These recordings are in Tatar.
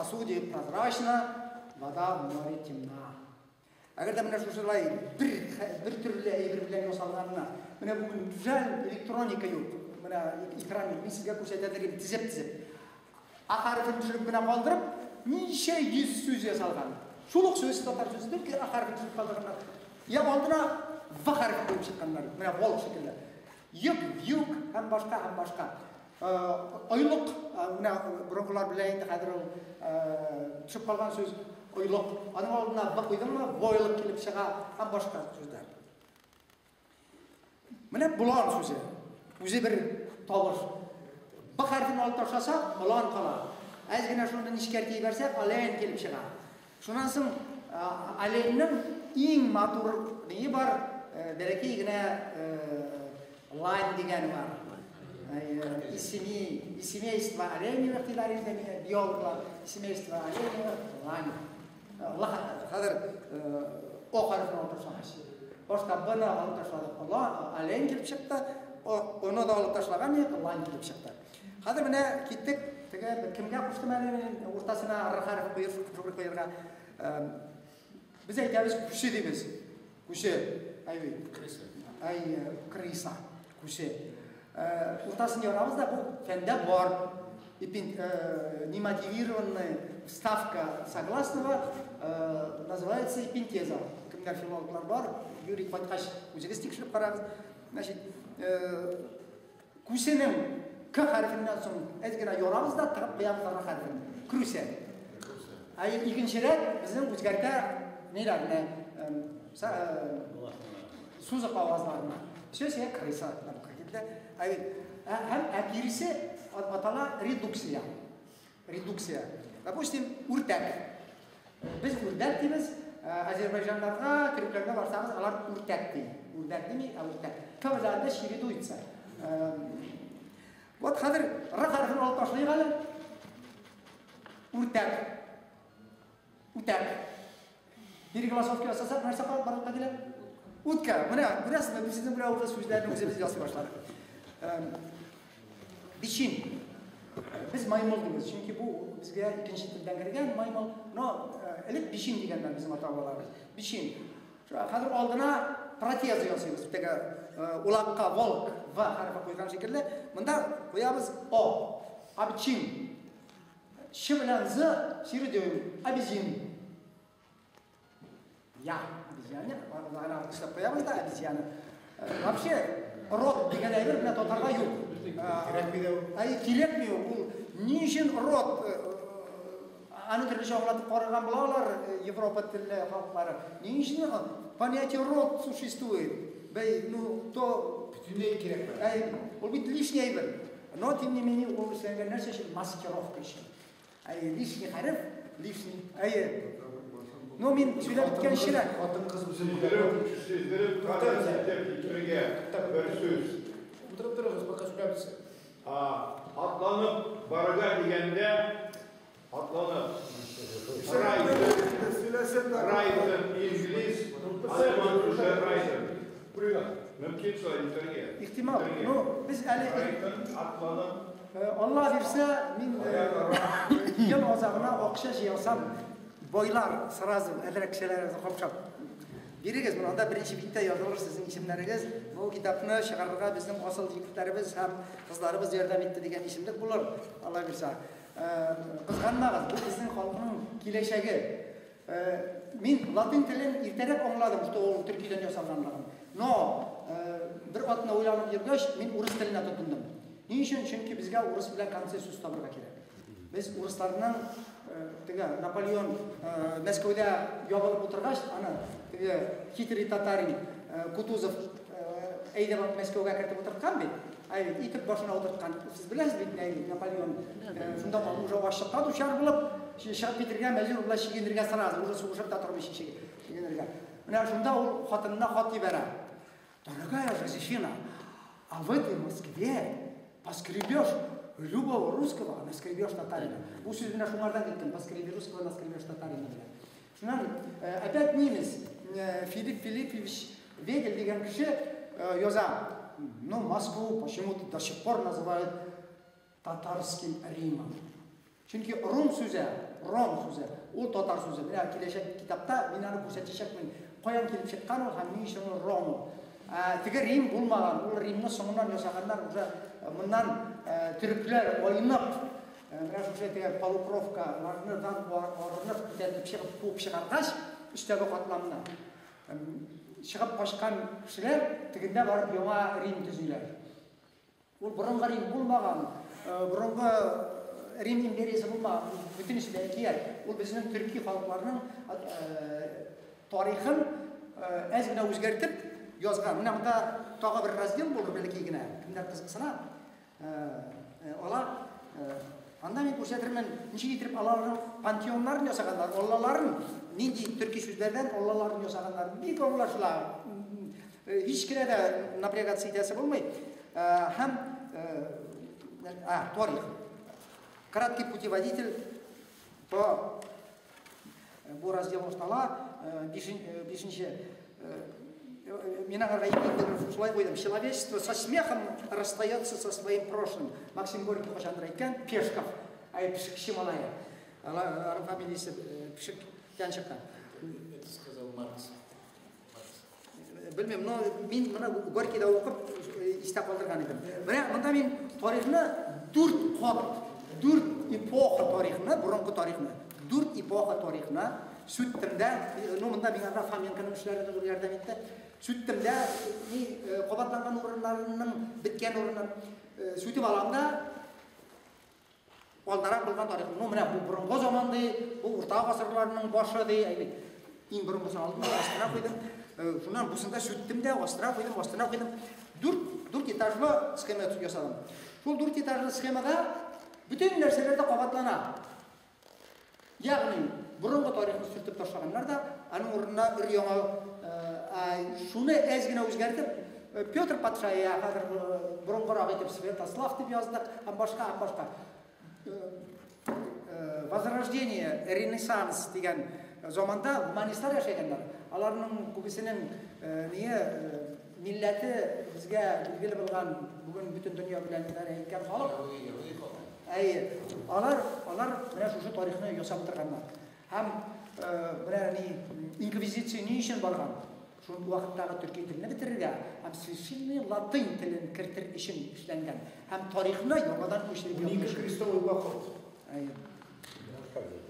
Сосуде прозрачна, вода в море темна. Әгәр дә менә шушылай бер төрле әйбер белән ясалганына, менә бүген гүзәл электроника юк, менә экран юк, мин сезгә күрсәтә идем тезеп-тезеп. А хәрефен төшереп кенә калдырып, ничә йөз сүз ясалган. Шул ук сүз татар сүзе түгел, А хәрефен төшереп калдырганнар. Я алдына В хәрефен куеп чыкканнар, менә волк шикелле. Йөк, вьюг һәм башка һәм башка. Ойлык, менә борынгылар белә инде хәзер ул төшеп калган сүз, ойлык. Аның алдына В куйдыңмы, войлык килеп чыга һәм башка сүзләр. Менә болан сүзе. Үзе бер тавыш. Б хәрефен алып ташласак, болан кала. Әз генә шуны нечкәртеп җибәрсәк, олень килеп чыга. Шуннан соң оленьнең иң матур ние бар, бәләкәй генә лань дигән бар. И семейство оленевых диләр инде биологлар, семейство оленевых лань. Хәзер О хәрефен алып ташлагач. Башта Б-ны алып ташладык, олень килеп чыкты, О-ны да алып ташлаган идек, лань килеп чыкты. Хәзер менә киттек, теге кемгә куштым әле мин уртасына Р хәрефе куеп куярга. Без әйтәбез күсе дибез. Күсе. Әй, крыса. Әй, крыса. Күсе. Уртасын ярабыз да, бу фәндә бар. Немотивированная вставка согласного называется эпинтеза. Кемнәр филологлар бар, Юрий кайткач үзегез тикшереп карагыз. Значит, күсенең К хәрефеннән соң әз генә ярабыз да тыгып куябыз Р хәрефен. Крүсә. Ә икенче рәт безнең үзгәртә ниләр менә сузык авазларына. Все сия крыса. Һәм ә киресе атала редукция. Редукция. Допустим, үртәк. Без үрдәк дибез, азербайҗаннарга, төрекләргә барсагыз, алар үртәк ди. Үрдәк дими, ә үртәк. К белән дә чередуется. Вот хәзер Р хәрефен алып ташлыйк әле. Үртәк. Үтәк. Переголосовка ясасак, нәрсә барлыкка килә? Утка. Менә, күрәсезме, без сезнең белән уже сүзләрне үзебез ясый башладык. Бичин. Без маймыл дибез, чөнки бу безгә икенче телдән кергән маймыл. Но элек бичин дигәннәр безнең ата-бабаларыбыз. Бичин. Хәзер алдына протез ясыйбыз. Теге улакка волк В хәрефе куйган шикелле, монда куябыз О. Абчин. Ч белән З чередуем. Обезин. Я обезьяне, ана эшләп куябыз да обезьяны. Вообще, род дигән әйбер менә татарда юк. Кирәкми дә ул. Әй, кирәкми ул. Ни өчен род? Аны төрлечә аңлатып караган булалар Европа телле халыклары. Ни өчен понятие род существует? Бәй, ну, то бөтенләй кирәкми. Әй, ул бит лишний әйбер. Но, тем не менее, ул эшләнгән нәрсә өчен? Маскировка өчен. Әй, лишний хәреф, лишний. Әй, ну, мин сөйләп беткәнче дә. Хатын-кыз үзе Сиздереп, китергә бер сүз. Утырып торыгыз, пока сөйләп бетсен. Атланып барырга дигәндә, атланып. Райден, инглиз, алеман сүзе райден. Мөмкин шулай итәргә. Ихтимал. Ну, без әле атланып. Алла бирсә, мин ел азагына акча җыялсам, байлар сразу әзрәк кешеләрегезне капшап бирегез. Монда беренче биттә язылыр сезнең исемнәрегез. Бу китапны чыгарырга безнең асыл егетләребез һәм кызларыбыз ярдәм итте дигән исемлек булыр. Алла бирсә. Кызганмагыз, бу безнең халыкның киләчәге. Мин латин телен иртәрәк аңладым, что ул төркидән ясалганлыгын. Но бер атна уйланып йөргәч, мин урыс теленә тотындым. Ни өчен? Чөнки безгә урыс белән консенсус табырга кирәк. Без урысларның теге Наполеон Мәскәүдә ябылып утыргач, аны теге хитрый татарин Кутузов әйдәп алып Мәскәүгә кертеп утырткан бит. Әй, итеп башына утырткан. Сез беләсез бит, әй, Наполеон шунда уже ачлыкка дучар булып, чыгып китергә мәҗбүр була, чигенергә сразу, уже сугышып та тормый чигенергә. Менә шунда ул хатынына хат җибәрә. Дорогая Жозефина, а в этой Москве поскребешь любого русского, а наскребешь татарина. Бу сүз менә шуңардан киткән, поскреби русского, наскребешь татарина белән. Шуннан опять немец Филипп Филиппович Вегель дигән кеше яза. Ну, Москву почему-то до сих пор называют татарским Римом. Чөнки рум сүзе, ром сүзе, ул татар сүзе. Менә киләчәк китапта мин аны күрсәтәчәкмен. Каян килеп чыккан ул һәм ни өчен ул ром ул. Теге Рим булмаган, ул Римны соңыннан ясаганнар уже моннан төрекләр айнык, менә шушы теге полукровкалардан арынып күтәрелеп чыгып куып чыгаргач, өстәге катламны чыгып качкан кешеләр тегендә барып яңа Рим төзиләр. Ул борынгы Рим булмаган, борынгы Рим империясе булмаган, бөтенесе дә әкият. Ул безнең төрки халыкларның тарихын әз генә үзгәртеп язган. Менә монда тагы бер раздел булыр бәләкәй генә. Кемнәр кызыксына, ала. Анда мин күрсәтермен, ничек итеп аларның пантеоннарын ясаганнар, аллаларын, нинди төрки сүзләрдән аллаларын ясаганнар. Бик аңлашыла. Һич кенә дә напрягаться итәсе булмый. Һәм тарих. Краткий путеводитель по бу раздел баштала, бишенче. Мин аңарга эпиграф шулай куйдым. Человечество со смехом расстается со своим прошлым. Максим Горький качандыр әйткән, Пешков, ай пешекче малае. Аның фамилиясе пешектән чыккан. Это сказал Маркс. Белмим, но мин моны Горькийда укып истә калдырган идем. Менә монда мин тарихны дүрт кат, дүрт эпоха тарихны, борынгы тарихны, дүрт эпоха тарихны сүттем дә, ну монда миңа да Фоменконың эшләре дә зур ярдәм итте. Сүттем дә, ни кабатланган урыннарының беткән урынын сүтеп алам да, алдарак булган тарих. Ну менә бу борынгы заман ди, бу урта гасырларның башы ди, әйбәт. Иң борынгысын алдым да астына куйдым. Шуннан бусын да сүттем дә, астына куйдым, астына куйдым. Дүрт этажлы схема ясадым. Шул дүрт этажлы схемада бөтен нәрсәләр дә кабатлана. Ягъни борынгы тарихны сүтеп ташлаганнар да, аның урынына бер яңа, шуны әз генә үзгәртеп, Петр патша, я хәзер борынгырак итеп Святослав дип яздык, һәм башка, һәм башка. Возрождение, Ренессанс дигән заманда гуманистлар яшәгәннәр. Аларның күбесенең ние милләте безгә билгеле булган, бүген бөтен дөнья белән идарә иткән халык. Әйе, алар менә шушы тарихны ясап утырганнар. Һәм менә ни инквизиция ни өчен барган? Шул вакыттагы төрки телне бетерергә һәм священный латынь телен кертер өчен эшләнгән. Һәм тарихны яңадан күчереп язган. Крестовый поход. Әйе.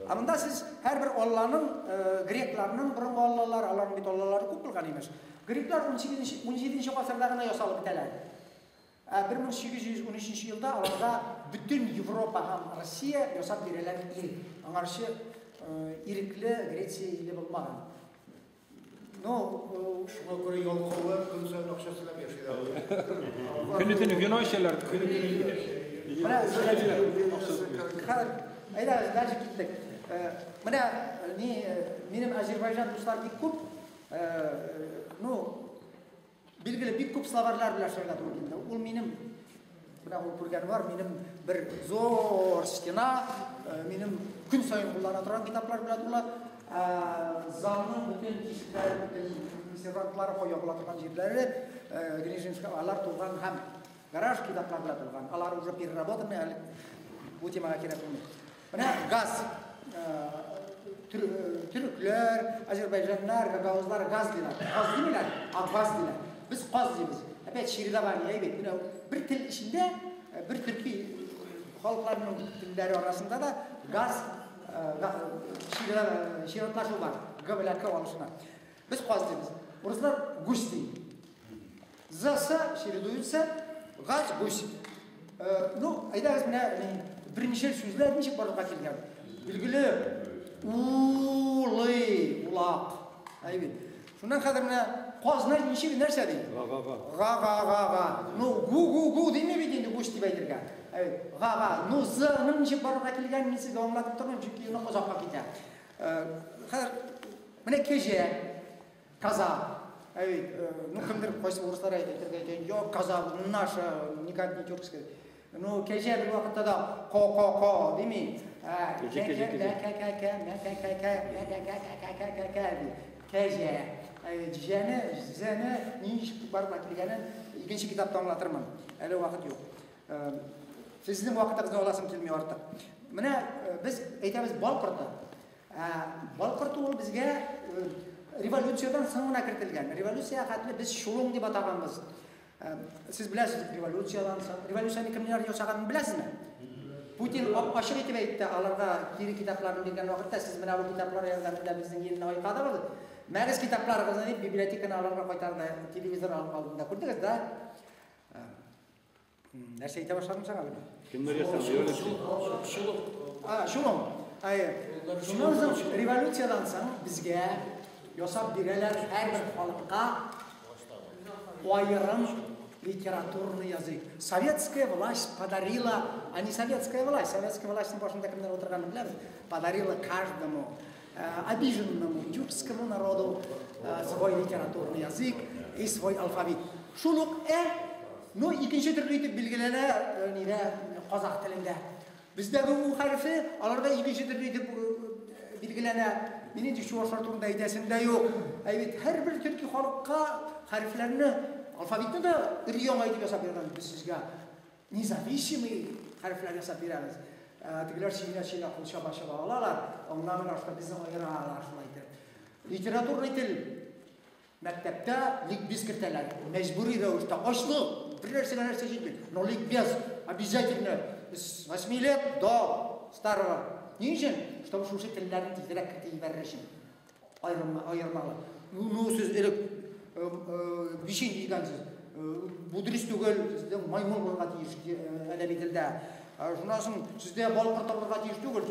Ә монда сез һәрбер алланың, грекларның борынгы аллалары, аларның бит аллалары күп булган имеш. Греклар 17 гасырда гына ясалып бетәләр. Ә 1813 елда аларга бөтен Европа һәм Россия ясап бирәләр ил. Аңарчы ирекле Греция иле булмаган. Но шуңа күрә ялкаулар көн саен акча сорап яшиләр. Көне төне вино эчәләр. Менә әйдә, дальше киттек. Менә ни минем Азербайҗан дуслар бик күп. Ну, билгеле бик күп словарлар белән эшләргә туры килде. Ул минем менә ул күргән бар, минем бер зур стена, минем көн саен куллана торган китаплар белән тулы. Залның бөтен тишекләре, бөтен сервантлары куя була торган җирләре, Грижинская, алар тулган һәм гараж китаплар белән тулган. Алар уже переработанный, әле бу темага кирәк булмый. Менә газ, төрекләр, азербайҗаннар, гагаузлар газ диләр. Газ димиләр, а газ диләр. Без каз дибез. Опять чередование, әйбәт. Менә бер тел эчендә, бер төрки халыкларының телләре арасында да газ чиратлашу бар. Г белән К алышына. Без каз дибез. Урыслар гусь ди. З с чередуются, газ гусь. Ну, әйдәгез менә берничә сүзләр ничек барлыкка килгән. Билгеле, улый, улак. Әйбәт. Шуннан хәзер менә казны ничек нәрсә ди? Га-га-га. Га-га-га-га. Ну, гу-гу-гу дими бит инде гусь дип әйтергә. Әйбәт. Га-га. Ну, з-ның ничек барлыкка килгәнен мин сезгә аңлатып тормыйм, чөнки аны озакка китә. Хәзер менә кәҗә, каза. Әйбәт. Ну, кемдер кайсы урыслар әйтергә әйтә, юк, каза наша, никак не тюркская. Ну, кәҗә бер вакытта да ко-ко-ко дими. Кәҗә, кәҗә, кәҗә. Кә-кә-кә, мә-кә-кә-кә, мә-кә-кә-кә-кә-кә ди. Кәҗә. Җәне, зәне ничек барлыкка килгәнен икенче китапта аңлатырмын. Әле вакыт юк. Сезнең вакытыгызны аласым килми артык. Менә без әйтәбез бал корты. Бал корты ул безгә революциядән соң гына кертелгән. Революция хәтле без шулуң дип атаганбыз. Сез беләсез, революциядән соң, революцияне кемнәр ясаганын беләсезме? Путин ап-ачык итеп әйтте, аларга кире китапларын биргән вакытта, сез менә бу китаплар ярдәмендә безнең илне айкадыгыз. Мәгез китапларыгызны дип библиотеканы аларга кайтарды, телевизор алдында күрдегез, да? Нәрсә әйтә башладым соң әле? Кемнәр ясаган революция? Шулом. Әйе. Шуннан соң революциядән соң безгә ясап бирәләр һәрбер халыкка аерым литературный язык. Советская власть подарила, а не советская власть, советская властьның башында кемнәр утырганын беләбез, подарила каждому обиженному тюркскому народу свой литературный язык и свой алфавит. Шул ук ну, икенче төрле итеп билгеләнә нидә, казах телендә. Бездәге у хәрефе аларда икенче төрле итеп билгеләнә. Мин инде чуашлар турында әйтәсем дә юк. Ә бит һәрбер төрки халыкка хәрефләрне, алфавитны да өр-яңа итеп ясап биргән. Без сезгә независимый хәрефләр ясап бирәбез. Тегеләр сөенә-сөенә кул чаба-чаба алалар, аңламыйлар, что безне аералар шулай итеп. Литературный тел мәктәптә ликбез кертәләр. Мәҗбүри рәвештә ачлык, бер нәрсәгә нәрсә җитми. Но ликбез обязательно с 8 лет до старого. Ни өчен? Чтобы шушы телләрне тизрәк кертеп җибәрер өчен. Аермалы. Ну, сез элек бишен дигәнсез. Бу дөрес түгел, сездә маймыл булырга тиеш әдәби телдә. Шуннан соң сездә бал корты булырга тиеш түгел.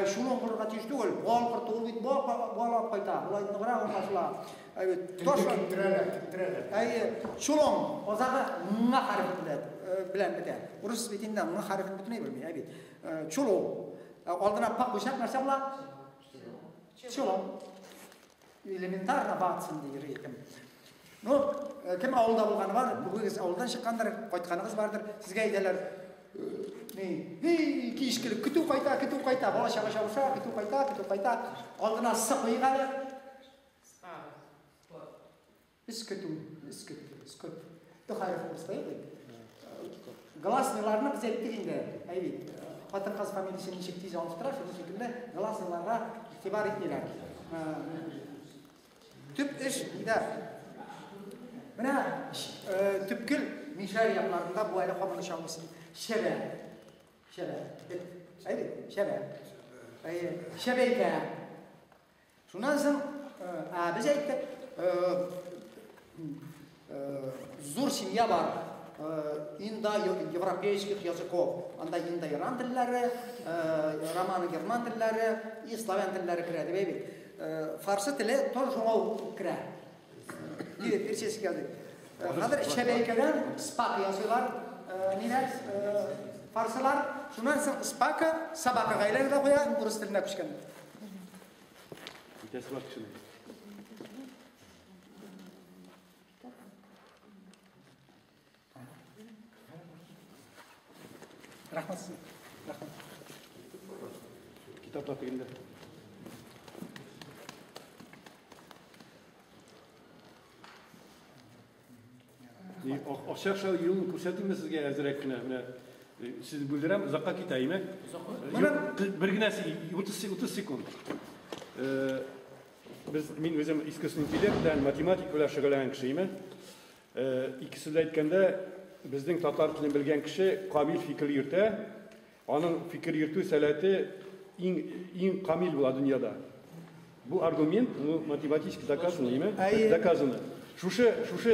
Шулон булырга тиеш түгел. Бал корты ул бит бал алып кайта. Болай ныграк аңлашыла. Әйе, таш киптерәләр, киптерәләр. Әйе, шулон азагы ң хәрефе белән бетә. Урыс бит инде ң хәрефен бөтенләй белми, әй бит. Чулон. Алдына пак куйсак нәрсә була? Чулон. Элементарно Ватсон дигән әйтем. Ну, кем авылда булганы бар, бүгегез авылдан чыккандыр, кайтканыгыз бардыр, сезгә әйтәләр, ни, эй, кич килеп, көтү кайта, көтү кайта, бала чага чабыша, көтү кайта, көтү кайта, алдына сы куйык әле. Өс көтү, өс көтү, өс көтү. Т хәрефе урыста юк бит. Гласныйларны без әйттек инде, әй бит. Хатын-кыз фамилиясен ничек тиз алыштыра, шуның шикелле гласныйларга игътибар итмиләр. Төп эш нидә? Менә төпкел Мишәр якларында бу әле һаман очамыз. Шәбә. Шәбә. Әй бит, шәбә. Әйе, шәбәйкә. Шуннан соң, без әйттек, зур семья бар. Индо-европейских языков. Анда индо-иран телләре, романо-герман телләре и славян телләре керә дип әйбит. Фарсы теле тоже шуңа ук керә. Персидский язык. Хәзер шәбәйкәдән спака ясыйлар, ниләр, фарсылар. Шуннан соң спака собакага әйләнә дә куя, урыс теленә күчкән. Итәсе бар кешенең. Рәхмәт сезгә. Рәхмәт. Китаплар тегендә. Акча юлын күрсәтимме сезгә әзрәк кенә? Менә сез бүлдерәм, озакка китә, име? Менә бер генә 30 секунд. Без, мин үзем искусственный интеллект белән, математика белән шөгыльләнгән кеше, име? Икесе дә әйткәндә, безнең татар телен белгән кеше камил фикер йөртә. Аның фикер йөртү сәләте иң камил була дөньяда. Бу аргумент, ну, математически доказано, име? Әйе. Доказано. Шушы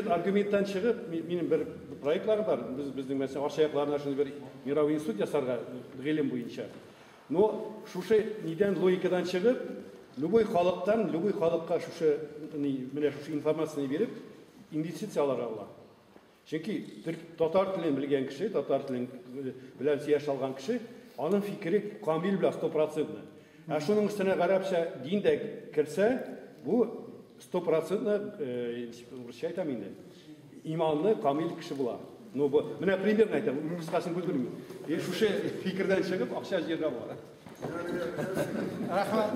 аргументтан чыгып, минем бер проектлар бар. Без безнең мәсәлән, Арча якларында шундый бер мировой институт ясарга гыйлем буенча. Но шушы нидән логикадан чыгып, любой халыктан, любой халыкка шушы, ни, менә шушы информацияне биреп, инвестиция алырга була. Чөнки татар телен белгән кеше, татар телен белән сөйләшә алган кеше, аның фикере камил була, стопроцентно. Ә шуның өстенә гарәпчә дин дә керсә, бу стопроцентно, урысча әйтәм инде, иманлы камил кеше була. Ну, бу, менә примерно әйтәм, кыскасын бүлдермим. Шушы фикердән чыгып, акча җыярга була. Рәхмәт.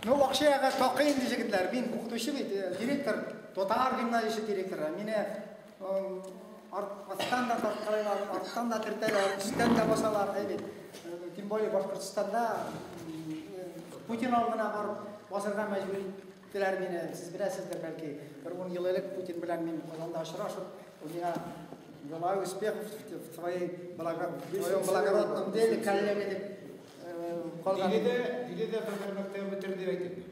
Ну, акчага такый инде җегетләр. Мин укытучы бит, директор, татар гимназиясе директоры. Мине астан да тарткалыйлар, арттан да төртәләр, өстән дә басалар, әй бит. Тем более Башкортстанда Путин алдына барып басырга мәҗбүр иттеләр мине. Сез беләсездер, бәлки, бер 10 ел элек Путин белән мин Казанда очрашып, ул миңа: «Желаю успехов в твоей в твоем благородном деле, коллега», — дип калган. Дине дә татар мәктәбе бетерде дип әйтте.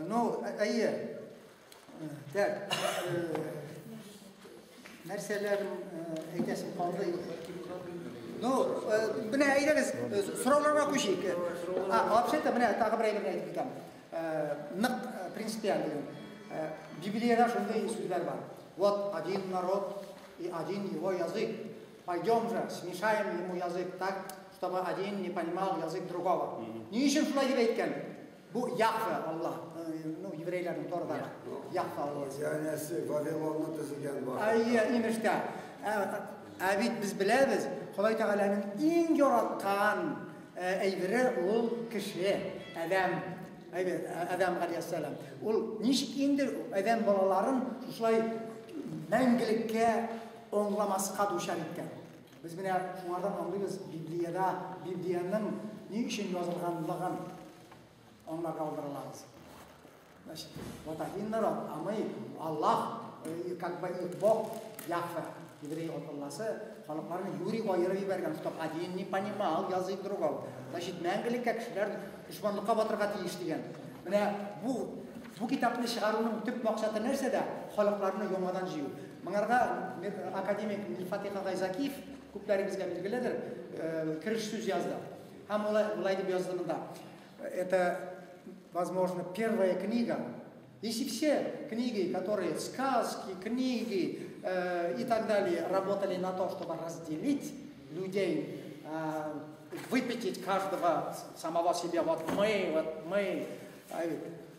Ну, әйе. Так, нәрсәләр әйтәсем калды. Ну, менә әйдәгез, сорауларга күчик. А, вообще-то, менә тагы бер әйберне әйтеп китәм. Нык принципиаль дигән. Библиядә шундый сүзләр бар: «Вот один народ и один его язык. Пойдем же, смешаем ему язык так, чтобы один не понимал язык другого». Ни өчен шулай дип әйткән? Бу Яхве Аллаһ, ну, еврейләрнең Торадагы Яхве Аллаһ. Янәсе Вавилонны төзегән бар. Әйе, имештә. Ә бит без беләбез, Ходай Тәгаләнең иң яраткан әйбере ул кеше, Адәм. Әйбәт, Адәм галәйһиссәлам. Ул ничек инде адәм балаларын шулай мәңгелеккә аңламаска дучар иткән? Без менә шуңардан аңлыйбыз, Библиядә Библиянең ни өчен язылганлыгын аңларга алдыралабыз. Значит, вот один народ, а мы, Аллах, как бы их Бог, Яхве, еврей Алласы, халыкларны юри аерып җибәргән, чтоб один не понимал язык другого. Значит, мәңгелеккә кешеләр дошманлыкка батырга тиеш дигән. Менә бу китапны чыгаруның төп максаты нәрсәдә? Халыкларны яңадан җыю. Моңарга академик Мирфатих агай Закиев, күпләрегезгә билгеледер, кереш сүз язды. Һәм болай дип язды монда: «Это, возможно, первая книга. Если все книги, которые сказки, книги и так далее, работали на то, чтобы разделить людей, выпятить каждого самого себя, вот мы,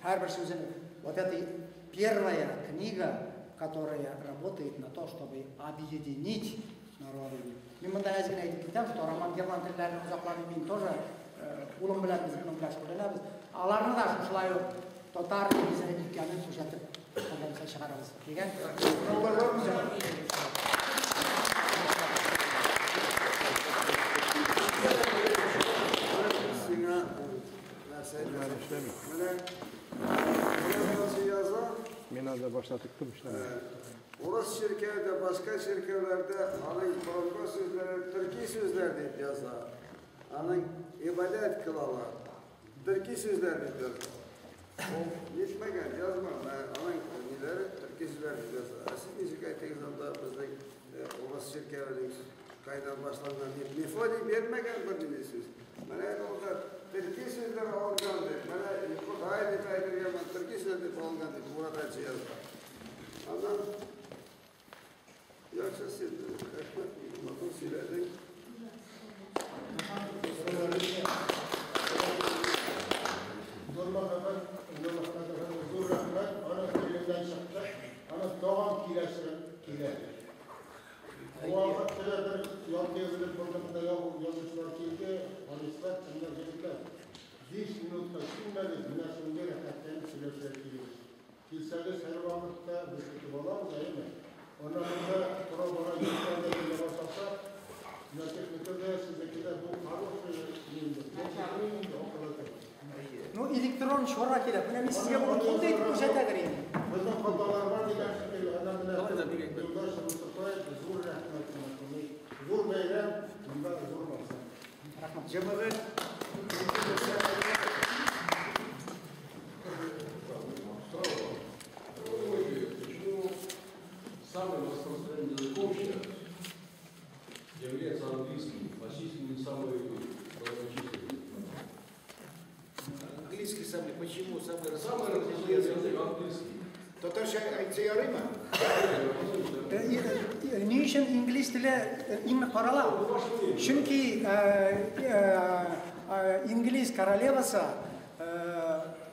һәрбер сүзен, вот это первая книга, которая работает на то, чтобы объединить народы». Мин монда әз генә әйтеп китәм, что роман герман телләрен озакламый мин тоже улым белән без моның белән шөгыльләнәбез. Аларны да шушылай ук татар нигезенә икәнен күрсәтеп, алдан чыгарабыз дигән. Сораулар бармы? Сиңа нәрсә әйтәсем. Менә менә яза, Мин анда башта тыктым, эшләмәде. Урыс чиркәүдә, башка чиркәүләрдә аның борынгы сүзләре төрки сүзләр дип яза. Аның ибадәт кылалар. Төрки сүзләр дип яза. Ул нитмәгән, язмаган. Аның ниләре төрки сүзләр дип яза. Ә сез ничек әйтегез анда безнең урыс чиркәвенең кайдан башланган дип? Мефодий бирмәгән бер нинди сүз. Менә ул да төрки сүзләр алынган дип. Менә Ходай дип әйтелгән, төрки сүзләр дип алынган дип Мурат Әтче яза. Аннан яхшы син, рәхмәт, матур сөйләдең. Нурмөхәммәт әфәнде, зур рәхмәт, аны теленнән чыкты, аны тагын киләсе килә. Вакыт бер ярты ел элек монда язучылар килде, Алислар, кемнәр, егетләр. 5 минутка килмәде, менә шундый рәхәтләнеп сөйләшергә килегез. Килсәгез, һәр вакытта без көтеп алабыз, әйеме? Аннан монда тора-бара егетләр дә килә башласа, менә техника да, сезнеке дә бу хороший инде. Инде акыллы. Ну, электрон чара кирәк. Менә мин сезгә бүген кулда итеп күрсәтәдер инде. Безнең хаталар бар дигән шикелле, ана менә Юлдаш Мустафаев, зур рәхмәт сиңа. Зур бәйрәм, монда зур максат. Рәхмәт. Җәмәгать. Почему самым распространенным языком сейчас является английский, российский не самый многочисленный? Английский самый, почему самый Самый распространенный распространенный язык? язык английский. Татарча әйтсә ярыймы? Ни өчен инглиз теле иң карала? Чөнки инглиз королевасы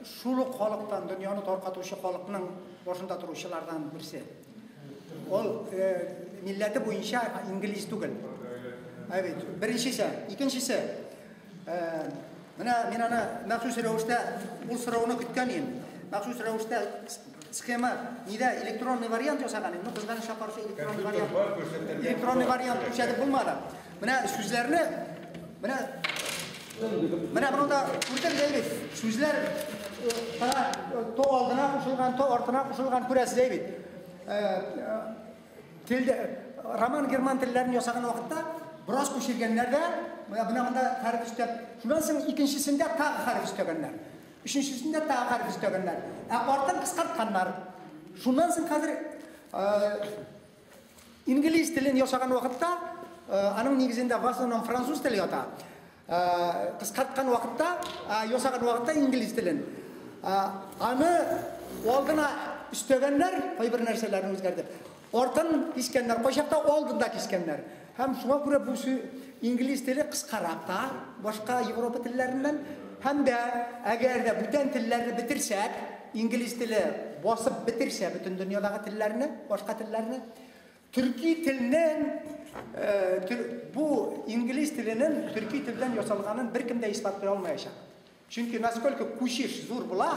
шул ук халыктан, дөньяны таркатучы халыкның башында торучылардан берсе. Ул милләте буенча инглиз түгел. Әйбәт. Беренчесе, икенчесе. Менә мин аны махсус рәвештә ул сорауны көткән идем. Махсус рәвештә схема нидә электронный вариант ясаган идем. Ну, кызганычка каршы электронный вариант. Электронный вариант күрсәтеп булмады. Менә сүзләрне менә менә монда күрдегез бит. Сүзләр то алдына кушылган, то артына кушылган күрәсез бит. Телдә роман герман телләрен ясаган вакытта бераз күчергәннәр дә, менә монда хәреф өстәп, шуннан соң икенчесендә тагы хәреф өстәгәннәр. Өченчесендә тагы хәреф өстәгәннәр. Ә артын кыскартканнар. Шуннан соң хәзер инглиз телен ясаган вакытта, аның нигезендә в основном француз теле ята. Кыскарткан вакытта, ясаган вакытта инглиз телен. Аны алдына өстәгәннәр, кайбер нәрсәләрне үзгәртеп. Артын кискәннәр, кайчакта алдында кискәннәр. Һәм шуңа күрә бу инглиз теле кыскарак та башка Европа телләреннән. Һәм дә әгәр дә бүтән телләрне бетерсәк, инглиз теле басып бетерсә бөтен дөньядагы телләрне, башка телләрне, төрки телнең бу инглиз теленең төрки телдән ясалганын беркем дә исбатлый алмаячак. Чөнки насколько күчеш зур була,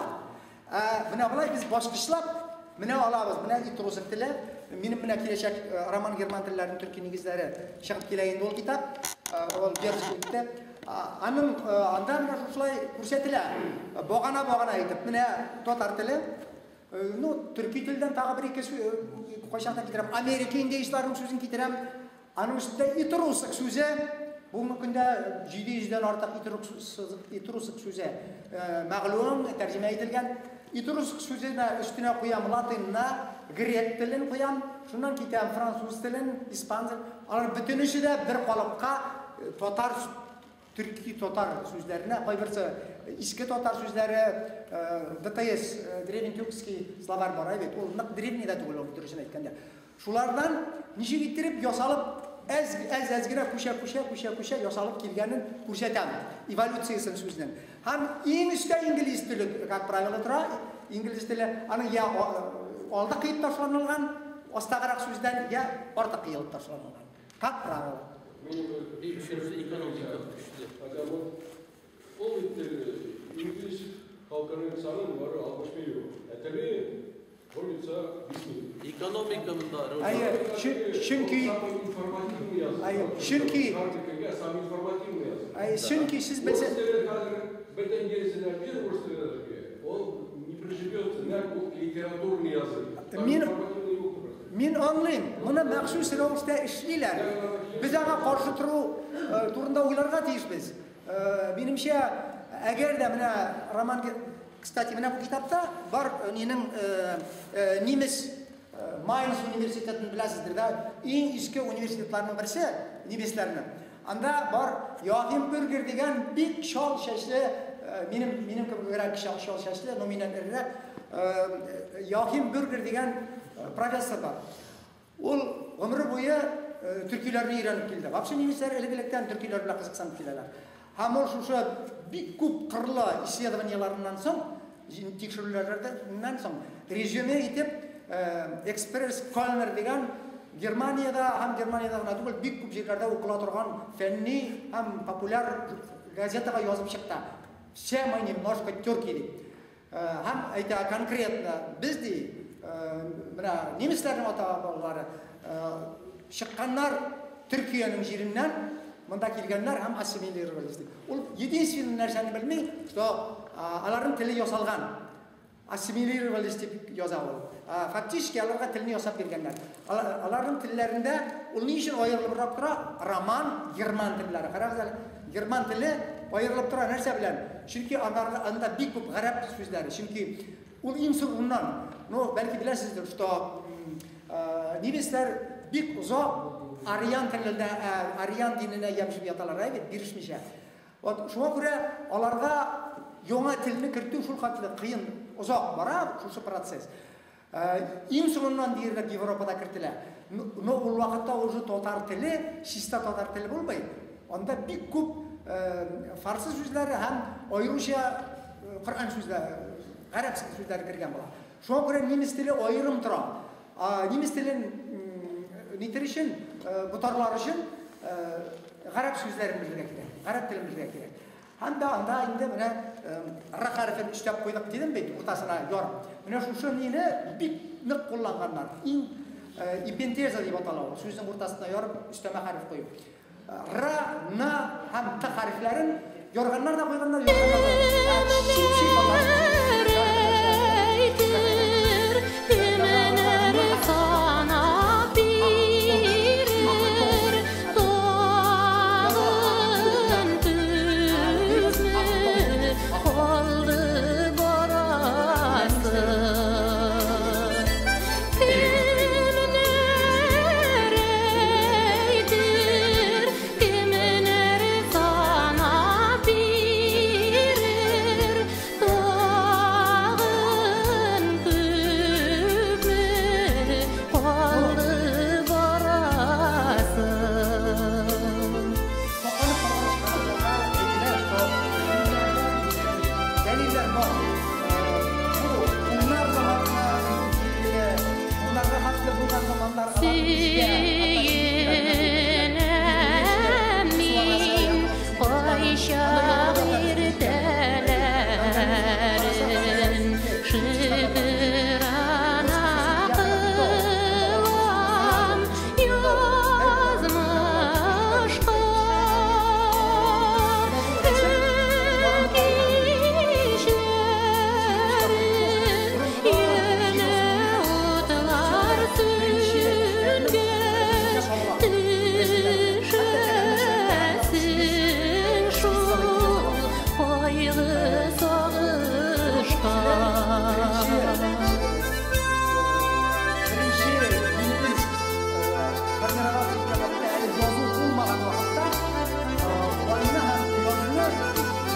менә болай без баскычлап менә алабыз, менә итруск теле, минем менә киләчәк роман герман телләренең төрки нигезләре чыгып килә инде ул китап, ул Берсүлектә. Аның анда менә шулай күрсәтелә. Багана-багана итеп, менә татар теле, ну, төрки телдән тагы бер ике кайчакта китерәм, Америка индейцларының сүзен китерәм. Аның өстендә итруск сүзе, бүгенге көндә 700дән артык итруск сүзе мәгълүм, тәрҗемә ителгән. Итруск сүзенә өстенә куям латинна, грек телен куям, шуннан китәм француз телен, испан телен. Алар бөтенесе дә бер калыпка татар, төрки татар сүзләренә, кайберсе иске татар сүзләре, ДТС, древнетюркский словарь бар бит, ул нык древний да түгел, ул дөресен әйткәндә. Шулардан ничек иттереп ясалып, әз-әз генә күчә-күчә-күчә-күчә ясалып килгәнен күрсәтәм, эволюциясен сүзнең. Һәм иң өстә инглиз теле, как правило, тора. Инглиз теле аның я алды кыйып ташланылган, астагырак сүздән, я арты кыйып ташланылган. Как правило. Ул инглиз халкының саны бары 60 миллион. Ә теле борется 5 миллион. Экономика монда. Чөнки чөнки чөнки сез белсә бөтен инглиз бер урыс теле, он не приживется, нәкъ литературный язык. Мин аңлыйм, моны махсус рәвештә эшлиләр. Без аңа каршы тору турында уйларга тиешбез. Минемчә, әгәр дә менә роман, кстати, менә бу китапта бар нинең немец Майнц университетын беләсездер да, иң иске университетларның берсе немецләрнең. Анда бар Йоахим Бürгер дигән бик чал чәчле, минем кебегрәк чал чәчле, но миннән эрерәк Йоахим Бürгер дигән профессор бар. Ул гомере буе төркиләрне өйрәнеп килде. Вообще немецләр элек-электән төркиләр белән кызыксынып киләләр. Һәм ул шушы бик күп кырлы исследованиеларыннан соң, тикшерүләрдән соң резюме итеп Экспресс Кольнер дигән Германиядә һәм Германиядә генә түгел, бик күп җирләрдә укыла торган фәнни һәм популяр газетага язып чыкты. Все мы немножко тюрки дип. Һәм әйтә конкретно без ди, менә немецләрнең ата-бабалары чыкканнар Төркиянең җиреннән, монда килгәннәр һәм ассимилировались дип. Ул единственный нәрсәне белми, что аларның теле ясалган. Ассимилировались дип яза ул. Фактически аларга телне ясап биргәннәр. Аларның телләрендә ул ни өчен аерылыбрак тора? Роман, герман телләре. Карагыз әле, герман теле аерылып тора нәрсә белән? Чөнки анда бик күп гарәп сүзләре. Чөнки ул иң соңыннан, ну, бәлки беләсездер, что немецләр бик озак ариан телендә, ариан диненә ябышып яталар, бит, бирешмичә. Вот шуңа күрә аларга яңа телне кертү шул хәтле кыен, озак бара шушы процесс. Иң соңыннан диярлек Европада кертелә. Но ул вакытта уже татар теле, чиста татар теле булмый. Анда бик күп фарсы сүзләре һәм аеруча Коръән сүзләре, гарәп сүзләре кергән була. Шуңа күрә немец теле аерым тора. Немец телен нитер өчен, ботарлар өчен гарәп сүзләрен белергә кирәк, гарәп телен белергә кирәк. Һәм дә анда инде менә Р хәрефен өстәп куйдык дидем бит, уртасына ярып. Менә шушы мине бик нык кулланганнар. Иң эпентеза дип атала ул. Сүзнең уртасына ярып өстәмә хәреф кую. Р, Н һәм Т хәрефләрен ярганнар да куйганнар, ярганнар да. Кемнәр санап бирер, тагын күпме калды барасы? Кемнәр әйтер, кемнәр санап бирер, тагын күпме калды барасы? Сакланып калган чыганакларда әйтелә, что дәлилләр бар. Бу уннар заманына, уннарга хәтле булган заманнар алар безгә Сөенәм мин кайчак иртәләрен, шөкерана кылам язмышка. Кичләре янә утлар сүнгәч, төшәсең шул кайгы сагышка. Беренче инглиз формироваться иткән вакытта, әле язу булмаган вакытта, айны һәм кояшны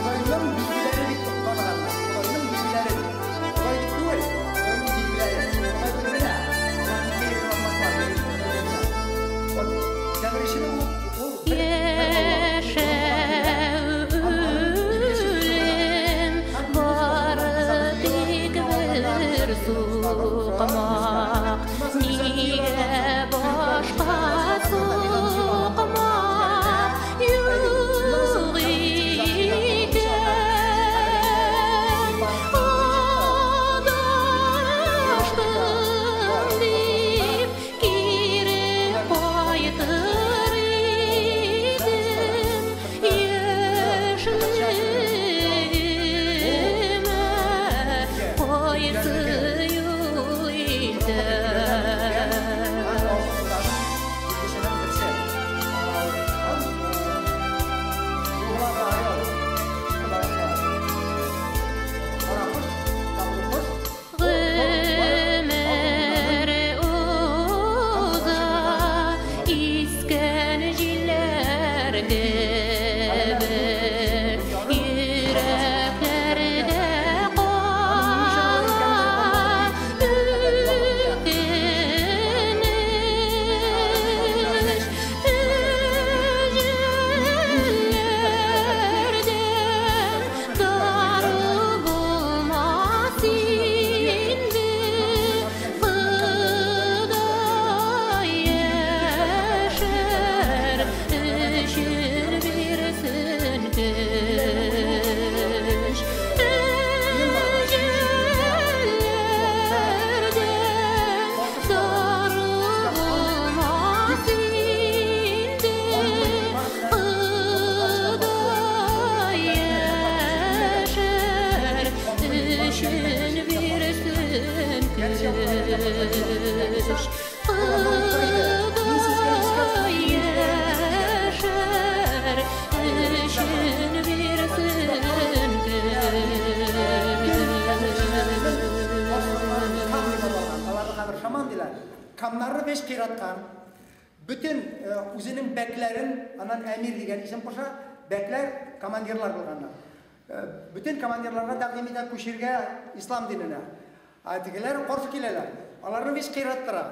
Ходайның билгеләре дип таныганнар. Ходайның билгеләре дип. Ходай дип түгел, Ходайның билгеләре. Ходай бер генә, аларны хәер алмаслар. Тәңречелек ул бер Алла. Яшәү үлем бары тик бер сукмак, нигә башка сукмак юк икән? Адаштым дип кире кайтыр идем яшьлегемә, кайсы юл илтә? Билгесенең берсе. Һәм юлларда аял. Каракош, Таурыкош. Гомер уза искән җилләр кебек, йөрәкләрдә кала үкенеч. Әҗәлләрдән дару булмас инде, Ходай яшәр өчен бирсен көч. Әҗәлләрдән дару булмас инде, Ходай яшәр өчен бирсен көч. Ходай яшәр өчен бирсен көч. Кам дип аталган. Аларны хәзер шаман диләр. Камнарны беш кыйраткан. Бөтен үзенең бәкләрен, аннан әмир дигән исем куша, бәкләр командирлар булганнар. Бөтен командирларга тәкъдим итә күчергә ислам диненә. Ә тегеләр каршы киләләр. Аларны беш кыйраттыра.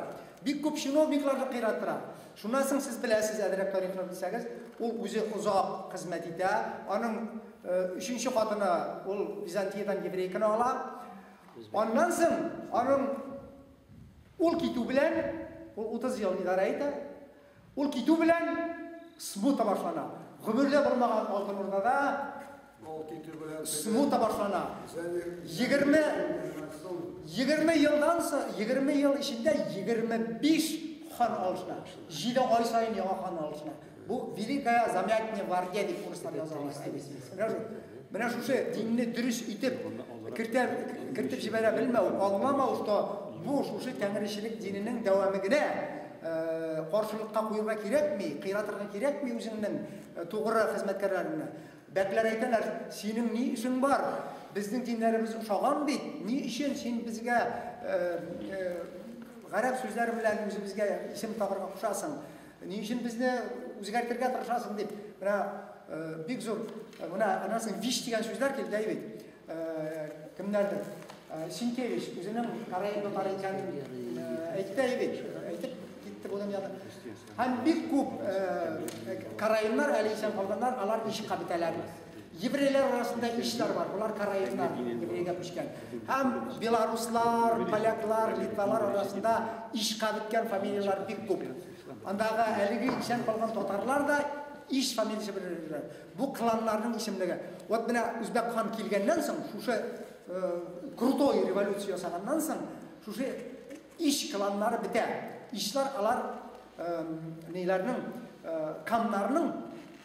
Бик күп чиновникларны кыйраттыра. Шуннан соң сез беләсез, әзрәк тарихны белсәгез, ул үзе озак хезмәт итә. Аның өченче хатыны ул Византиядән еврейканы ала. Аннан соң аның ул китү белән, ул 30 ел идарә итә. Ул китү белән смута башлана. Гомерле булмаган Алтын Урдада Смута башлана. 20 елдан соң, 20 ел эчендә 25 хан алышына. 7 ай саен яңа хан алышына. Бу Великая Замятня в Орде дип урыслар язалар. Менә шушы динне дөрес итеп кертеп җибәрә белмәү, аңламау, что бу шушы тәңречелек диненең дәвамы генә, каршылыкка куярга кирәкми, кыйратырга кирәкми үзеңнең тугры хезмәткәрләреңне. Бәкләр әйтәләр, синең ни эшең бар? Безнең диннәребез ошаган бит. Ни өчен син безгә гарәп сүзләре белән үзебезгә исем табырга кушасың? Ни өчен безне үзгәртергә тырышасың дип. Менә бик зур, менә аннан соң виш дигән сүзләр килде бит. Кемнәрдер? Синкевич үзенең караим татар икәнен әйтте бит. Әйтеп китте бу дөньяда. Һәм бик күп караимнар әле исән калганнар, алар ишкә битәләр. Еврейлар арасында ишләр бар, булар караимнар, еврейгә күчкән. Һәм белоруслар, поляклар, литвалар арасында ишкә беткән фамилияләр бик күп. Андагы әлеге исән калган татарлар да иш фамилиясе белән. Бу кланнарның исемлеге. Вот менә Үзбәк хан килгәннән соң, шушы крутой революция ясаганнан соң, шушы иш кланнары бетә. Ишлар алар ниләрнең, камнарның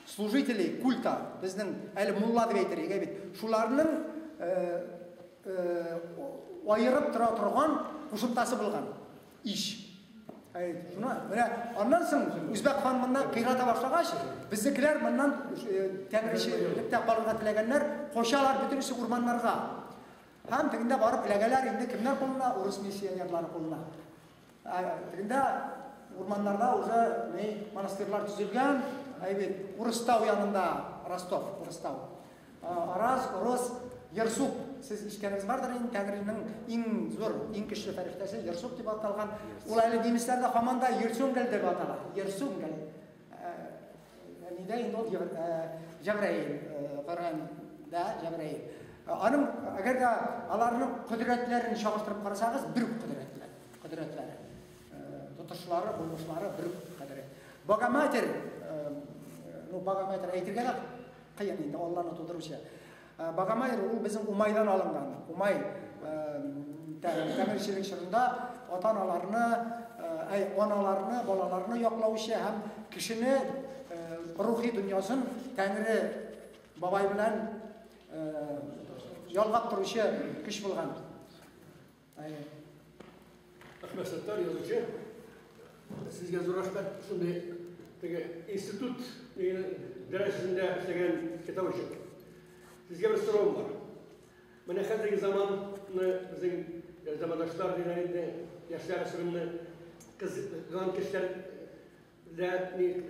служители культа, безнең әле мулла дип әйтер идек бит. Шуларның аерып тора торган кушымтасы булган иш. Шуны менә аннан соң Үзбәк хан моннан кыйрата башлагач, безнекеләр моннан тәңречелектә калырга теләгәннәр, кочалар бөтенесе урманнарга. Һәм тегендә барып эләгәләр инде кемнәр кулына? Урыс миссионерлары кулына. Тегендә урманнарда уже ни монастырьлар төзелгән, әйбит, Урыстау янында, Ростов, Урыстау. Араз, Урыс, Ерсук, сез ишеткәнегез бардыр инде, Тәңренең иң зур, иң көчле фәрештәсе Ерсук дип аталган. Ул әле немецләрдә һаман да Ерсунгел дип атала. Ерсунгел. Нидә инде ул Җәбраил, Коръәндә Җәбраил. Аның, әгәр дә аларның кодрәтләрен чагыштырып карасагыз, бер үк кодрәтләр, кодрәтләре. Тотышлары, булмышлары бер үк кодрәт. Богоматерь, ну, Богоматерь әйтергә дә кыен инде, Алланы тудыручы. Богоматерь ул безнең Умайдан алынган. Умай тәңречелек чорында ата-аналарны, аналарны, балаларны яклаучы һәм кешене рухи дөньясын Тәңре бабай белән ялгап торучы көч булган. Әхмәт Саттар, язучы, сезгә зур рәхмәт шундый теге институт дәрәҗәсендә эшләгән китап өчен. Сезгә бер соравым бар. Менә хәзерге заманны безнең замандашлар дигән инде яшьләр особенно кызган кешеләр дә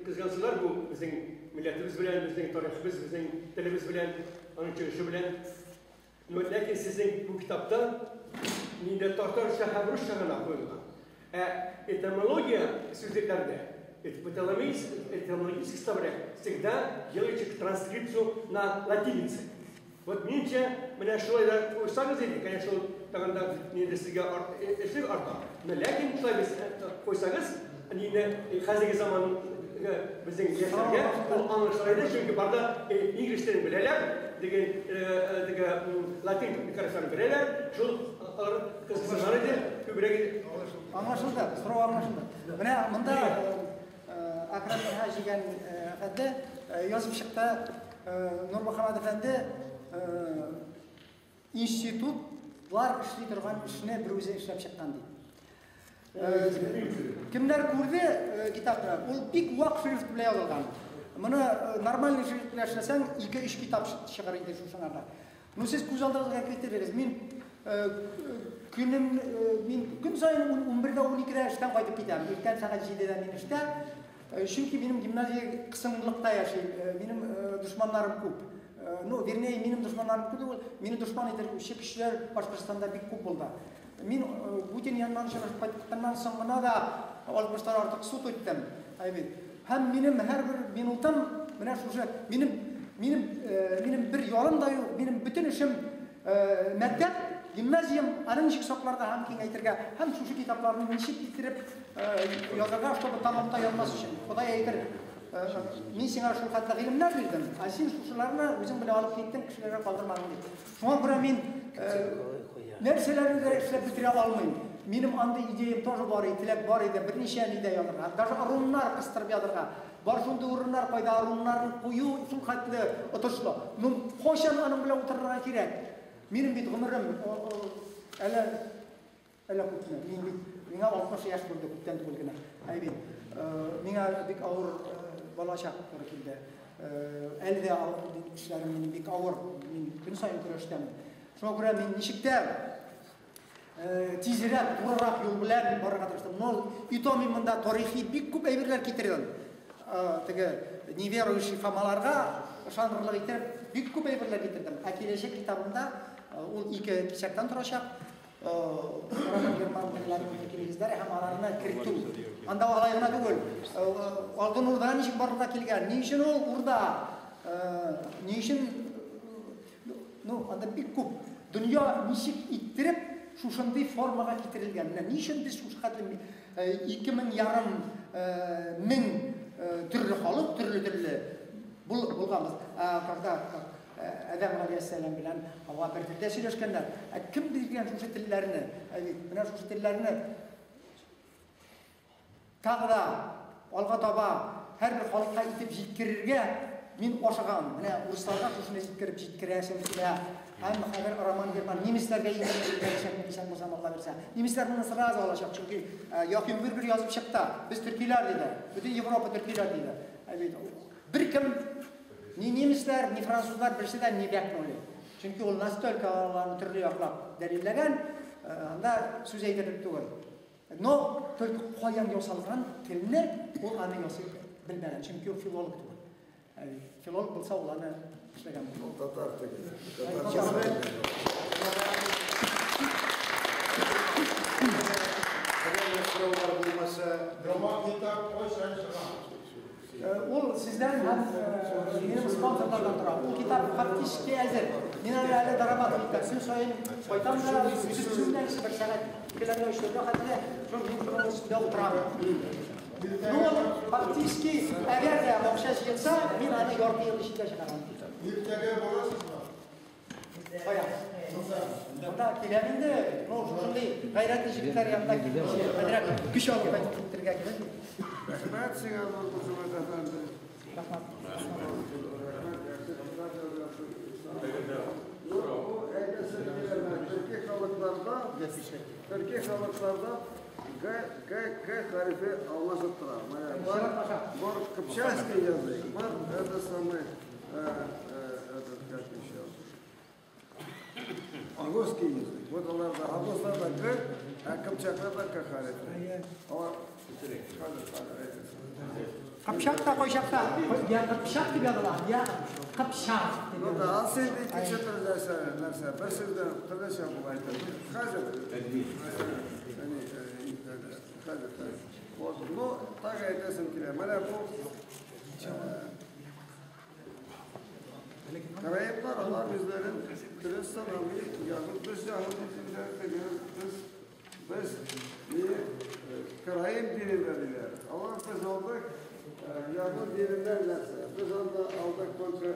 кызгансылар бу безнең милләтебез белән, безнең тарихыбыз, безнең телебез белән, аның чыгышы белән. Но ләкин сезнең бу китапта инде татарча һәм русча гына куелган. Ә этимология сүзлекләрдә, этимологических словарях всегда делаете транскрипцию на латинице. Вот минемчә, менә шулай да куйсагыз иде, конечно, ул тагын да инде сезгә эшлек арта. Но ләкин шулай без куйсагыз, инде хәзерге заман безнең яшьләргә ул аңлашыла иде, чөнки барда инглиз телен беләләр, деген теге латин хәрефләрен беләләр, шул алар кызыксыналар иде, күбрәк. Аңлашылды, сорау аңлашылды. Менә монда Әкрәм Минһаҗ дигән әфәнде язып чыкты, Нурмөхәммәт әфәнде институтлар эшли торган эшне бер үзе эшләп чыккан ди. Кемнәр күрде китапны? Ул бик вак шрифт белән язылган. Моны нормальный шрифт белән эшләсәң, 2-3 китап чыгар инде шушыңарда. Ну сез күз алдыгызга китерегез. Мин көнем, мин көн саен 11-дә, 12-дә эштән кайтып китәм. Иртән сәгать 7-дә мин эштә. Чөнки минем гимназия кысымлыкта яши. Минем дошманнарым күп. Ну, вернее, минем дошманнарым күп түгел, мине дошман итүче кешеләр Башкортстанда бик күп булды. Мин Путин яныннан чыгып кайтканнан соң гына да 60-тан артык суд үттем. Әйбит. Һәм минем һәрбер минутым менә шушы, минем бер ялым да юк, минем бөтен эшем мәктәп, гимназиям, аны ничек сакларга һәм киңәйтергә, һәм шушы китапларны ничек китереп язарга, чтобы тамакта янмас өчен. Ходай әйтер, Мин сиңа шул хәтле гыйлемнәр бирдем, ә син шушыларны үзең белән алып киттең, кешеләргә калдырмадың дип. Шуңа күрә мин нәрсәләрне дә эшләп бетерә алмыйм. Минем андый идеям тоже бар иде, теләк бар иде, берничә нидә язырга, даже руннар кыстырып язырга. Бар шундый урыннар, кайда руннарны кую шул хәтле отышлы. Ну, кайчан аның белән утырырга кирәк? Минем бит гомерем әле күпме. Мин бит, миңа 60 яшь булды, күптән түгел генә. Әй бит, миңа бик авыр балачак туры килде. Әле дә эшләрем минем бик авыр. Мин көн саен көрәштәмен. Шуңа күрә мин ничек тә тизрәк, турырак юл белән барырга тырыштым. Но и то мин монда тарихи бик күп әйберләр китердем. Теге неверующий Фомаларга ышанырлык итеп бик күп әйберләр китердем. Ә киләчәк китабымда ул ике кисәктән торачак. Роман герман телләренең нигезләре һәм аларны кертү. Анда алай гына түгел. Алтын Урда ничек барлыкка килгән? Ни өчен ул Урда? Ни өчен, ну, анда бик күп дөнья ничек иттереп шушындый формага китерелгән. Менә ни өчен без шушы хәтле 2500 мең төрле халык, төрле-төрле булганбыз. Когда Адәм галәйһиссәлам белән Һава бер телдә сөйләшкәннәр. Ә кем биргән шушы телләрне? Менә шушы телләрне тагы да алга таба һәрбер халыкка итеп җиткерергә мин ашыгам. Менә урысларга шушыны җиткереп җиткерәсем килә. Һәм хәзер роман герман немецләргә җиткерәчәк, исән булсам, Алла бирсә. Немецләр моны сразу алачак, чөнки Яким бер язып чыкты. Без төркиләр диде. Бөтен Европа төркиләр диде. Беркем ни немецләр, ни французлар берсе дә не вякнули. Чөнки ул настолько аларны төрле яклап дәлилләгән, анда сүз әйтерлек түгел. Но только каян ясалган телне ул аны ясый белмәгән, чөнки ул филолог түгел. Филолог булса, ул аны эшләгән булыр. Ул татар түгел. Сораулар булмаса, Яңа китап кайчан чыга? Ул сездән һәм минем спонсорлардан тора. Ул китап фактически әзер. Мин әле дорабатывать итәм. Көн саен кайтам да, сүзсезләр бер сәгать, икеләргә, өчләргә хәтле шул шуның өстендә утырам. Ну, фактически, әгәр дә акча җыелса, мин аны ярты ел эчендә чыгарам. Иртәгә барасызмы? Кая? Монда киләм инде. Ну, шушындый гайрәтле җегетләр янына килеп, әзрәк көч алып кайтып китәргә кирәк. Рәхмәт сиңа, Нурмөхәммәт әфәнде. Рәхмәт. Ну, бу әйтәсе килә, төрки халыкларда Г, Г, К хәрефе алмашып тора. Менә бар кыпчакский язык, бар это самый, этот, как еще, огузский язык. Вот аларда, огузларда Г, а кыпчакларда К хәрефе. Алар хәзер, хәзер әйтәсе. Кыпчак та кайчакта, я кыпчак дип языла, я кыпчак дип Ну да, языла. ал син икенче төрле нәрсә, бер сүздән төрлечә була әйтә. Хәзер. Хәзер, хәзер. Вот, ну, так әйтәсем килә. Менә бу Караиблар, алар үзләрен телен санамый, ягъни без яһүди диннәре түгел, без ни караим динендә диләр. Алар без алдык яһүд диненнән нәрсә. Без анда алдык только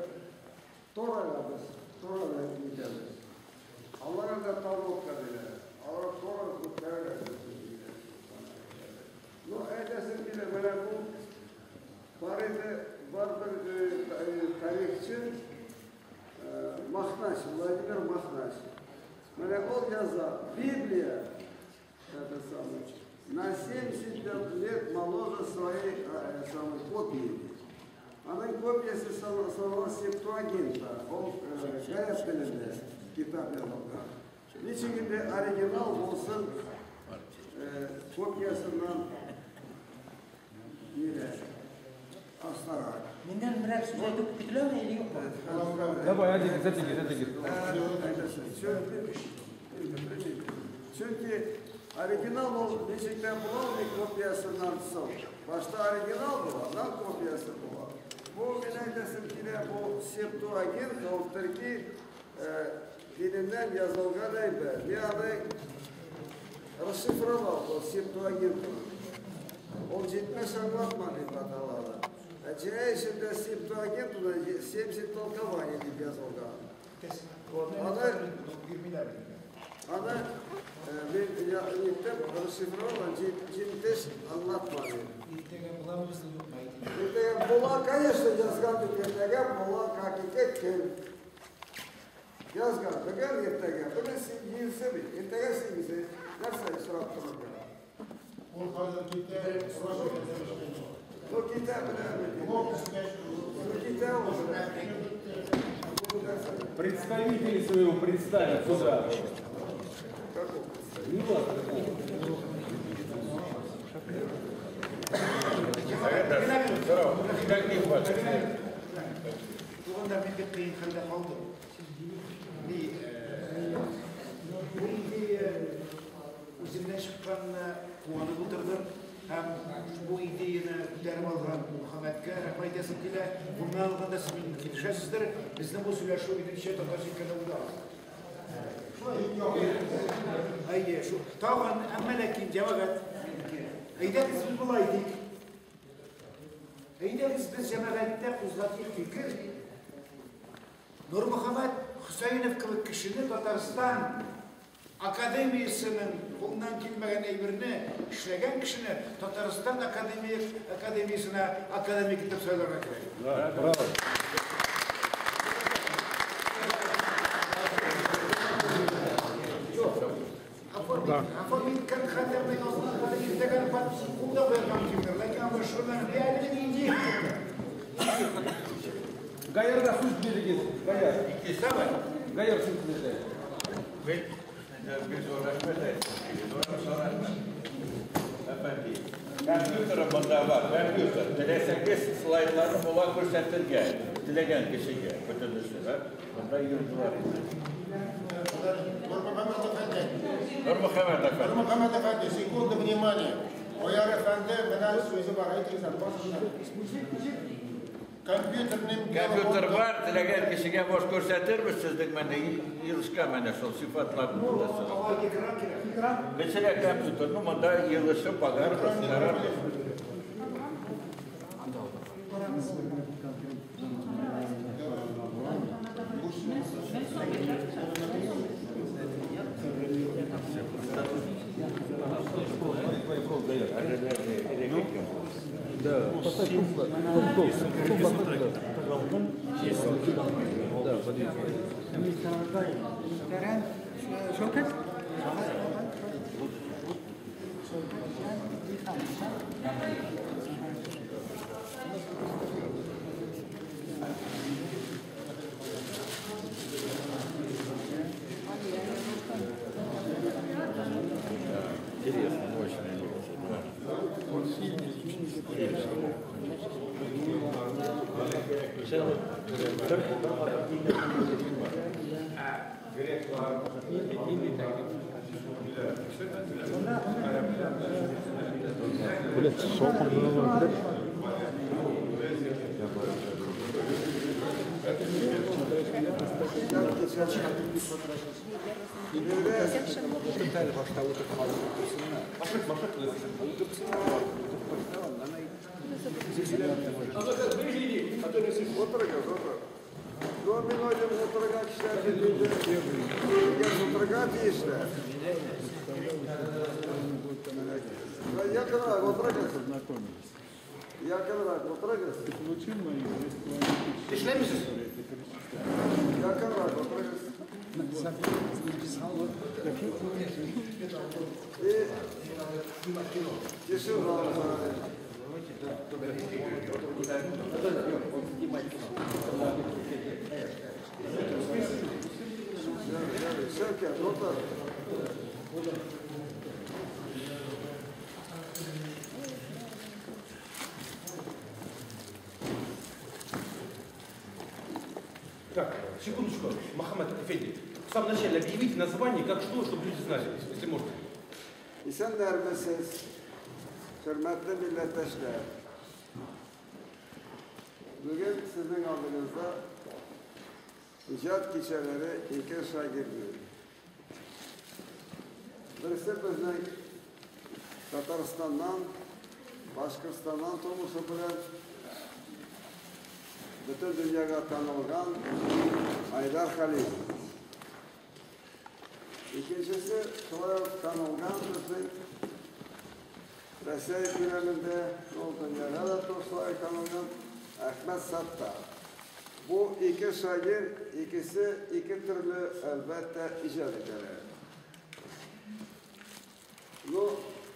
Торага без, Торага итәбез. Алар анда Талмудка диләр. Алар Тора үткәрәләр. Ну, әйтәсем килә, менә бу бар иде, бар бер тарихчы Махнач, Владимир Махнач. Менә ул яза, Библия, это самое, на 70 лет моложе своей самой копии. Аның копиясе самого Септуагинта, ул гарәп телендә китап язылган. Ничек инде оригинал булсын, копиясыннан нилә, астарак. Миннән берәр сүз әйтү көтеләме или юкмы? Давай, әдигез, әдигез, әдигез. Чөнки оригинал ул ничек тә була, ул копиясыннан соң. Башта оригинал була, аннан копиясе була. Бу мин әйтәсем килә, бу Септуагинт, ул төрки диненнән язылган әйбер. Мин аны расшифровал, бу Септуагинт. Ул җитмеш аңлатма дип аталады. Ә җинаять эшендә Септуагинтада 70 толкование дип язылган. Аны мин ниттем, расшифрован, җимтеш аңлатма дип. Иртәгә буламы безнең, юкмы? Иртәгә була, конечно, язган бит, иртәгә була, как ике көн. Язган, бүген иртәгә, бүген сигезсе бит, иртәгә сигезе. Нәрсә сорап торырга? Ул хәзер китә, Ул китә, менә бит. Ул китә ул. Представители своего представят сюда. Какого? Не вас, такого. Как вас? Туганнар, мин бик кыен хәлдә калдым. Ни, бу идея үземнән чыкканына куанып утырдым һәм бу идеяны күтәреп алган Мөхәммәткә рәхмәт әйтәсем килә. Гомумән алганда, сез минем килешәсездер. Безнең бу сөйләшү минемчә татар чиркәүендә уза. Әйе, шу. Тагын, әмма ләкин җәмәгать, әйдәгез без болай дик. Әйдәгез без җәмәгатьтә кузгатыйк фикер. Нурмөхәммәт Хөсәенов кебек кешене, Татарстан академиясенең кулыннан килмәгән әйберне эшләгән кешене Татарстан академиясенә академик итеп сайларга кирәк. Да, браво. Юк. Оформить хәтердә язылган иртәгә кулда куярга мөмкиннәр. Ләкин аны шуны реаль идея. Гаярга сүз бирегез. Гаяр. Давай. Гаяр сүз бирде. Мин бер зур рәхмәт әйтәм. Зур рәхмәт. Әфәнди. Компьютер монда бар, компьютер. Теләсәгез, слайдларны була күрсәтергә, теләгән кешегә, бөтенесе, да? Монда йөрделәр инде. Нурмөхәммәт әфәнде. Нурмөхәммәт әфәнде. Нурмөхәммәт әфәнде, секунда внимания. Ояр әфәнде, менә сүзе бар, әйтегез әле, басыгыз. Компьютерның Компьютер бар, теләгән кешегә бош күрсәтербез сезнең менә йылышка менә шул сыйфатларны күрсәтеп. Экран кирәк. Мәсәлән, компьютерны монда йылышып багарбыз, карарбыз. Да, поставь куклу. Да, подвинь. Шәүкәт? Интересно, мощная лекция, да. Блять, соком блядь. Утырыгыз, утыр. Ну, мин уйлыйм, утырган кешеләр инде утырырга тиешләр. Якынрак утырыгыз. Якынрак утырыгыз. Эшләмисез? Якынрак утырыгыз. И тишина. Шәүкәт, утыр. Так, секундочку, Мохаммед Эфенди. В самом начале объявите название, как что, чтобы люди знали, если можно. Исәннәрмесез, хөрмәтле милләттәшләр. Бүген сезнең алдыгызда иҗат кичәләре ике шагыйрьнең. Берсе безнең Татарстаннан, Башкортстаннан тумышы белән бөтен дөньяга танылган Айдар Халим. Икенчесе шулай ук танылган безнең Россия күләмендә, ул дөньяга да шулай танылган Әхмәт Саттар. Бу ике шагыйрь, икесе ике төрле, әлбәттә, иҗат итәләр. Ну,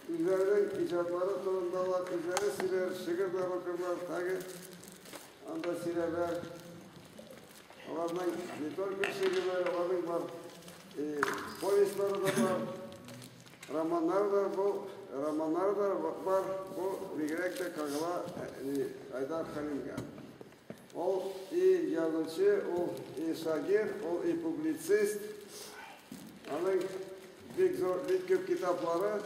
үзләренең иҗатлары турында алар үзләре сөйләр, шигырьләр укырлар, тагы анда сөйләрләр. Аларның не только шигырьләре, аларның бар повестьлары да бар, романнары да бу, романнары да бар, бу бигрәк тә кагыла Айдар Халимгә. Ул и язучы, ул и шагыйрь, ул и публицист. Аның бик зур, бик күп китаплары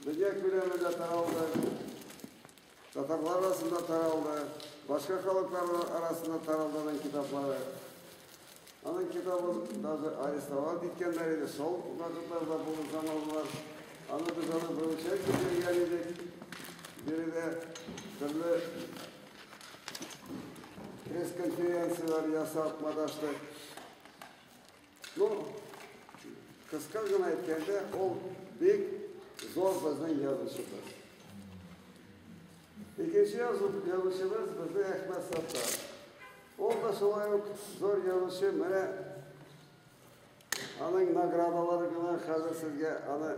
дөнья күләмендә таралды. Татарлар арасында таралды, башка халыклар арасында таралды аның китаплары. Аның китабын даже арестовать иткәннәр иде, шул вакытларда булган заманлар. Аны без аны выручать итергән идек. Биредә төрле пресс-конференцияләр ясап маташтык. Ну, кыска гына әйткәндә, ул бик зур безнең язучыбыз. Икенче язучыбыз безнең Әхмәт Саттар. Ул да шулай ук зур язучы, менә аның наградалары гына хәзер сезгә аны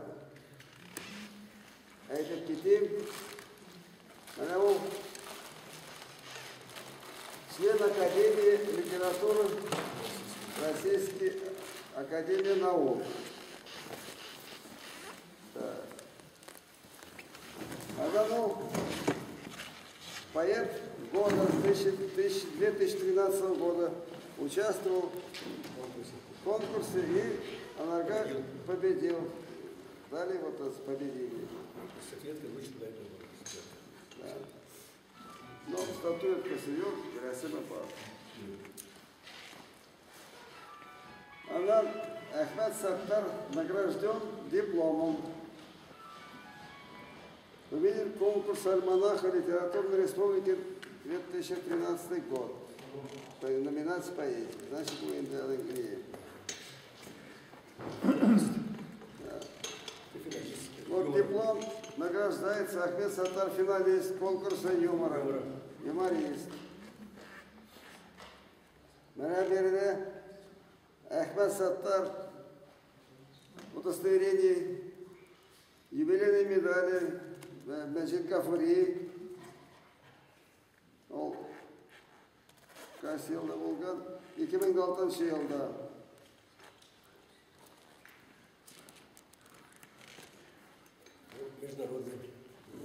әйтеп китим. Менә ул член Академии литературы Российской Академии наук. Так. Аннан поэт года 2013 года участвовал в конкурсе и Анарга победил. Дали вот победили. Да. Но статуэтка сидел Герасима Павлович. Аннан Әхмәт Саттар награжден дипломом. Победил конкурс альманаха литературной республики 2013 год. По номинации поэзии. Значит, мы им. Вот диплом награждается Ахмед Саттар, финалист конкурса юмора. Юморист. Менә биредә Әхмәт Саттар удостоверение юбилейной медали Мәҗит Гафури. Ул кайсы елда булган? 2006 елда.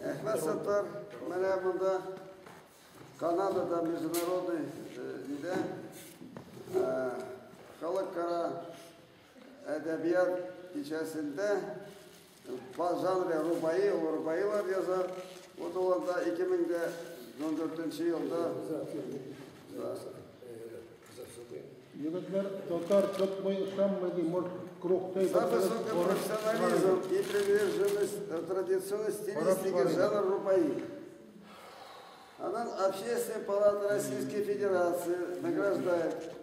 Әхмәт Саттар менә монда Канадада международный нидә халыкара әдәбият кичәсендә по жанре рубаи, ул рубаилар яза. Вот ул анда 2014 елда. Егетләр, татар тотмый, ышанмый, может, кругтай. За высокий профессионализм и приверженность традиционной стилистике жанра рубаи. Аннан Общественная палата Российской Федерации награждает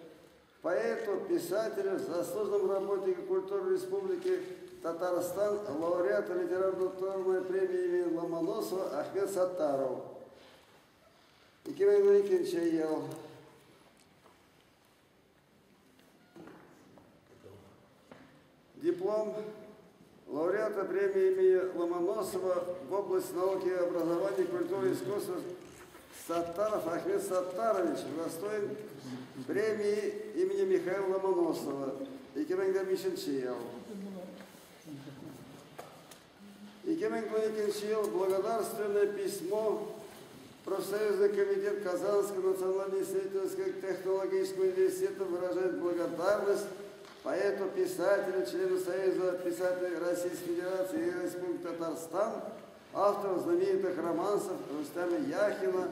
поэту, писателю, заслуженному работнику культуры Республики Татарстан, лауреата литературной премии имени Ломоносова Ахмед Саттаров. 2012 ел. Диплом лауреата премии имени Ломоносова в области науки, образования, культуры и искусства Саттаров Ахмед Саттарович удостоен премии имени Михаила Ломоносова. 2005 ел. 2012 ел благодарственное письмо Профсоюзный комитет Казанского национального исследовательского технологического университета выражает благодарность поэту, писателю, члену Союза писателей Российской Федерации и Республики Татарстан, автору знаменитых романсов Рустама Яхина,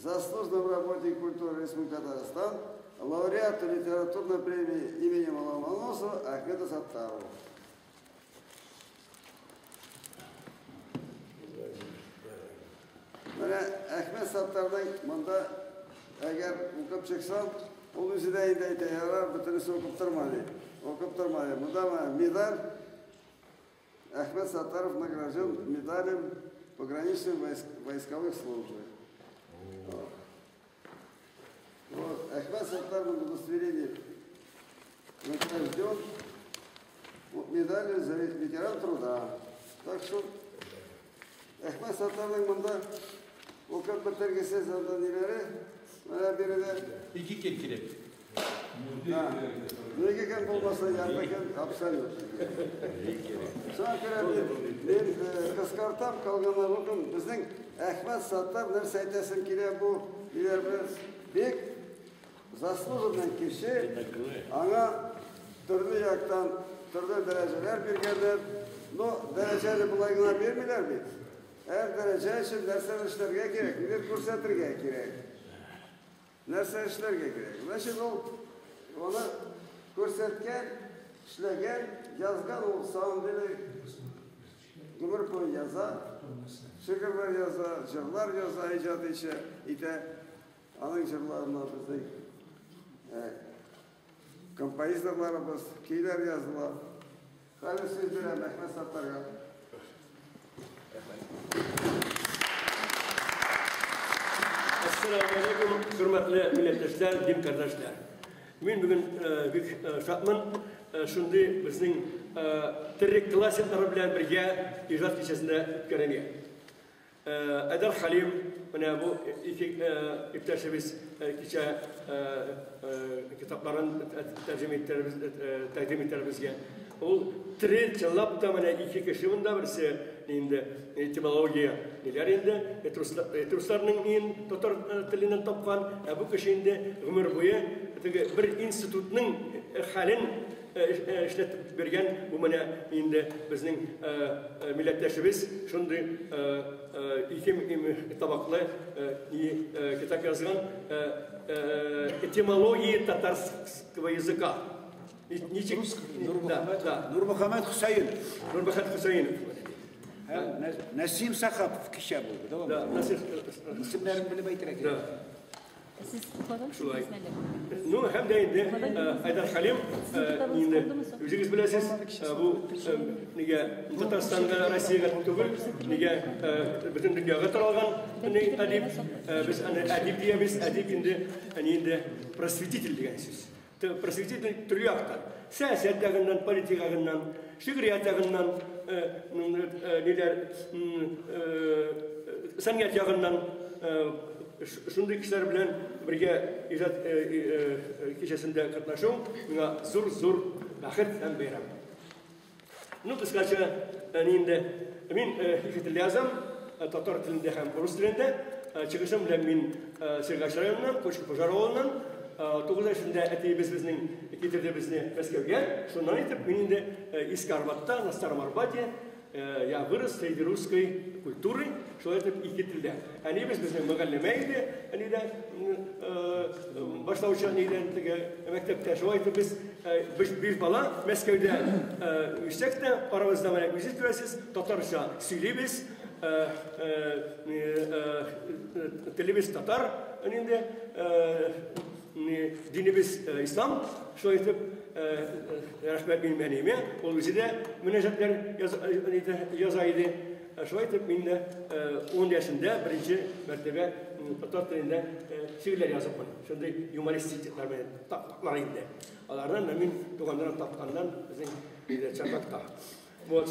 заслуженному работнику культуры Республики Татарстан, лауреату литературной премии имени Ломоносова Ахмеду Саттарову. Менә Әхмәт Саттарның монда Әгәр укып чыксам, ул үзе дә инде әйтә, ярар, бөтенесе укып торма ди. Укып торма ди. Монда менә медаль Әхмәт Саттаров награжден медалем пограничной войсковых службы. Вот. Әхмәт Саттаров удостоверение награжден медалью за ветеран труда. Так что Әхмәт Саттарның монда укып бетергесез анда ниләре, менә биредә. Ике көн кирәк. Ике көн булмаса, ярты көн абсолютно. Шуңа күрә мин кыскартам, калганнар укым. Безнең Әхмәт Саттар, нәрсә әйтәсем килә бу ниләр белән, бик заслуженный кеше, аңа төрле яктан төрле дәрәҗәләр биргәннәр. Но дәрәҗәне болай гына бирмиләр бит. Һәр дәрәҗә өчен нәрсә эшләргә кирәк, нидер күрсәтергә кирәк. Нәрсә эшләргә кирәк. Значит, ул аны күрсәткән, эшләгән, язган, ул самом деле гомер буе яза, шигырьләр яза, җырлар яза, иҗат итә. Аның җырларына безнең композиторларыбыз көйләр языла. Хәзер сүз бирәм Әхмәт Саттарга. Ассаламу алейкум, хөрмәтле милләттәшләр, дин кардәшләр. Мин бүген бик шатмын, шундый безнең тере классиклар белән бергә иҗат кичәсендә үткәрергә. Әдәр Халим, менә бу ике иптәшебез кичә китапларын тәрҗемә иттербез, тәкъдим итәрбезгә. Ул тере чынлап та менә ике кеше монда, берсе инде этимология ниләр инде, этрусларның ин татар теленнән тапкан, ә бу кеше инде гомер буе теге бер институтның хәлен эшләтеп биргән, бу менә инде безнең милләттәшебез шундый ике табаклы китап язган этимология татарского языка. Ничек? Нурмөхәммәт Хөсәенов. Нурмөхәммәт Хөсәенов. Нәсим Сахапов кичә булды. Да, Насим. Исемнәрен белеп әйтергә кирәк. Шулай. Ну, һәм дә инде Айдар Халим, инде үзегез беләсез, бу нигә Татарстанга, Россиягә түгел, нигә бөтен дөньяга таралган әдип. Без аны әдип диябез, әдип инде, инде просветитель дигән сүз. Просветитель төрле яктан, сәясәт ягыннан, политика ягыннан, шигърият ягыннан, ниләр, сәнгать ягыннан шундый кешеләр белән бергә иҗат кичәсендә катнашу миңа зур-зур бәхет һәм бәйрәм. Ну, кыскача, инде мин ике телдә язам, татар телендә һәм рус телендә. Чыгышым белән мин Сергач районыннан, Кочко-Пожар авылыннан. 9 яшендә әтиебез безнең китерде безне Мәскәүгә. Шуннан итеп мин инде Иске Арбатта, на Старом Арбате, я вырос среди русской культуры, шулай итеп ике телдә. Әниебез безнең мөгаллимә иде, әни дә башлаучы әнидән теге мәктәптә. Шулай итеп без биш бала Мәскәүдә үссәк тә, арабызда менә үзегез күрәсез, татарча сөйлибез, телебез татар, инде динебез ислам. Шулай итеп рәхмәт минем әниемә, ул үзе дә мөнәҗәтләр яза иде. Шулай итеп мин дә 10 яшендә беренче мәртәбә татар телендә шигырьләр языпмын. Шундый юмористик типлар белән таклар инде. Алардан мин туганнардан тапканнан безнең өйдә Чарлакта. Вот.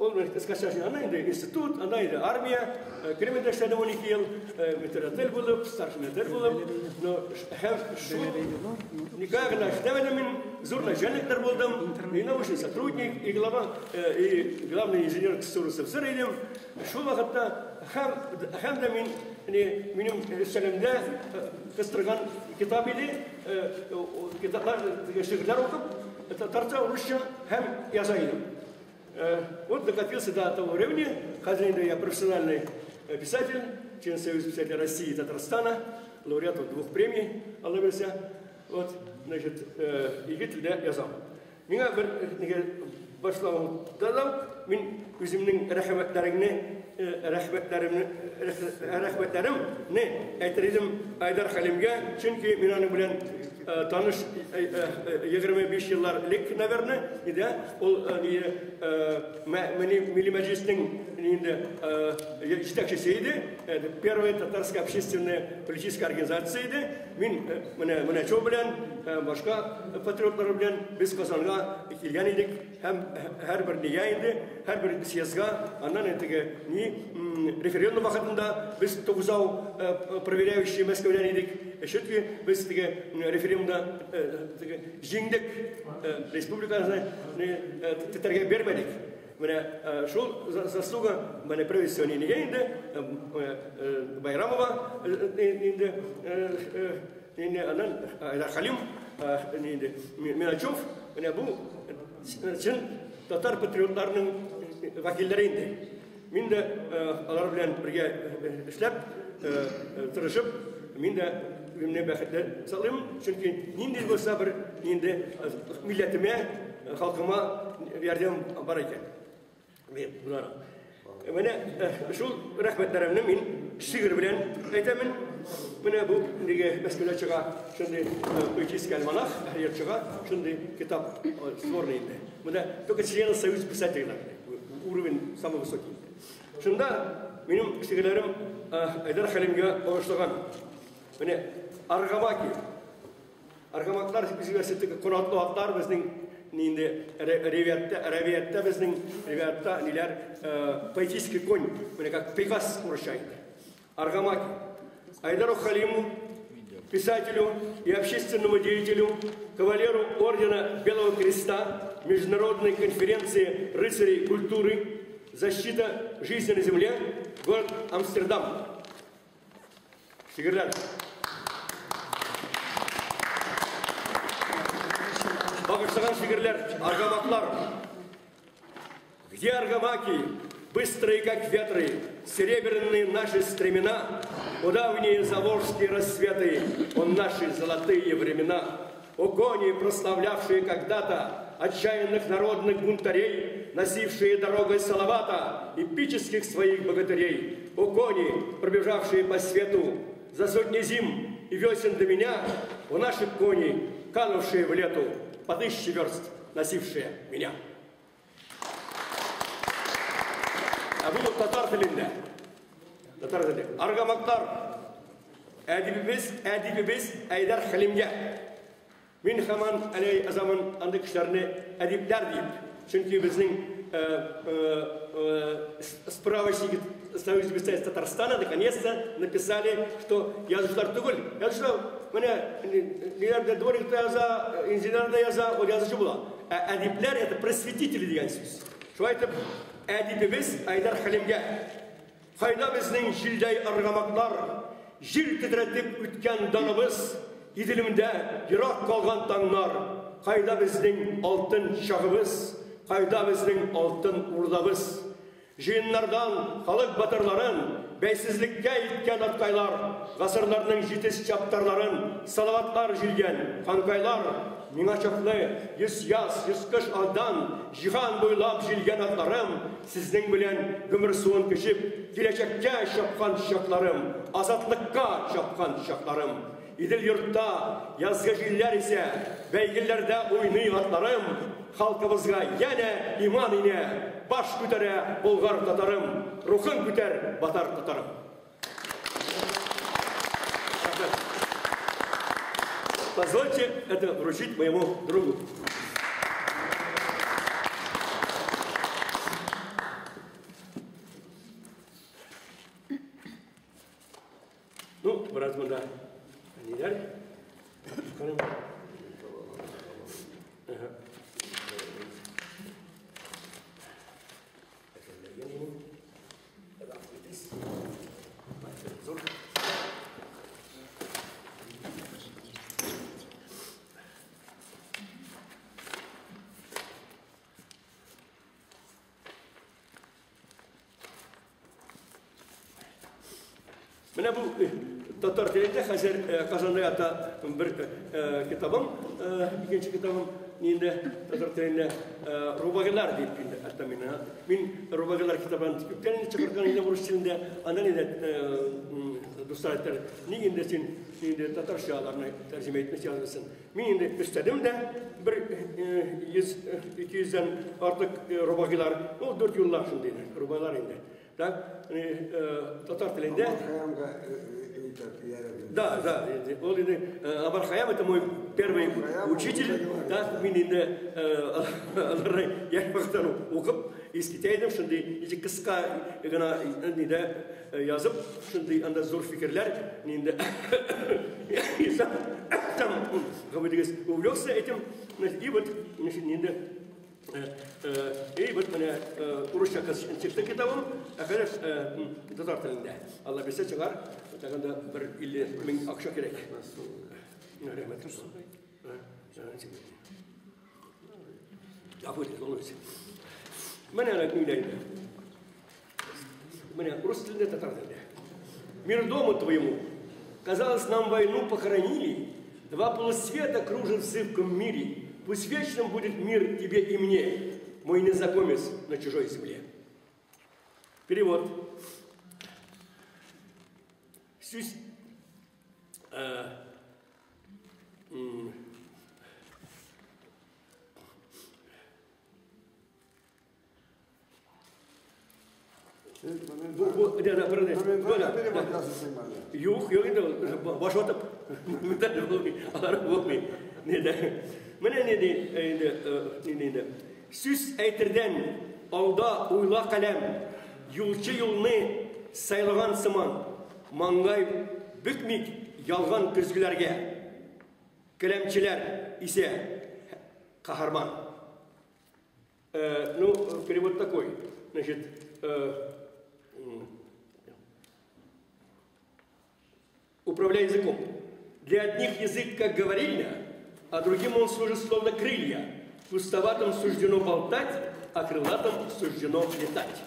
Ул бер кыскача анда инде институт, анда инде армия, Кремльдә эшләдем 12 ел, метрдотель булып, старший метрдотель булып, но һәм шул никогда гына эшләмәдем мин, зур начальниклар булдым, и научный сотрудник, и глава, и главный инженер КСУ РСФСР идем. Шул вакытта һәм дә мин, минем өстәлемдә кыстырган китап иде, китаплар, шигырьләр укып, татарча, русча һәм яза идем. Вот докатился до того времени, хәзер инде я профессиональный писатель, член Союза писателей России и Татарстана, лауреат 2 премий, Алла бирсә. Вот, значит, ике телдә язам. Миңа бер нигә башлауда да мин үземнең рәхмәтләремне әйтер идем Айдар Хәлимгә, чөнки мин аның белән таныш 25 еллар элек, наверное, иде. Ул Милли Мәҗлиснең инде җитәкчесе иде. Первая татарская общественная политическая организация иде. Мин менә Чо белән, башка патриотлар белән без Казанга килгән идек һәм һәрбер нигә инде, һәрбер съездга, аннан теге ни референдум вакытында без тугызау проверяющий Мәскәүдән идек. Чөнки без теге референдумда теге җиңдек, республиканы тетәргә бирмәдек. Менә шул заслуга менә правительство нигә инде Байрамова инде инде аннан Айдар Халим инде Миначев, менә бу чын татар патриотларының вәкилләре инде. Мин дә алар белән бергә эшләп, тырышып, мин дә үземне бәхетле саныйм, чөнки нинди булса бер инде милләтемә, халкыма ярдәм бар икән. Менә шул рәхмәтләремне мин шигырь белән әйтәмен. Менә бу нигә Мәскәүдә чыга шундый поэтический альманах, һәр чыга шундый китап сборный инде. Монда только члены Союза писателей, уровень самый высокий. Шунда минем шигырьләрем Айдар Хәлимгә багышлаган. Менә Аргамаки. Аргамаклар безгә теге канатлы атлар безнең инде рәвиятта безнең рәвиятта ниләр поэтический конь, менә как Пегас урысча инде. Аргамаки. Айдару Халиму, писателю и общественному деятелю, кавалеру Ордена Белого Креста, Международной конференции рыцарей культуры «Защита жизни на земле», город Амстердам. Шигырьләр. Багышлаган шигырьләр, аргамаклар. Где аргамаки, быстрые, как ветры, серебряные наши стремена, о давние заволжские рассветы, о наши золотые времена, о кони, прославлявшие когда-то отчаянных народных бунтарей, носившие дорогой Салавата эпических своих богатырей, о кони, пробежавшие по свету за сотни зим и весен до меня, о наши кони, канувшие в лету, по 1000 верст, носившие меня. Ә бу татар телендә. Татар теле. Аргамаклар. Әдибебез Айдар Хәлимгә. Мин һаман әле азамын андый кешеләрне әдипләр дип. Чөнки безнең справочники Союза писателей Татарстана наконец-то написали, что язучылар түгел. Язучылар менә ниләрдә дворникта яза, инженер да яза, ул язучы була. Ә әдипләр это просветители дигән сүз. Шулай итеп, әдибебез Айдар Хәлимгә. Кайда безнең җилдәй аргамаклар, җил тетрәтеп үткән даныбыз, Иделемдә ерак калган таңнар, кайда безнең алтын чагыбыз, кайда безнең алтын урдабыз. Җыеннардан халык батырларын, бәйсезлеккә иткән аткайлар, гасырларның җитез чаптарларын, салаватлар җилгән ханкайлар, миңа чаклы 100 яз, 100 кыш алдан җиһан буйлап җилгән атларым, сезнең белән гомер суын кичеп, киләчәккә чапкан чакларым, азатлыкка чапкан чакларым. Идел йортта язгы җилләр исә, бәйгеләрдә уйный атларым, халкыбызга янә иман инә, баш күтәрә болгар татарым, рухын күтәр батар татарым. Позвольте это вручить моему другу. Ну, брат, да. Ниләр? Менә бу татар телендә хәзер Казанда ята бер китабым, икенче китабым. инде татар телендә рубагыйлар дип инде әйтәм мин. Мин рубагыйлар китабын күптән инде чыгарган инде урыс телендә. Аннан инде дуслар әйттеләр, ник инде син инде татарча аларны тәрҗемә итмәс язасың. Мин инде өстәдем дә бер 100-200дән артык рубагыйлар, ул 4 юллар шундый инде, рубагыйлар инде. Так, татар телендә. Да, да, ул инде Омар Хайям, это мой первый учитель, да, мин инде аларны яшь вакыттан укып, искитә идем, шундый ничек кыска гына нидә язып, шундый анда зур фикерләр, инде там, как бы увлекся этим, и вот, значит, инде и вот менә урысча чыкты китабым, ә хәзер татар телендә. Алла бирсә чыгар, тагын да бер 50 мең акча кирәк. Рәхмәт. Гафу итегез, олы. Менә нидә инде. Менә рус телендә, татар телендә. Мир дому твоему. Казалось, нам войну похоронили. Два полусвета кружат в зыбком мире. Пусть вечным будет мир тебе и мне, мой незнакомец на чужой земле. Перевод. Сюсь, Юк, юк инде баш ватып. Алар булмый. Нидә? Менә ни ди инде, инде. Сүз әйтердән алда уйла каләм. Юлчы юлны сайлаган сыман. Маңгай бөкмик ялган көзгеләргә. Кәләмчеләр исә каһарман. Ну, перевод такой. Значит, управляй языком. Для одних язык как говорильня, а другим он служит словно крылья. Пустоватым суждено болтать, а крылатым суждено летать.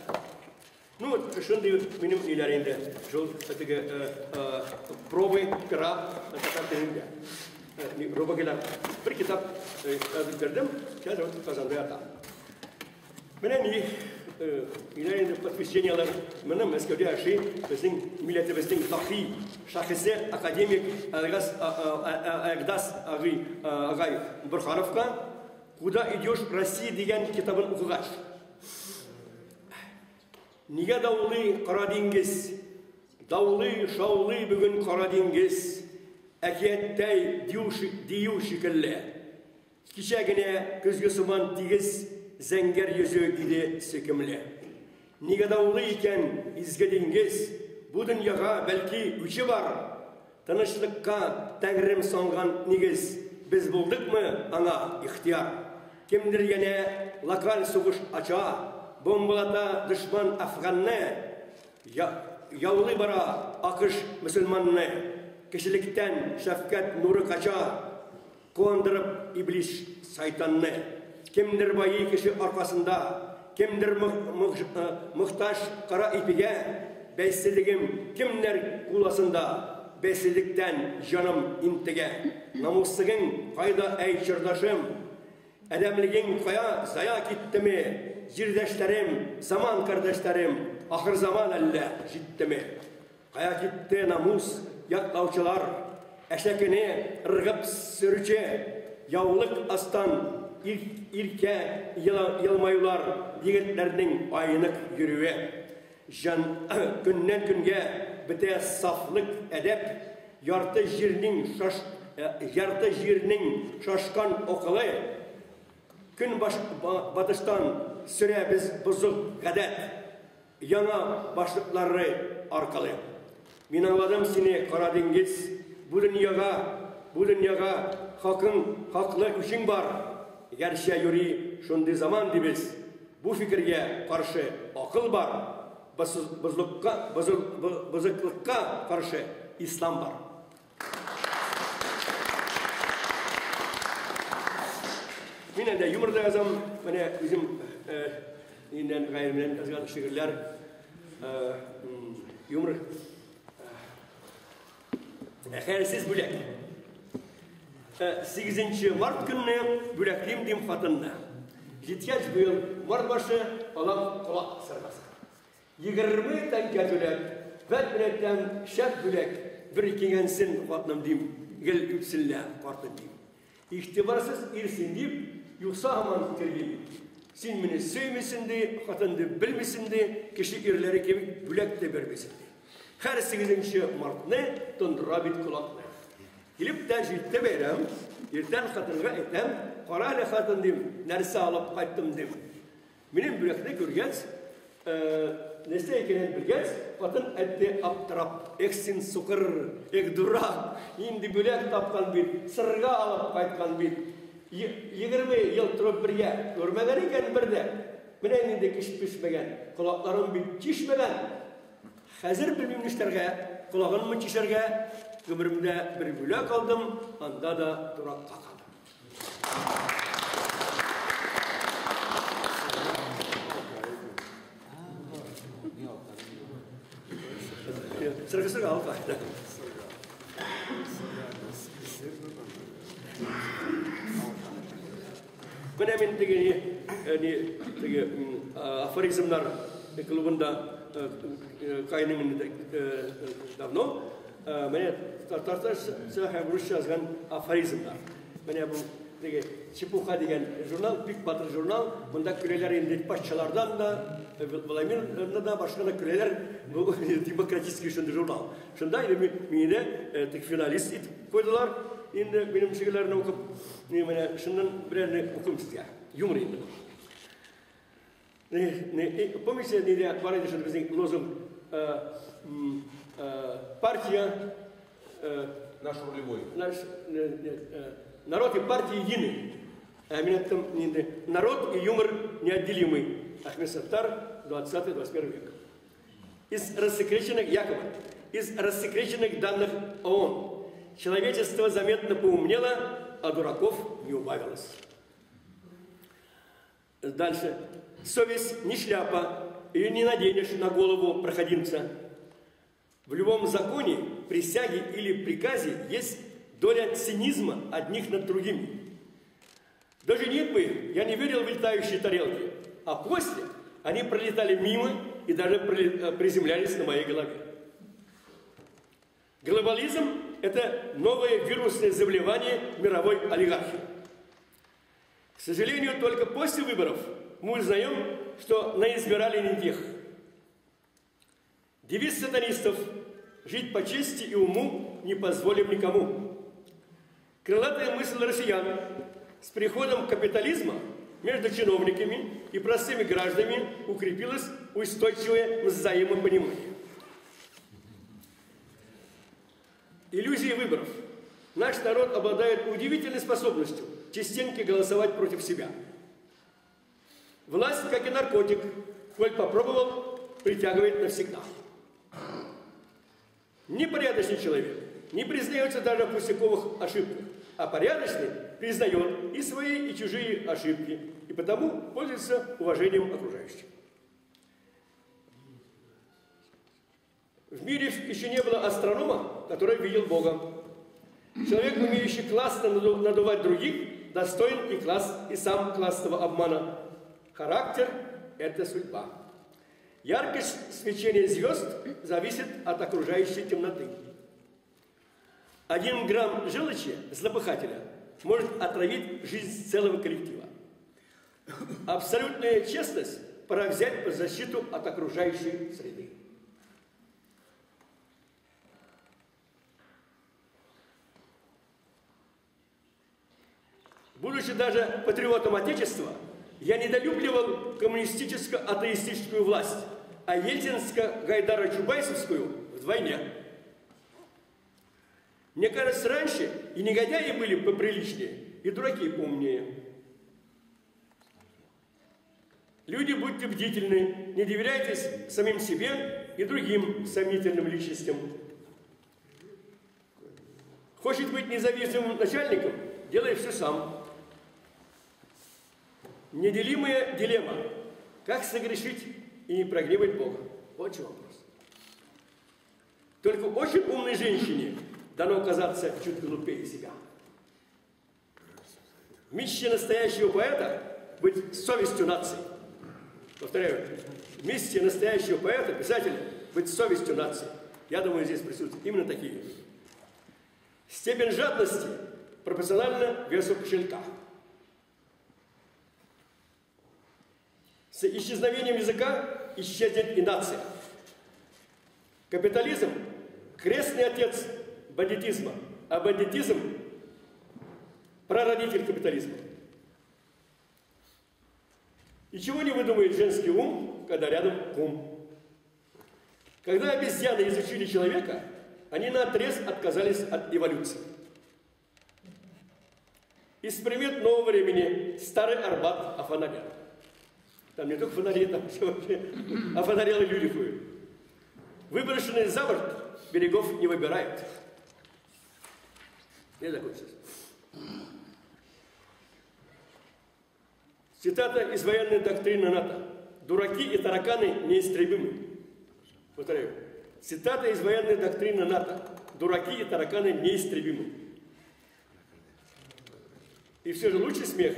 Ну вот, шундый минем ниләр инде. Шул теге пробы пера татар телендә. Рубагыйлар. Бер китап язып бирдем, хәзер вот Казанда ята. Менә ни ниләр инде подтвержденияләр. Менә Мәскәүдә яши безнең милләтебезнең даһи шәхесе академик Агдас агай Бурхановка «Куда идешь, Россия» дигән китабын укыгач. Нигә даулый Кара диңгез? Даулый, шаулый бүген Кара диңгез. Әкияттәй дию шикелле. Кичә генә көзге сыман тигез зәңгәр йөзе иде сөйкемле. Нигә даулый икән изге диңгез? Бу дөньяга бәлки үче бар. Тынычлыкка тәңрем салган нигез. Без булдыкмы аңа ихтияр? Кемдер янә локаль сугыш ача, бомбалата дошман Афганны, яулый бара АКШ мөселманны. Кешелектән шәфкать нуры кача, куандырып иблис сайтанны. Кемдер байы кеше аркасында, кемдер мохтаж кара ипигә, бәйсезлегем кемнәр куласында, бәйсезлектән җаным интегә. Намуслыгың кайда, әй чордашым? Адәмлегең кая зая киттеме? Җирдәшләрем, заман кардәшләрем, ахыр заман әллә җиттеме? Кая китте намус яклаучылар, әшәкене ыргып сөрүче, яулык астан иркә елмаюлар, егетләрнең айнык йөрүе. Жан көннән көнгә бетә сафлык әдәп, ярты җирнең шашкан акылы, көн батыштан сөрәбез бозык гадәт, яңа башлыклары аркылы. Мин аңладым сине, Кара диңгез, бу дөньяга хакың, хаклы үчең бар. Гәрчә юри шундый заман дибез. Бу фикергә каршы акыл бар, бозыклыкка каршы ислам бар. Мин инде юмор да язам, менә үзем инде гайре белән язган шигырьләр, юмор. Хәерсез бүләк. 8 март көнне бүләклим дим хатынны. Җиткәч быел март башы, алам колак сыргасы. 20 тәңкә түләп, вәт беләктән шәп бүләк, бер киңәнсен хатыным дим, гел үпсенлә картым дим. Игътибарсыз ирсен дип, юкса һаман тиргим. Син мине сөймисең ди, хатынды белмисең ди, кеше ирләре кебек бүләк тә бирмисең ди. Һәр 8 мартны тондыра бит колакны. Килеп тә җитте бәйрәм, иртән хатынга әйтәм, кара әле хатын дим, нәрсә алып кайттым дим. Минем бүләкне күргәч, нәрсә икәнен белгәч, хатын әйтте аптырап, эх син сукыр, эх дурак, инде бүләк тапкан бит, сырга алып кайткан бит. 20 ел торып бергә күрмәгән икән бер дә. Менә инде кеш пешмәгән, колакларым бит тишмәгән. Хәзер белмим нишләргә, колагымны тишәргә, гомеремдә бер бүләк алдым, анда да дуракка калдым. Сыргы-сыргы алып кайтты. Менә мин теге теге афоризмнар клубында кайным давно. Менә татарча һәм русча язган афоризмнар. Менә бу теге Чепуха дигән журнал, бик батыр журнал. Монда көләләр инде патшалардан да, Владимирдан да, башка да көләләр. Бу демократический шундый журнал. Шунда инде мине теге финалист итеп куйдылар. Инде минем шигырьләрне укып, менә шуннан берәрне укыйм сезгә. Юмор инде бу. Помните, нидә бар иде шундый безнең лозунг, партия наш рулевой. Наш народ и партия едины. А меня там народ и юмор неотделимы. Ахмед Саттар, 20-21 век. Из рассекреченных якобы, из рассекреченных данных ООН человечество заметно поумнело, а дураков не убавилось. Дальше. Совесть не шляпа, ее не наденешь на голову проходимца. В любом законе, присяге или приказе есть доля цинизма одних над другими. До женитьбы я не верил в летающие тарелки, а после они пролетали мимо и даже приземлялись на моей голове. Глобализм – это новое вирусное заболевание мировой олигархии. К сожалению, только после выборов мы узнаем, что наизбирали не тех. Девиз сатанистов – жить по чести и уму не позволим никому. Крылатая мысль россиян с приходом капитализма между чиновниками и простыми гражданами укрепилось устойчивое взаимопонимание. Иллюзии выборов. Наш народ обладает удивительной способностью частенько голосовать против себя. Власть, как и наркотик, коль попробовал, притягивает навсегда. Непорядочный человек не признается даже в пустяковых ошибках, а порядочный признает и свои, и чужие ошибки, и потому пользуется уважением окружающих. В мире еще не было астронома, который видел Бога. Человек, умеющий классно надувать других, достоин и класс, и сам классного обмана. Характер – это судьба. Яркость свечения звезд зависит от окружающей темноты. 1 грамм желчи злопыхателя может отравить жизнь целого коллектива. Абсолютная честность пора взять под защиту от окружающей среды. Будучи даже патриотом Отечества, я недолюбливал коммунистическо-атеистическую власть, а ельцинско-гайдаро-чубайсовскую вдвойне. Мне кажется, раньше и негодяи были поприличнее, и дураки поумнее. Люди, будьте бдительны, не доверяйтесь самим себе и другим сомнительным личностям. Хочет быть независимым начальником, делай все сам. Неделимая дилемма. Как согрешить и не прогневать Бога? Вот чем вопрос. Только очень умной женщине дано казаться чуть глупее себя. Миссия настоящего поэта – быть совестью нации. Повторяю, миссия настоящего поэта, писателя – быть совестью нации. Я думаю, здесь присутствуют именно такие. Степень жадности пропорциональна весу кошелька. С исчезновением языка исчезнет и нация. Капитализм – крестный отец бандитизма, а бандитизм – прародитель капитализма. И чего не выдумает женский ум, когда рядом кум? Когда обезьяны изучили человека, они наотрез отказались от эволюции. Из примет нового времени старый Арбат офонарел. Там не только фонари, там все вообще офонарелые люди ходят. Выброшенные за борт берегов не выбирают. Я закончу. Цитата из военной доктрины НАТО. Дураки и тараканы неистребимы. Повторяю. Цитата из военной доктрины НАТО. Дураки и тараканы неистребимы. И все же лучший смех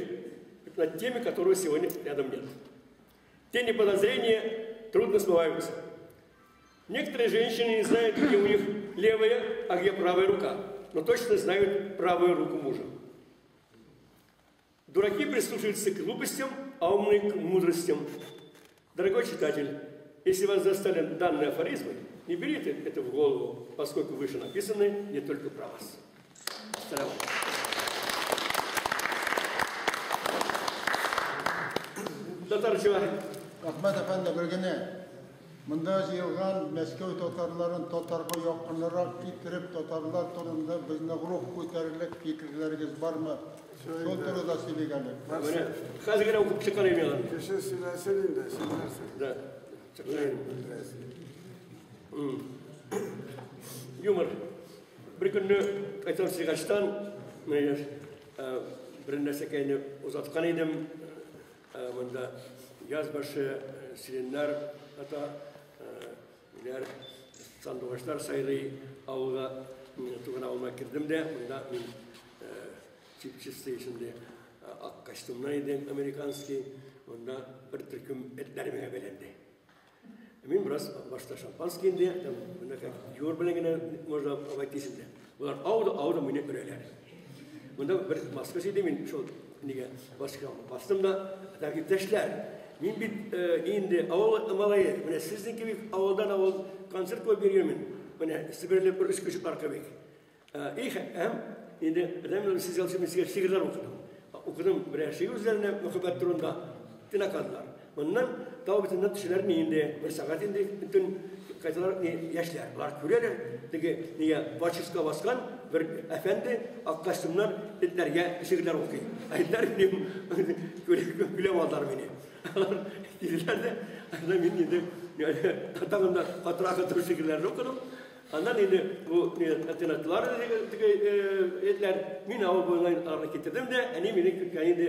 над теми, которые сегодня рядом нет. Тени подозрения трудно смываются. Некоторые женщины не знают, где у них левая, а где правая рука, но точно знают правую руку мужа. Дураки прислушиваются к глупостям, а умные к мудростям. Дорогой читатель, если вас застали данные афоризмы, не берите это в голову, поскольку выше написаны не только про вас. Салам. Татарча. Рәхмәт, әфәнде, бер генә. Монда җыелган Мәскәү татарларын татарга якынрак китереп, татарлар турында безнең рух күтәрерлек фикерләрегез бармы? Шул турыда сөйлик әле. Хәзер генә укып чыккан идем аларны. Кеше сөйләсен инде, сөйләрсең. Да. Юмор. Бер көнне кайтам Сергачтан, бер нәрсәкәйне озаткан идем. Монда яз башы сиреннәр ата, ниләр, сандугачлар сайрый авылга, туган авылыма кердем дә, монда мин чип-чистый шундый ак костюмнан идем, американский, монда бер төркем этләр миңа бәйләнде. Мин бераз башта шампанский инде, там монда как юр белән генә можно обойтись инде. Болар ауды мине өрәләр. Монда бер маска иде, мин шул нигә башка бастым да, так иптәшләр, мин бит инде авыл малае, менә сезнең кебек авылдан авыл концерт куеп йөргәнмен. Менә Себерле бер өч кеше бар кебек. И һәм инде бердәм сез ялчы мин сезгә шигырьләр укыдым. Укыдым берәр шигырь үзләренә мәхәббәт турында тына калдылар. Моннан тау битеннән төшәләр ни инде бер сәгать инде бөтен кайталар ни яшьләр. Болар күрәләр, теге нигә бачыска баскан бер әфәнде ак костюмнар этләргә шигырьләр укый. Этләр минем көлә алдылар мине. Алар диделәр дә, анда мин инде тагын да катырак катыр шигырьләрне укыдым. Аннан инде бу тынатлар теге этләр мин авыл буена аларны китердем дә, әни мине көткән инде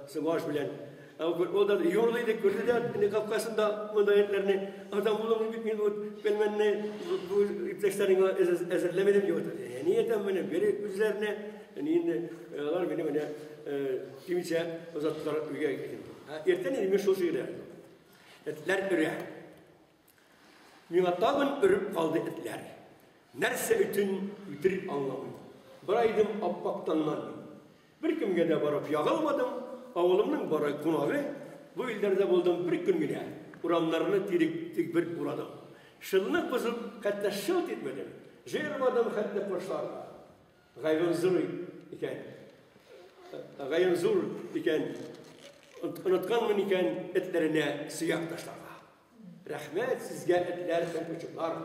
сымаш белән. Ул да юрлый иде, күрде дә инде капкасында монда этләрне. Адам булып бит мин бу пелмәнне бу иптәшләреңә әзерләмәдем дип әйтте. Әни әйтәм менә бери үзләренә, әни инде алар мине менә кимчә озаттылар өйгә китеп. Иртән инде мин шул шигырь яздым. Этләр өрә. Миңа тагын өреп калды этләр. Нәрсә өтен үтереп аңламыйм. Бер айдым аппактаннан мин. Бер кемгә дә барып ягылмадым. Авылымның бары кунагы, бу илләрдә булдым бер көн генә. Урамнарны тирек тик бер урадым. Шылны бозып, хәтта шылт итмәдем. Җыермадым хәтта кошларга. Гайбым зур икән. Гаем зур икән. Онытканмын икән этләренә сөяк ташларга. Рәхмәт сезгә этләр һәм кочыклар.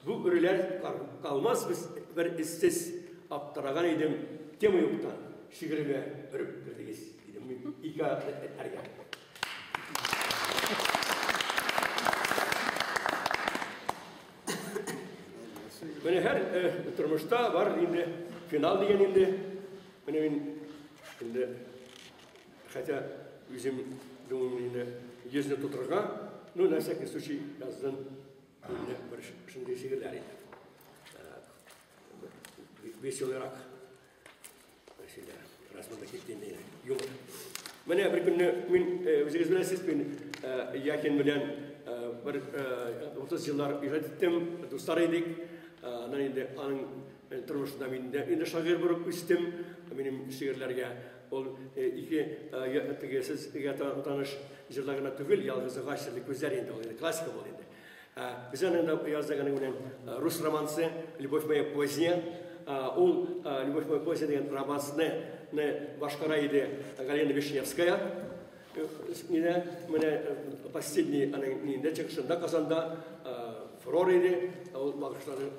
Бу өреләр калмас без бер эзсез. Аптыраган идем, тема юктан. Шигыремә өреп кердегез. Дидем мин ике аяклы этләргә. Менә һәр тормышта бар инде финал дигән инде. Менә мин инде хотя үзем думаю инде йөзне тутырырга, ну, на всякий случай яздым инде бер шундый шигырьләр инде. Веселыйрак. Бераз монда китте инде юмор. Менә бер көнне мин үзегез беләсез, мин Яхин белән бер 30 еллар иҗат иттем, дуслар идек. Аннан инде аның тормышында мин дә инде шагыйрь булып үстем. Минем шигырьләргә ул ике теге сезгә таныш җырлар гына түгел, ялгыз агач, серле күзләр инде ул инде классика булды инде. Без аны да яздык аның белән рус романсы «Любовь моя поздняя». Ул «Любовь моя поздняя» дигән романсны башкара иде Галина Вишневская. Менә последний аның нинде чыгышында Казанда фурор иде. Ул багышлады.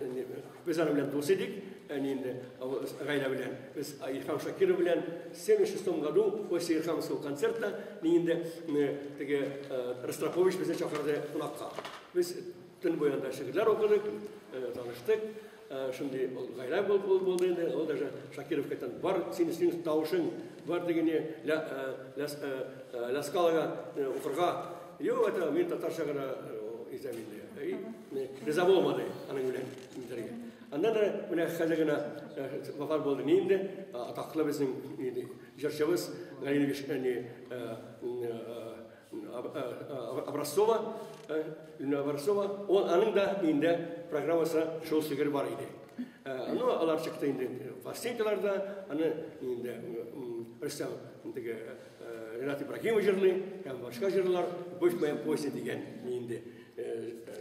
Без аның белән дус идек. Инде гаилә белән. Без Илһам Шакиров белән в 76 году после Илһамского концерта инде теге Ростропович безне чакырды кунакка. Без төн буенда шигырьләр укыдык, таныштык. Шундый ул гаилә булды инде. Ул даже Шакиров кайтан бар, синең тавышың бар дигәне Ля Скалага укырга. Юк, это мин татарча гына итәм инде. Риза булмады аның белән интәргә. Аннан да менә хәзер генә вафат булды инде, атаклы безнең инде җырчыбыз Галина Образцова, Лена Образцова, ул аның да инде программасы шул шигырь бар иде. Ну, алар чыкты инде пластинкаларда, аны инде Рөстәм теге Ренат Ибрагимов җырлый, һәм башка җырлар, «Любовь моя поздняя» дигән инде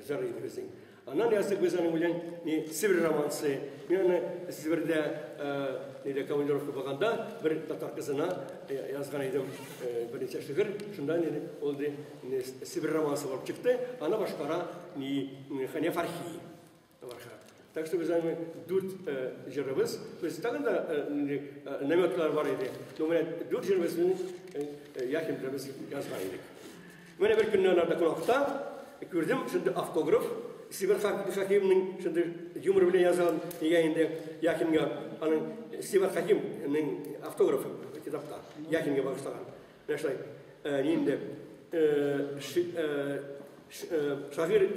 җыр иде безнең. Аннан яздык без аның белән ни Себер романсы. Мин аны Себердә нидә командировка булганда бер татар кызына язган идем берничә шигырь. Шунда инде ул Себер романсы булып чыкты. Аны башкара ни Хания Фархи. Так что без аның дүрт җырыбыз, без тагын да наметлар бар иде. Но менә дүрт җырыбызны Яхин белән без язган идек. Менә бер көнне аларда кунакта күрдем, шундый автограф Сибгат Хәкимнең шундый юмор белән язган нигә инде Яхинга аның Сибгат Хәкимнең автографы китапта Яхинга багышлаган. Менә шулай инде шагыйрь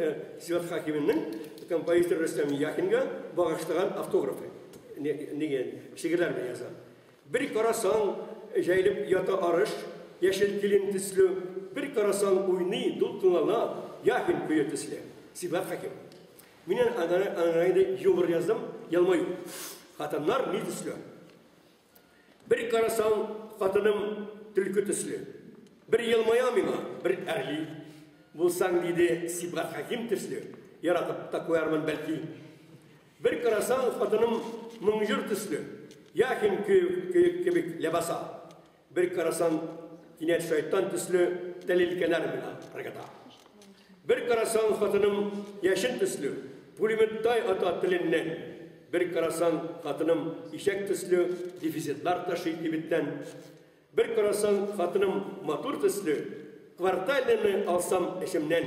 Сибгат Хәкимнең композитор Рөстәм Яхинга багышлаган автографы нигә шигырьләр белән язган. Бер карасаң җәелеп ята арыш, яшел килен төсле, бер карасаң уйный, дулкынлана, Яхин көе төсле. Сибгат Хәким. Мин аңа инде юмор яздым, елмаю. Хатыннар ни төсле? Бер карасаң, хатыным төлке төсле. Бер елмая миңа, бер әрли. Булсаң, диде Сибгат Хәким төсле, яратып та куярмын бәлки. Бер карасаң, хатыным моңҗыр төсле, Яхин көе кебек ләбаса. Бер карасаң, кинәт шайтан төсле, тәлилкәләр миңа ыргыта. Бер карасаң, хатыным яшен төсле, пулеметтай ата теленнән. Бер карасаң, хатыным ишәк төсле, дефицитлар ташый кибеттән. Бер карасаң, хатыным матур төсле, квартальныйны алсам эшемнән.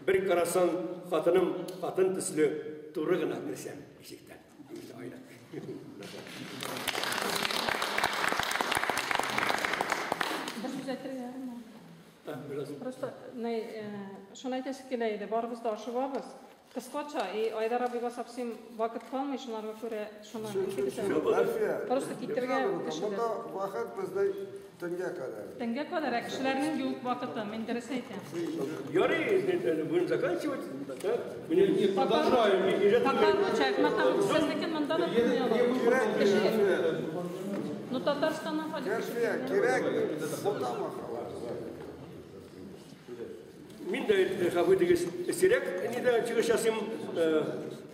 Бер карасаң, хатыным хатын төсле, туры гына керсәм ишектән. Бер сүз әйтергә ярыймы? Просто шуны әйтәсе килә иде, барыбыз да ашыгабыз. Кыскача, и Айдар абыйга совсем вакыт калмый, шунарга күрә шуны просто китергә кешеләр. Монда вакыт безнең төнгә кадәр. Төнгә кадәр, ә кешеләрнең юк вакыты, мин дөрес әйтәм. Ярый, будем заканчивать. Мы продолжаем. Пока лучше, Әхмәт абый, сезнеке монда да тыңлый алам. Ну, Татарстаннан хәзер кеше. Кирәк, Мин дә гафу итегез, сирәк нидә чыгыш ясыйм,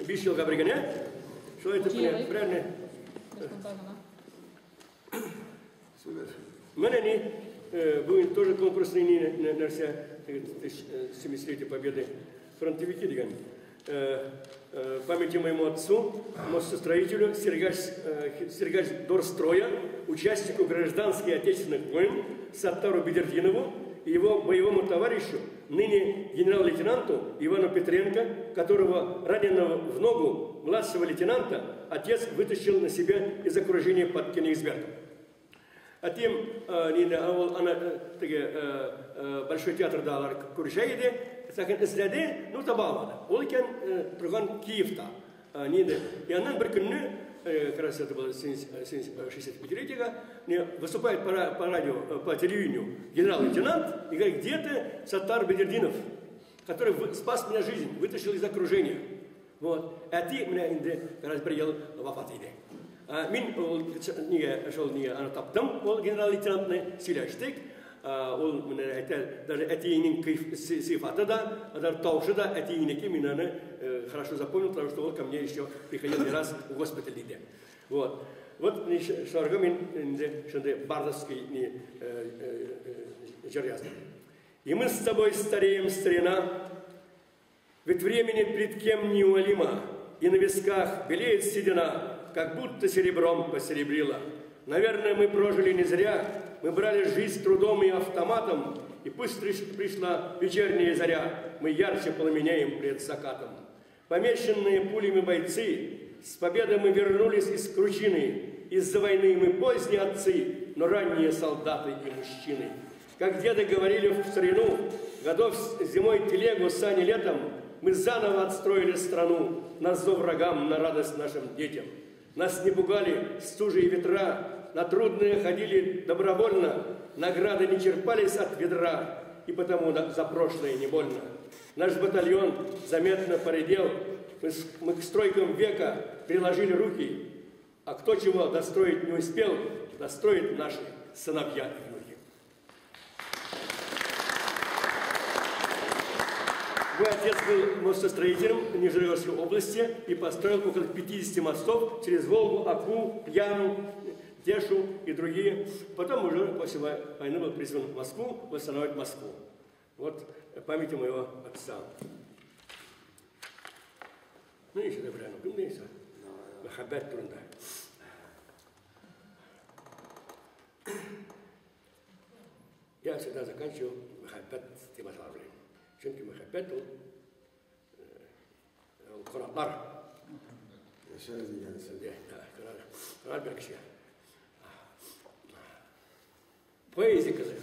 5 елга бер генә. Шулай итеп менә берәрне. Менә ни, бүген тоже конкурсный нәрсә, 70-летие Победы фронтовики дигән. Памяти моему отцу, мостостроителю Сергач Дорстроя, участнику гражданских и отечественных войн Саттару Бедердинову и его боевому товарищу, ныне генерал-лейтенанту Ивану Петренко, которого раненого в ногу младшего лейтенанта отец вытащил на себя из окружения под Кенигсбергом. А тем, она, Большой театрда алар күрешә иде, ләкин эзләде, ну таба алмады. Ул икән торган Киевта. Ниде. И аннан бер көнне как раз это было 65-летие, выступает по радио, по телевидению генерал-лейтенант и говорит, где ты, Саттар Бедердинов, который спас меня жизнь, вытащил из окружения. Вот. А ты меня как раз бер ел вафат иде. Мин ул нигә шул нигә аны таптым, ул генерал-лейтенантны сөйләштек. Ул менә әйтә, даже әтиеңнең сыйфаты да, даже тавышы да әтиеңнеке, мин аны хорошо запомнил, потому что он ко мне еще приходил не раз в госпиталь диде. Вот. Вот шуларга мин инде шундый бардовский не җыр яздым. И мы с тобой стареем, старина, ведь времени пред кем неумолимо, и на висках белеет седина, как будто серебром посеребрила. Наверное, мы прожили не зря, мы брали жизнь трудом и автоматом, и пусть пришла вечерняя заря, мы ярче пламенеем пред закатом. Помеченные пулями бойцы, с победой мы вернулись из кручины, из-за войны мы поздние отцы, но ранние солдаты и мужчины. Как деды говорили в старину, готовь зимой телегу, сани летом, мы заново отстроили страну, назло врагам, на радость нашим детям. Нас не пугали стужи и ветра, на трудные ходили добровольно, награды не черпались от ведра, и потому за прошлое не больно. Наш батальон заметно поредел, мы к стройкам века приложили руки, а кто чего достроить не успел, достроят наши сыновья и внуки. Мой отец был мостостроителем Нижегородской области и построил около 50 мостов через Волгу, Аку, Яну, Тешу и другие. Потом уже после войны был призван в Москву, восстанавливать Москву. Вот памяти моего отца. Ну и еще добрая, ну и все. Мәхәббәт турында. Я всегда заканчиваю мәхәббәт темасы белән. Чөнки мәхәббәт ул канатлар. Яшәр дигән сүз. Канат бер кешегә. Поэзия кызы.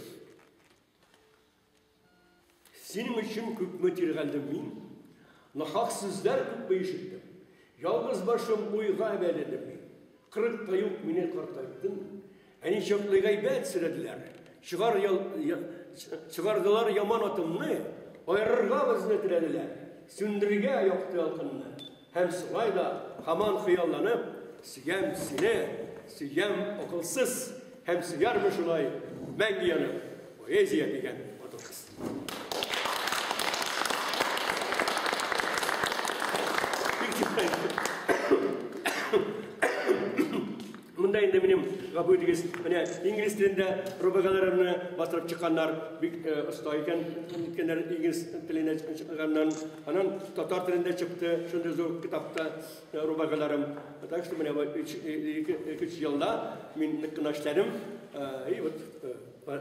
Синең өчен күпме тиргәлдем мин, нахак сүзләр күпме ишеттем. Ялгыз башым уйга әбәләдем мин. 40 та юк мине картайттың. Әни чаклы гайбәт сөйләделәр. Чыгардылар яман атымны, айырырга безне теләделәр. Сүндерергә якты ялкынны. Һәм шулай да һаман хыялланып, сөям сине, сөям акылсыз, һәм сөярмен шулай мәңге янып. Поэзия дигән матур кыз. Монда инде минем гафу итегез, менә инглиз телендә рубригаларымны бастырып чыкканнар, бик оста икән, үткәннәр инглиз теленә чыкканнан, аннан татар телендә чыкты, шундый зур китапта рубригаларым. Так что менә 2-3 елда мин нык кына эшләдем. И вот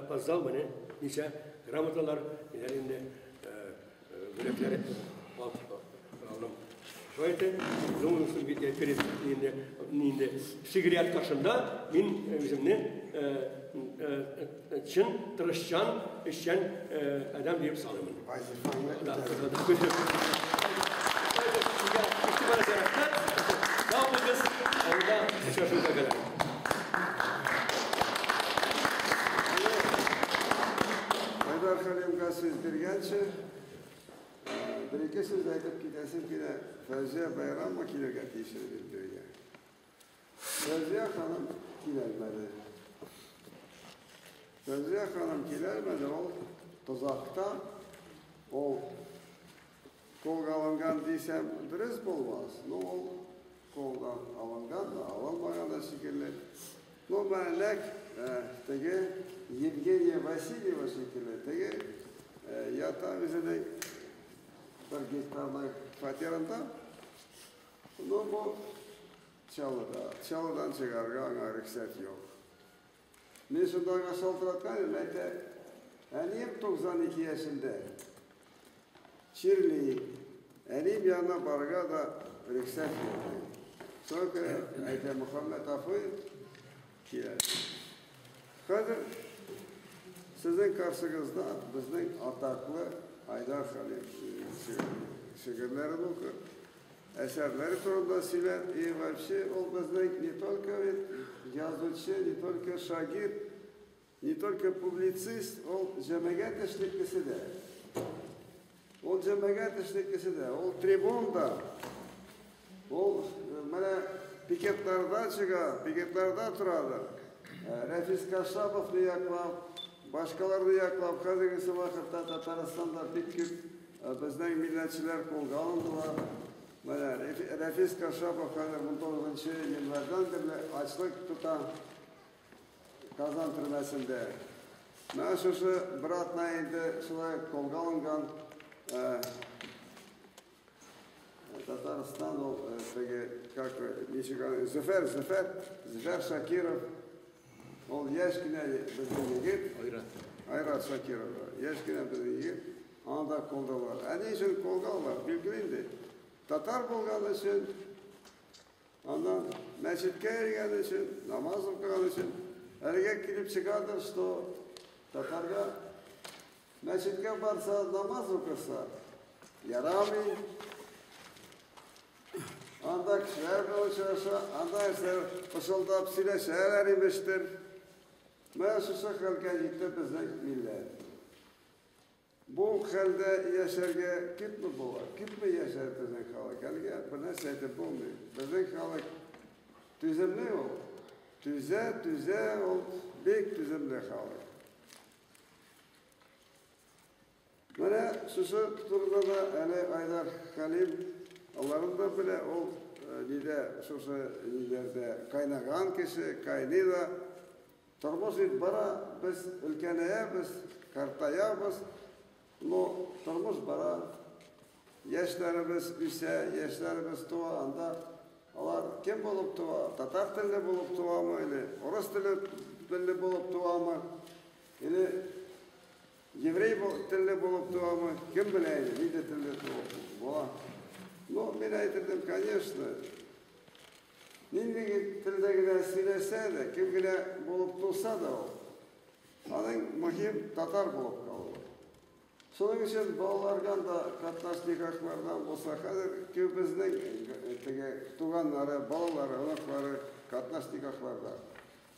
поздал менә ничә грамоталар, ниләр инде бүләкләр алдым. Шулай итеп, думаю, что перед инде шигърият каршында мин үземне чын, тырышчан, эшчән адәм дип саныймын. Сау булыгыз, алда очрашуга кадәр. Айдар Хәлимгә сүз биргәнче, бер-ике сүз әйтеп китәсем килә. Фәүзия Байрамова килергә тиеш иде биргә. Фәүзия ханым киләлмәде. Фәүзия ханым киләлмәде, ул тозакта, ул кулга алынган дисәм дөрес булмас. Но ул кулга алынган да, алынмаган да шикелле. Но менә теге Евгения Васильева шикелле, теге ята үзенең бер гектарлы фатирында. Но бу Чаллыда, Чаллыдан чыгарга аңа рөхсәт юк. Мин шунда аңа шалтыраткан идем, әйтә, әнием 92 яшендә. Чирли, әнием янына барырга да рөхсәт юк. Шуңа күрә әйтә, Мөхәммәт афу ит, килә. Хәзер сезнең каршыгызда безнең атаклы Айдар Хәлим шигырьләрен укыр. Әсәрләре турында сөйләр. И вообще ул безнең не только ведь язучы, не только шагирд, не только публицист, ул җәмәгать эшлеклесе дә. Ул җәмәгать эшлеклесе дә, ул трибун да. Ул менә пикетларда чыга, пикетларда торадыр. Рәфис Кашаповны яклап, башкаларны яклап, хәзерге вакытта Татарстанда бик күп безнең милләтчеләр кулга алындылар. Менә Рәфис Кашапов хәзер 19 еллардан бирле ачлык тота Казан төрмәсендә. Менә шушы бер атна инде шулай кулга алынган Татарстан ул теге, как ничек Зөфәр, Зөфәр, Зөфәр Шакиров. Ул яшь кенә безнең егет. Айрат. Айрат Шакиров. Яшь кенә безнең егет. Аны да кулда бар. Ә ни өчен кулга алалар? Билгеле инде. Татар булган өчен, аннан мәчеткә йөргән өчен, намаз укыган өчен, әлегә килеп чыгадыр, что татарга мәчеткә барса, намаз укыса, ярамый. Анда кешеләр белән очраша, анда кешеләр пышылдап сөйләшәләр имештер. Менә шушы хәлгә җитте безнең милләт. Бу хәлдә яшәргә күпме була? Күпме яшәр безнең халык? Әлегә бер нәрсә әйтеп булмый. Безнең халык түземле ул. Түзә, түзә ул, бик түземле халык. Менә шушы турыда да әле Айдар Хәлим аларын да белә, ул нидә шушы ниләрдә кайнаган кеше, кайный да. Тормыш бит бара, без өлкәнәябез, картаябыз, но тормыш бара. Яшьләребез үсә, яшьләребез туа, анда алар кем булып туа? Татар телле булып туамы, или урыс телле булып туамы, или еврей телле булып туамы, кем белә инде, нинди телле була. Но мин әйтердем, конечно, нинди телдә генә сөйләсә дә, кем генә булып туса да ул, аның мөһим татар булып калуы. Шуның өчен балаларга да катнаш никахлардан булса, хәзер күбебезнең теге туганнары, балалары, оныклары катнаш никахларда.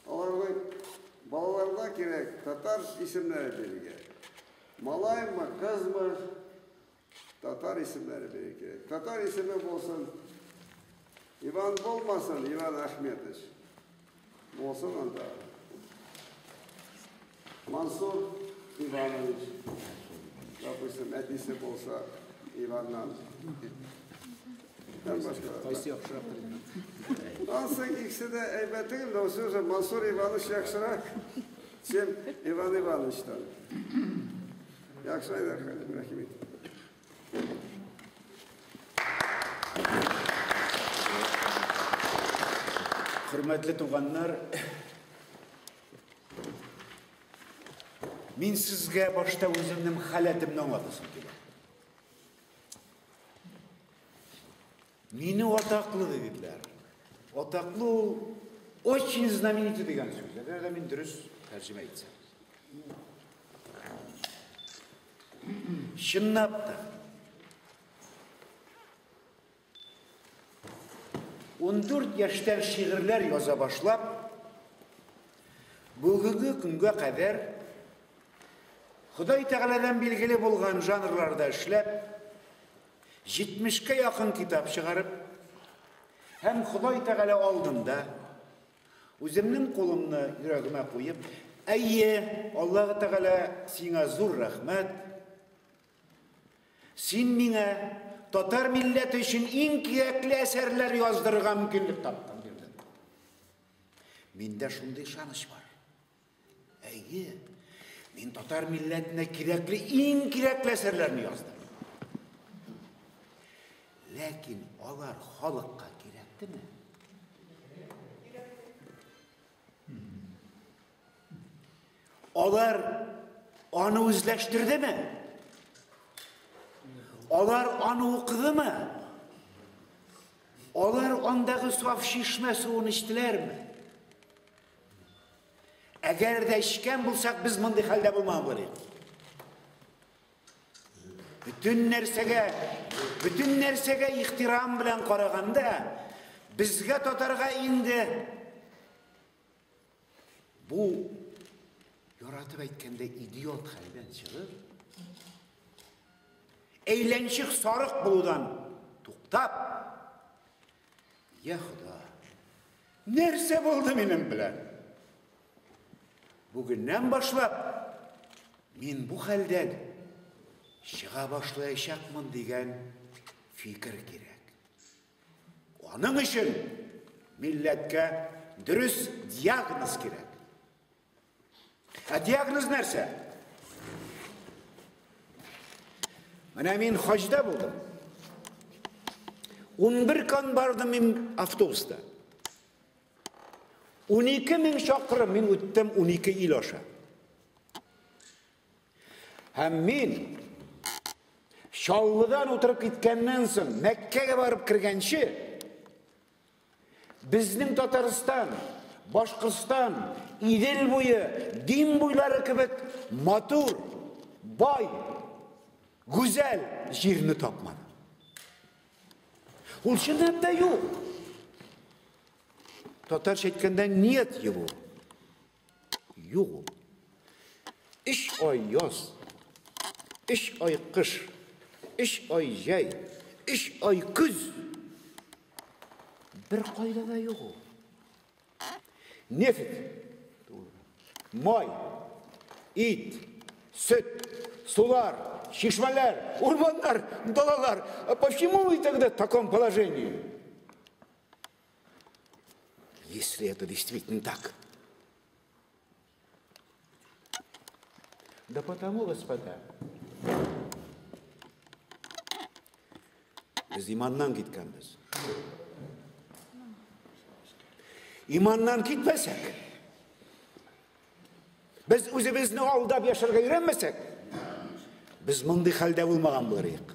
Аларның балаларына кирәк татар исемнәре бирергә. Малаймы, кызмы, татар исемнәре бирергә кирәк. Татар исеме булсын, Иван булмасын, Иван Ахметович. Булсын анда. Мансур Иванович. Допустим, әтисе булса Иваннан. Кайсы яхшырактыр инде? Ансы икесе дә әйбәт түгел, но все же Мансур Иванович яхшырак, чем Иван Ивановичтан. Яхшы, Айдар Хәлим, рәхим ит. Хөрмәтле туганнар, мин сезгә башта үземнең халәтемне аңлатасым килә. Мине атаклы диделәр. Атаклы ул очень знаменитый дигән сүз. Әгәр дә мин дөрес тәрҗемә итсәм. Чынлап та 14 яшьтән шигырьләр яза башлап, бүгенге көнгә кадәр Ходай Тәгаләдән билгеле булган жанрларда эшләп, 70-кә якын китап чыгарып, һәм Ходай Тәгалә алдында үземнең кулымны йөрәгемә куеп, әйе, Аллаһ Тәгалә, сиңа зур рәхмәт. Син миңа татар милләте өчен иң кирәкле әсәрләр яздырырга мөмкинлек таптың, бирдең. Миндә шундый ышаныч бар. Әйе, мин татар милләтенә кирәкле иң кирәкле әсәрләрне яздым. Ләкин алар халыкка кирәктеме? Алар аны үзләштердеме? Алар аны укыдымы? Алар андагы саф чишмә суын эчтеләрме? Әгәр дә эчкән булсак, без мондый хәлдә булмаган булыр идек. Бөтен нәрсәгә, бөтен нәрсәгә ихтирам белән караганда, безгә татарга инде бу яратып әйткәндә идиот хәлдән чыгып, әйләнчек сарык булудан туктап, я Хода, нәрсә булды минем белән? Бүгеннән башлап мин бу хәлдән чыга башлаячакмын дигән фикер кирәк. Аның өчен милләткә дөрес диагноз кирәк. Ә диагноз нәрсә? Менә мин хаҗда булдым. 11 көн бардым мин автобуста. 12 мең чакрым мин үттем 12 ил аша. Һәм мин Чаллыдан утырып киткәннән соң Мәккәгә барып кергәнче безнең Татарстан, Башкортстан, Идел буе, Дим буйлары кебек матур, бай, гүзәл җирне тапмадым. Ул чынлап та юк. Татарча әйткәндә нет его. Юк ул. Өч ай яз, өч ай кыш, өч ай җәй, өч ай көз. Бер кайда да юк ул. Нефть, май, ит, сөт, сулар, чишмәләр, урманнар, далалар. А почему мы тогда в таком положении? Если это действительно так. Да потому, господа, без иманнан киткәнбез. Иманнан китмәсәк, без үзебезне алдап яшәргә өйрәнмәсәк, без мондый хәлдә булмаган булыр идек.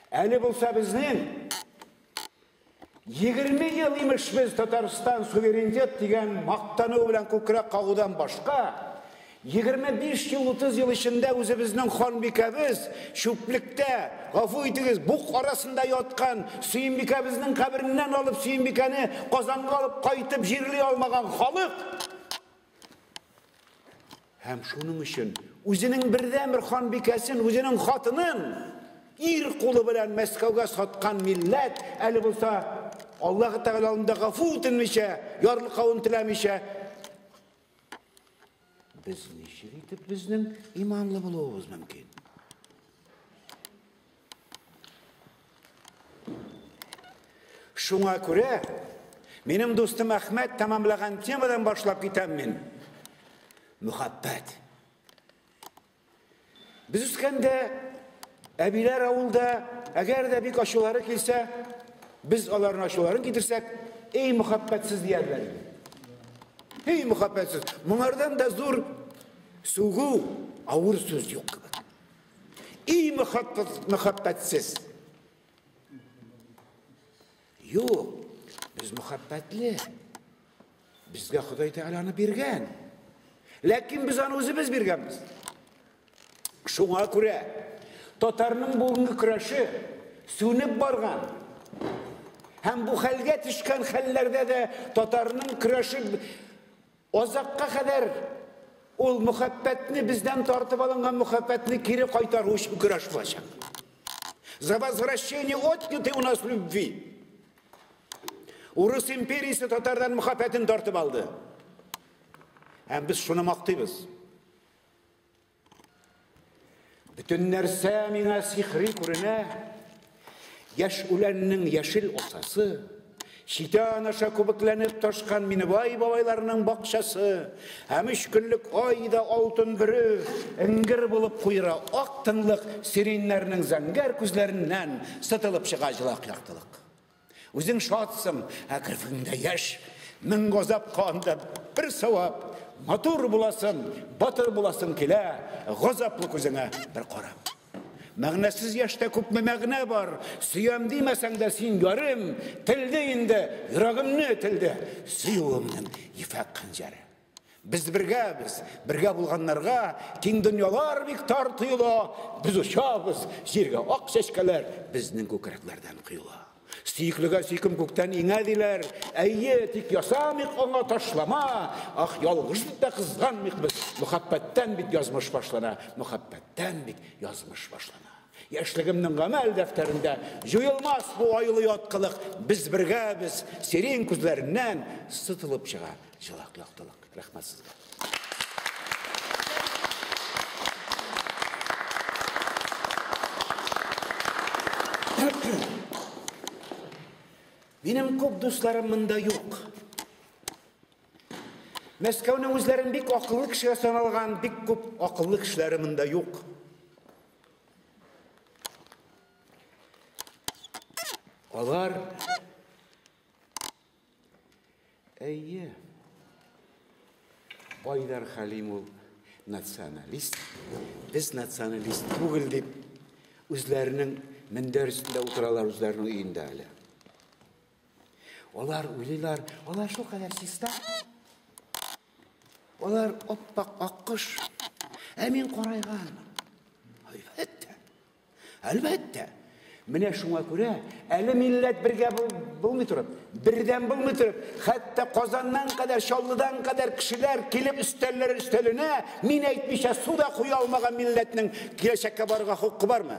Әле булса безнең 20 ел имеш без Татарстан суверенитет дигән мактану белән күкрәк кагудан башка, 25 ел, 30 ел эчендә үзебезнең ханбикәбез чүплектә, гафу итегез, бук арасында яткан Сөембикәбезнең кабереннән алып Сөембикәне Казанга алып кайтып җирли алмаган халык. Һәм шуның өчен үзенең бердәнбер ханбикәсен, үзенең хатынын ир кулы белән Мәскәүгә саткан милләт, әле булса Аллаһ Тәгалә алдында гафу үтенмичә, ярлыкавын теләмичә, без ничек итеп безнең иманлы булуыбыз мөмкин? Шуңа күрә минем дустым Әхмәт тәмамлаган темадан башлап китәм мин. Мөхәббәт. Без үскәндә әбиләр авылда, әгәр дә бик ачулары килсә, без аларның ачуларын китерсәк, эй мөхәббәтсез диярләр иде. Эй мөхәббәтсез. Моңардан да зур сүгү, авыр сүз юк кебек. Эй мөхәббәтсез. Юк, без мөхәббәтле. Безгә Ходай Тәгалә аны биргән. Ләкин без аны үзебез биргәнбез. Шуңа күрә татарның бүгенге көрәше сүнеп барган. Һәм бу хәлгә төшкән хәлләрдә дә татарның көрәше азакка кадәр ул мөхәббәтне, бездән тартып алынган мөхәббәтне кире кайтару өчен көрәш булачак. За возвращение отнятой у нас любви. Урыс империясе татардан мөхәббәтен тартып алды. Һәм без шуны мактыйбыз. Бөтен нәрсә миңа сихри күренә. Яшь үләннең яшел осасы, читән аша күбекләнеп ташкан Минебай бабайларының бакчасы, һәм өч көнлек ай да алтын бөре, эңгер булып куера ак тынлык, сиреннәрнең зәңгәр күзләреннән сытылып чыга җылак яктылык. Үзең шатсың, ә керфегеңдә яшь, мең газапка анда бер савап, матур буласың, батыр буласың килә, газаплы күзеңә бер карап. Мәгънәсез яшьтә күпме мәгънә бар, сөям димәсәң дә син ярым, телде инде, йөрәгемне телде, сөюемнең ефәк хәнҗәре. Без бергәбез, бергә булганнарга киң дөньялар бик тар тоела. Без очабыз, җиргә ак чәчкәләр безнең күкрәкләрдән коела. Сөеклегә сөйкем күктән иңә диләр. Әйе, тик ясамыйк аңа ташлама. Ах, ялгыш дип тә кызганмыйк без. Мөхәббәттән бит язмыш башлана. Мөхәббәттән бит язмыш башлана. Яшьлегемнең гамәл дәфтәрендә җуелмас бу айлы яткылык. Без бергәбез, сирень күзләреннән сытылып чыга җылак яктылык. Рәхмәт сезгә. Минем күп дусларым монда юк. Мәскәүнең үзләрен бик акыллы кешегә саналган бик күп акыллы кешеләре монда юк. Алар әйе. Айдар Хәлим ул националист. Без националист түгел дип үзләренең мендәр өстендә утыралар үзләренең өендә әле. Алар уйлыйлар, алар шулкадәр чиста. Алар аппак аккош. Ә мин карайганмын. Әлбәттә. Әлбәттә. Менә шуңа күрә әле милләт бергә булмый торып, бердәм булмый торып, хәтта Казаннан кадәр, Чаллыдан кадәр кешеләр килеп өстәлләр өстәленә, мин әйтмичә су да куя алмаган милләтнең киләчәккә барырга хокукы бармы?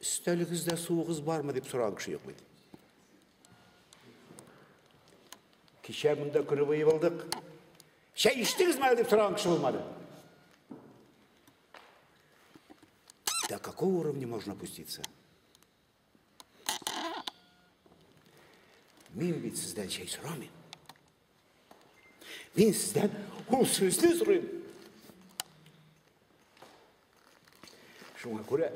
Өстәлегездә суыгыз бармы дип сораган кеше юк бит. Кичә монда көне буе булдык. Чәй эчтегезме әле дип сораган кеше булмады. До какого уровня можно опуститься? Мин бит сездән чәй сорамыйм. Мин сездән ул сүзне сорыйм. Шуңа күрә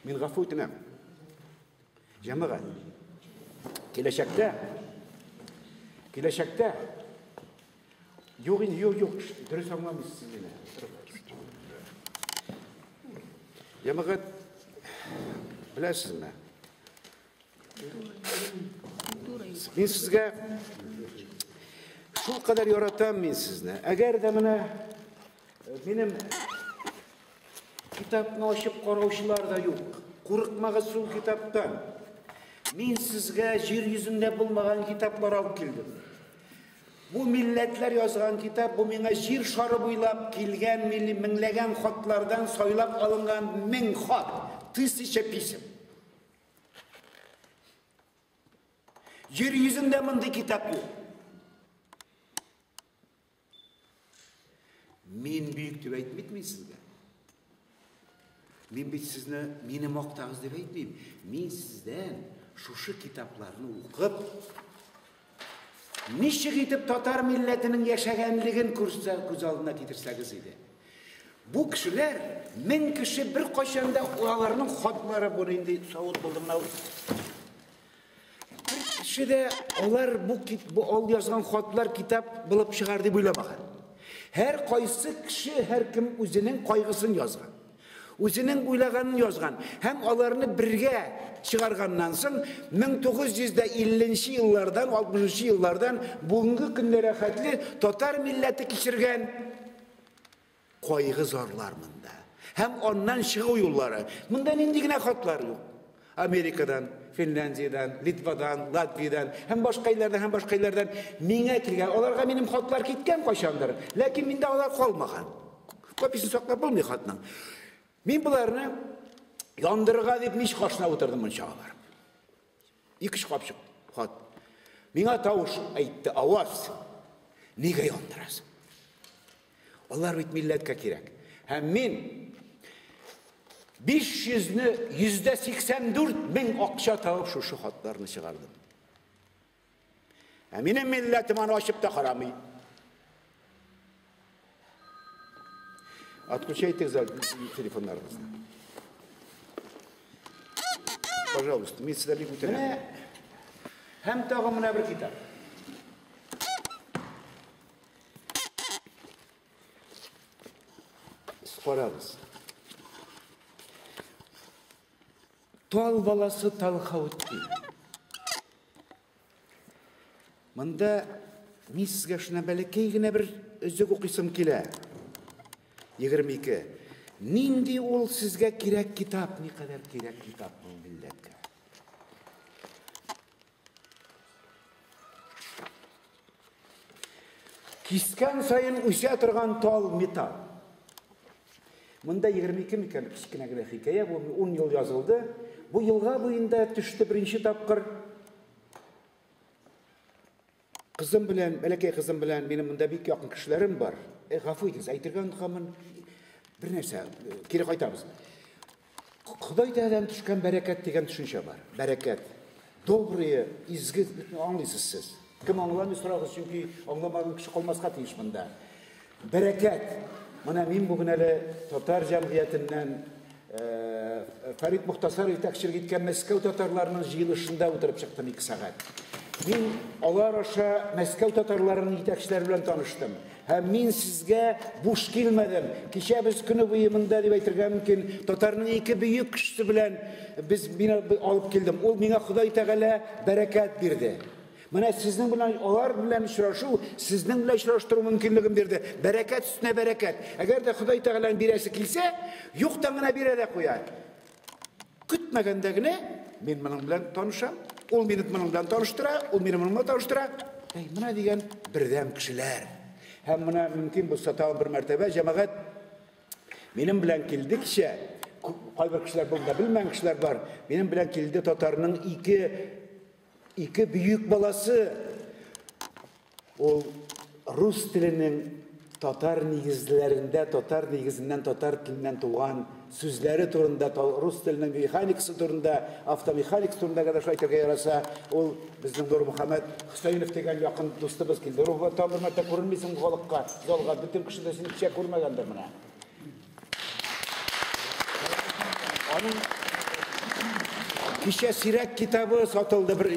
мин гафу үтенәм. Җәмәгать, киләчәктә юк инде, юк, юк, дөрес аңламыйсыз сез мине. Җәмәгать, беләсезме? Мин сезгә шул кадәр яратам мин сезне. Әгәр дә менә минем китапны ачып караучылар да юк. Курыкмагыз шул китаптан. Мин сезгә җир йөзендә булмаган китаплар алып килдем. Бу милләтләр язган китап, бу миңа җир шары буйлап килгән меңләгән хатлардан сайлап алынган 1000 хат, 1000 писем. Җир йөзендә мондый китап юк. Мин бөек дип әйтмим мин сезгә. Мин бит сезне мине мактагыз дип әйтмим. Мин сездән шушы китапларны укып, ничек итеп татар милләтенең яшәгәнлеген күрсә, күз алдына китерсәгез иде. Бу кешеләр, 1000 кеше бер кайчан да аларның хатлары бу инде савыт булды менә. Бер кеше дә алар бу ал язган хатлар китап булып чыгар дип уйламаган. Һәр кайсы кеше, һәр кем үзенең кайгысын язган. Үзенең уйлаганын язган һәм аларны бергә чыгарганнан соң 1950 еллардан, 60 еллардан бүгенге көннәргә хәтле татар милләте кичергән кайгы зарлар монда. Һәм аннан чыгу юллары. Монда нинди генә хатлар юк. Америкадан, Финляндиядан, Литвадан, Латвиядан һәм башка илләрдән, һәм башка илләрдән миңа килгән. Аларга минем хатлар киткән кайчандыр, ләкин миндә алар калмаган. Копиясен саклап булмый хатның. Мин буларны яндырырга дип мич каршына утырдым мунчага барып. 2-3 капчык хат. Миңа тавыш әйтте, аваз. Нигә яндырасың? Алар бит милләткә кирәк. Һәм мин 500-не 184 мең акча табып шушы хатларны чыгардым. Ә минем милләтем аны ачып та карамый. Отключайте телефоннарыгызны. Пожалуйста, мин сезгә бик үтенәм. Һәм тагы менә бер китап. Карагыз. Тал баласы Талхаутдин. Монда мин сезгә шуна бәләкәй генә бер өзек укыйсым килә. 22. Нинди ул сезгә кирәк китап, никадәр кирәк китап бу милләткә. Кискән саен үсә торган тал металл. Монда 22 микән кечкенә генә хикәя, бу 10 ел язылды. Бу елга буенда төште беренче тапкыр. Кызым белән, бәләкәй кызым белән минем монда бик якын кешеләрем бар. Гафу итегез, әйтергә онытканмын. Бер нәрсә, кире кайтабыз. Ходай Тәгаләдән төшкән бәрәкәт дигән төшенчә бар. Бәрәкәт. Добрые, изге, аңлыйсыз сез. Кем аңламый сорагыз, чөнки аңламаган кеше калмаска тиеш монда. Бәрәкәт. Менә мин бүген әле татар җәмгыятеннән Фәрит Мохтасаров җитәкчелек иткән Мәскәү татарларының җыелышында утырып чыктым 2 сәгать. Мин алар аша Мәскәү татарларының җитәкчеләре белән таныштым. Һәм мин сезгә буш килмәдем. Кичә без көне буе монда дип әйтергә мөмкин, татарның ике бөек кешесе белән без мин алып килдем. Ул миңа Ходай Тәгалә бәрәкәт бирде. Менә сезнең белән алар белән очрашу, сезнең белән очраштыру мөмкинлеген бирде. Бәрәкәт өстенә бәрәкәт. Әгәр дә Ходай Тәгаләнең бирәсе килсә, юктан гына бирә дә куя. Көтмәгәндә генә мин моның белән танышам, ул мине моның белән таныштыра, ул мине моның белән таныштыра. Әй, менә дигән бердәм кешеләр. Һәм менә мөмкин булса тагын бер мәртәбә җәмәгать минем белән килде кичә. Кайбер кешеләр монда белмәгән кешеләр бар. Минем белән килде татарның ике бөек баласы. Ул рус теленең татар нигезләрендә, татар нигезеннән, татар теленнән туган сүзләре турында, рус теленең механикасы турында, автомеханикасы турында да шулай әйтергә яраса, ул безнең Нурмөхәммәт Хөсәенов дигән якын дустыбыз килде. Нурмөхәммәт, тагын бер мәртәбә күренмисең халыкка, залга, бөтен кеше дә сине кичә күрмәгәндер менә. Аның кичә сирәк китабы сатылды, бер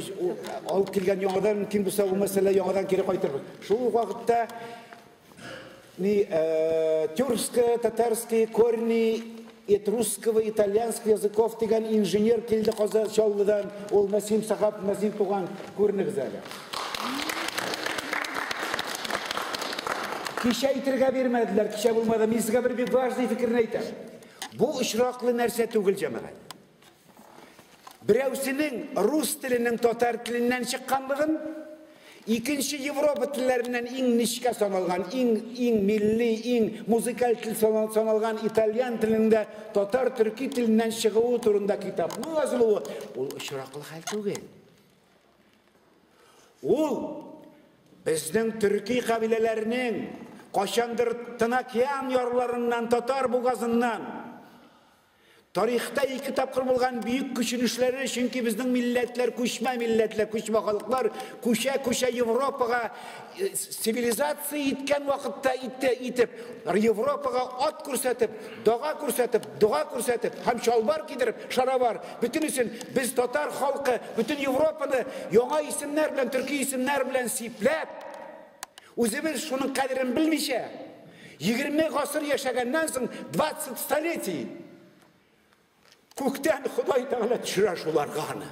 алып килгән яңадан, мөмкин булса, ул мәсьәлә яңадан кире кайтырбыз. Шул ук вакытта ни тюркско-татарские корни этрусского, итальянского языков дигән инженер килде Казан Чаллыдан, ул Насим Сахап, Насим туган, күренегез әле. Кичә әйтергә бирмәделәр, кичә булмады. Мин сезгә бер бик важный фикерне әйтәм. Бу очраклы нәрсә түгел, җәмәгать. Берәүсенең рус теленең татар теленнән чыкканлыгын, икенче Европа телләреннән иң нечкә саналган, иң милли, иң музыкаль тел саналган итальян теленең дә татар төрки теленнән чыгуы турында китапның язылуы, ул очраклы хәл түгел. Ул безнең төрки кабиләләренең кайчандыр Тын океан ярларыннан, татар бугазыннан тарихта ике тапкыр булган бөек күченешләре, чөнки безнең милләтләр күчмә милләтләр, күчмә халыклар күчә-күчә Европага цивилизация иткән вакытта итеп, Европага ат күрсәтеп, дага күрсәтеп, дога күрсәтеп һәм чалбар кидереп, шаровар, бөтенесен без татар халкы, бөтен Европаны яңа исемнәр белән, төрки исемнәр белән сипләп, үзебез шуның кадерен белмичә, 20 гасыр яшәгәннән соң 20 столетий күктән Ходай Тәгалә төшерә шуларга аны.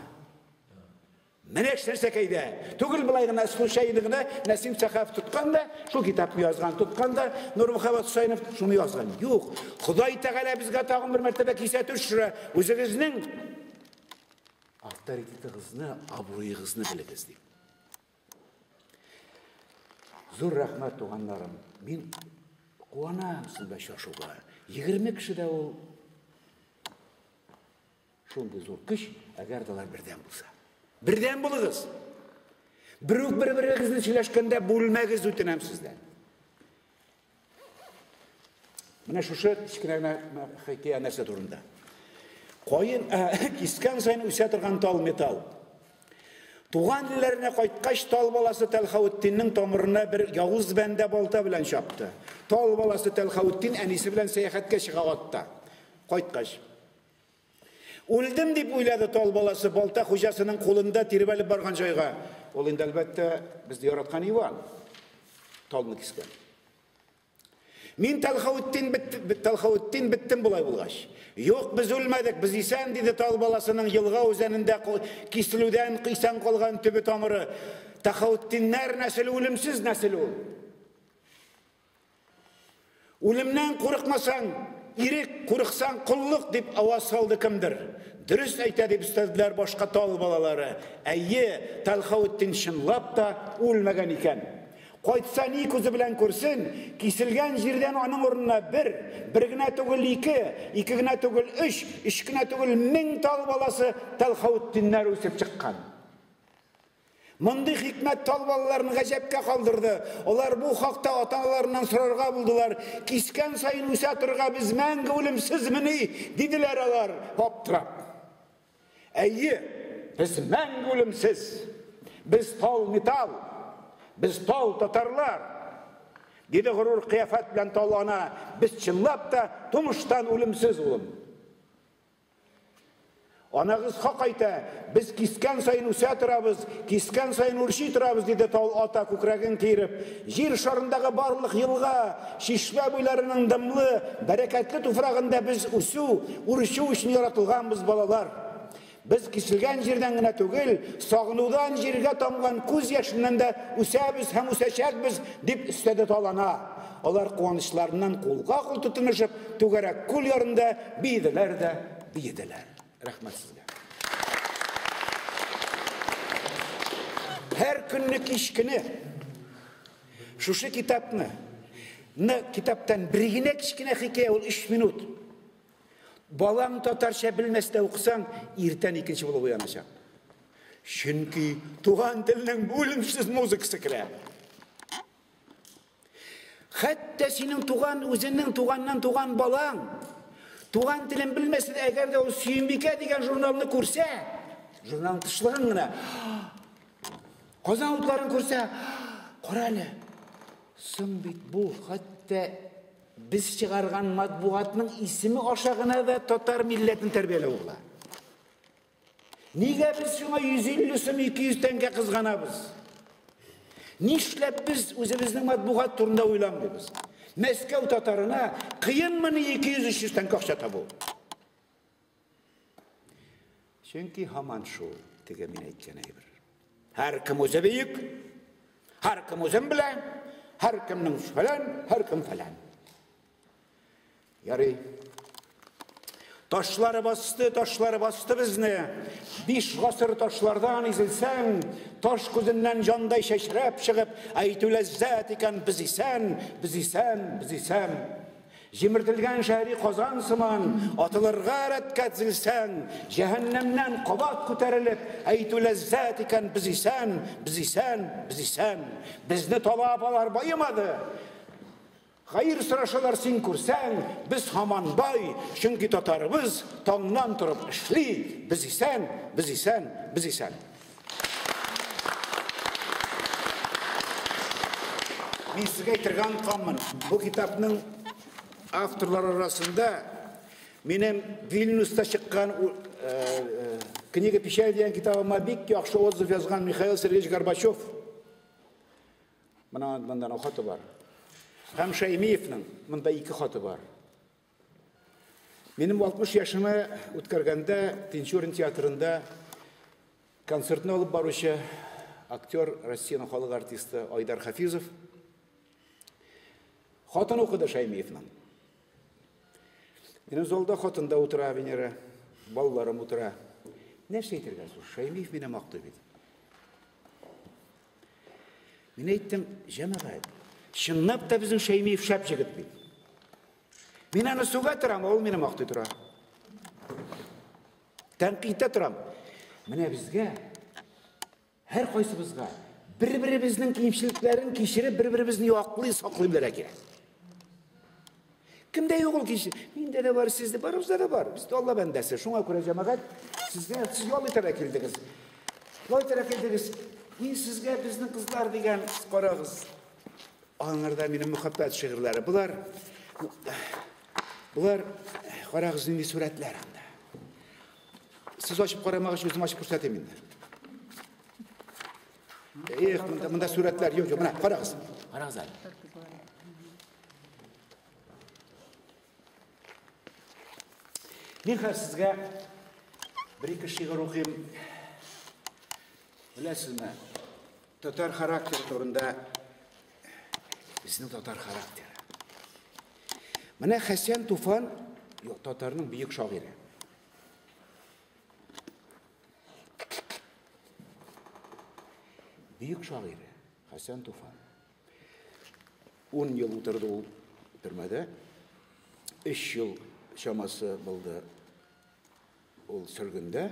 Менә нәрсәкәйдә. Түгел былай гына случайно гына Нәсим Сәхәф тоткан да, шул китапны язган, тоткан да, Нурмөхәммәт Хөсәенов шуны язган. Юк, Ходай Тәгалә безгә тагын бер мәртәбә кисәтү төшерә. Үзегезнең авторитетыгызны, абруегызны белегез дип. Зур рәхмәт, туганнарым. Мин куанам сезнең белән очрашуга. 20 кеше дә ул шундый зур көч, әгәр дә алар бердәм булса. Бердәм булыгыз. Берүк бер-берегезне сөйләшкәндә бүлмәгез, үтенәм сездән. Менә шушы кечкенә генә хикәя нәрсә турында. Каен кискән саен үсә торган тал металл. Туган илләренә кайткач, тал баласы Тәлхәүтдиннең тамырына бер явыз бәндә балта белән чапты. Тал баласы Тәлхәүтдин әнисе белән сәяхәткә чыга атта. Кайткач, үлдем дип уйлады тал баласы балта хуҗасының кулында тирбәлеп барган җайга. Ул инде әлбәттә безне яраткан Иван талны кискән. Мин Тәлхәүтдин беттем болай булгач. Юк, без үлмәдек, без исән, диде тал баласының елга үзәнендә киселүдән исән калган төбе тамыры. Тахаутдиннәр нәселе үлемсез нәсел ул. Үлемнән курыкмасаң, ирек, курыксаң, коллык, дип аваз салды кемдер. Дөрес әйтә, дип өстәделәр башка тал балалары. Әйе, Талхаутдин чынлап та үлмәгән икән. Кайтса ни күзе белән күрсен, киселгән җирдән аның урынына бер, бер генә түгел ике, ике генә түгел өч, өч кенә түгел 1000 тал баласы Талхаутдиннәр үсеп чыккан. Мондый хикмәт тал балаларын гаҗәпкә калдырды. Алар бу хакта ата-аналарыннан сорарга булдылар. Кискән саен үсә торырга без мәңге үлемсезмени, диделәр алар, аптырап. Әйе, без мәңге үлемсез. Без тал металл. Без тал татарлар. Диде горур кыяфәт белән тал ана. Без чынлап та тумыштан үлемсез, улым. Анагыз хак әйтә, без кискән саен үсә торабыз, кискән саен үрчи торабыз, диде тал ата күкрәген киереп. Җир шарындагы барлык елга, чишмә буйларының дымлы, бәрәкәтле туфрагында без үсү, үрчү өчен яратылганбыз, балалар. Без киселгән җирдән генә түгел, сагынудан җиргә тамган күз яшеннән дә үсәбез һәм үсәчәкбез, дип өстәде тал ана. Алар куанычларыннан кулга кул тотынышып, түгәрәк күл ярында биеделәр дә биеделәр. Рәхмәт сезгә. Һәр көнне кичкене шушы китапны, китаптан бер генә кечкенә хикәя, ул 3 минут. Балаң татарча белмәстә укысаң, иртән икенче булып уяначак. Чөнки туган телнең үлемсез музыкасы керә. Хәтта синең туган, үзеңнең туганнан туган балаң, туган телен белмәсә дә, әгәр дә ул Сөембикә дигән журналны күрсә, журналның тышлыгын гына, Казан утларын күрсә, кара әле, соң бит бу, хәтта без чыгарган матбугатның исеме аша гына да татар милләтен тәрбияләү була. Нигә без шуңа 150 сум, 200 тәңкә кызганабыз? Нишләп без үзебезнең матбугат турында уйламыйбыз? Мәскәү татарына кыенмыни 200-300 тәңкә акча табу? Чөнки һаман шул, теге мин әйткән әйбер. Һәркем үзе бөек, һәркем үзен белә, һәркемнең фәлән, һәркем фәлән. Ярый. Ташлары басты, ташлары басты безне. 5 гасыр ташлардан изелсәң, таш күзеннән җандай чәчрәп чыгып, әйтү ләззәт икән, без исән, без исән, без исән. Җимертелгән шәһри Казан сыман, атылырга рәткә тезелсәң, җәһәннәмнән кабат күтәрелеп, әйтү ләззәт икән, без исән, без исән, без исән. Безне талап алар баемады. Хәер сорашалар син күрсәң, без һаман бай, чөнки татарыбыз таңнан торып эшли. Без исән, без исән, без исән. Мин сезгә әйтергә онытканмын. Бу китапның авторлары арасында минем Вильнюста чыккан Книга печали дигән китабыма бик яхшы отзыв язган Михаил Сергеевич Горбачев. Менә монда хаты бар. Һәм Шәймиевның монда 2 хаты бар. Минем 60 яшемә үткәргәндә Тинчурин театрында концертны алып баручы актер, Россиянең халык артисты Айдар Хафизов хатын укыды Шәймиевның. Минем залда хатын да утыра, Венера, балаларым утыра. Нәрсә әйтергә соң? Шәймиев мине мактый бит. Мин әйттем, җәмәгать, чынлап та безнең Шәймиев шәп җегет бит. Мин аны суга торам, ул мине мактый тора. Тәнкыйтьтә торам. Менә безгә, һәр кайсыбызга бер-беребезнең кимчелекләрен кичереп, бер-беребезне яклый, саклый белергә кирәк. Кемдә юк ул кичер? Миндә дә бар, сездә барыбызда да бар. Без дә Алла бәндәсе. Шуңа күрә җәмәгать, сезгә сез ял итәргә килдегез. Ял итәргә килдегез. Мин сезгә безнең кызлар дигән, карагыз. Аңарда минем мөхәббәт шигырьләре. Булар, булар, карагыз нинди сурәтләр анда. Сез ачып карамагач, үзем ачып күрсәтәм инде. Эх, монда сурәтләр юк, юк, менә карагыз. Карагыз әле. Мин хәзер сезгә бер-ике шигырь укыйм. Беләсезме? Татар характеры турында безнең татар характеры. Менә Хәсән Туфан, юк, татарның бөек шагыйре. Бөек шагыйре Хәсән Туфан. 10 ел утырды ул төрмәдә. 3 ел чамасы булды ул сөргендә.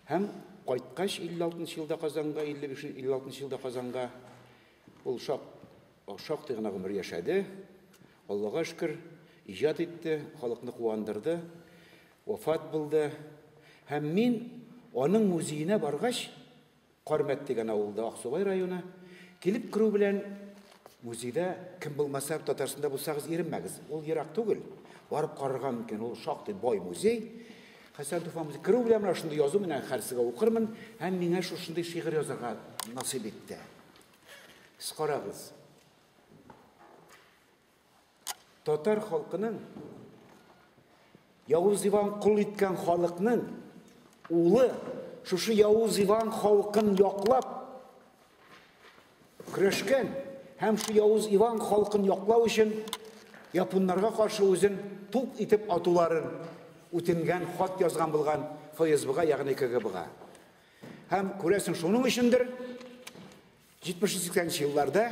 Һәм кайткач 56 елда Казанга, 55-56 елда Казанга ул шактый гына гомер яшәде. Аллага шөкер, иҗат итте, халыкны куандырды, вафат булды. Һәм мин аның музеена баргач, Кармәт дигән авылда, Аксубай районы, килеп керү белән музейда кем булмаса, Татарстанда булсагыз иренмәгез. Ул ерак түгел. Барып карарга мөмкин. Ул шактый бай музей. Хәсән Туфан музей. Керү белән менә шундый язу менә һәрсегә укырмын һәм миңа шушындый шигырь язарга насыйп итте. Сез карагыз. Татар халкының Явыз Иван кол иткән халыкның улы шушы Явыз Иван халкын яклап көрәшкән һәм шу Явыз Иван халкын яклау өчен японнарга каршы үзен туп итеп атуларын үтенгән хат язган булган ФСБга, ягъни КГБга. Һәм күрәсең, шуның өчендер 70-80 елларда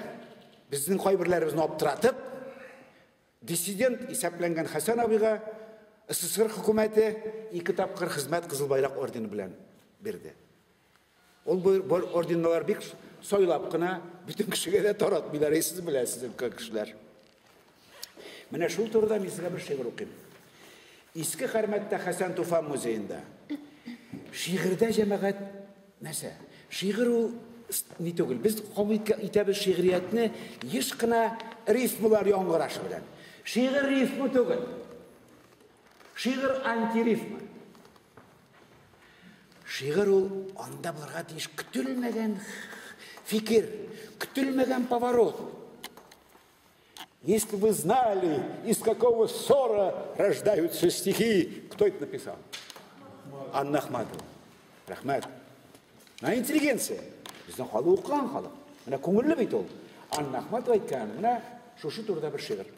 безнең кайберләребезне аптыратып, диссидент исәпләнгән Хәсән абыйга СССР хөкүмәте 2 тапкыр Хезмәт Кызыл Байрак ордены белән бирде. Ул бу орденнар бик сайлап кына бөтен кешегә дә таратмыйлар, сез беләсез, өлкән кешеләр. Менә шул турыда мин сезгә бер шигырь укыйм. Иске Кармәттә Хәсән Туфан музеенда. Шигырьдә җәмәгать нәрсә? Шигырь ул ни түгел. Без кабул итәбез шигъриятне еш кына рифмалар яңгырашы белән. Шигырь рифма түгел. Шигырь антирифма. Шигырь ул анда булырга тиеш көтелмәгән фикер, көтелмәгән поворот. Если бы знали, из какого ссора рождаются стихи. Кто это написал? Анна Ахматова. Рәхмәт. Менә интеллигенция. Безнең халык укыган халык. Менә күңелле бит ул. Анна Ахматова әйткән, менә шушы турыда бер шигырь.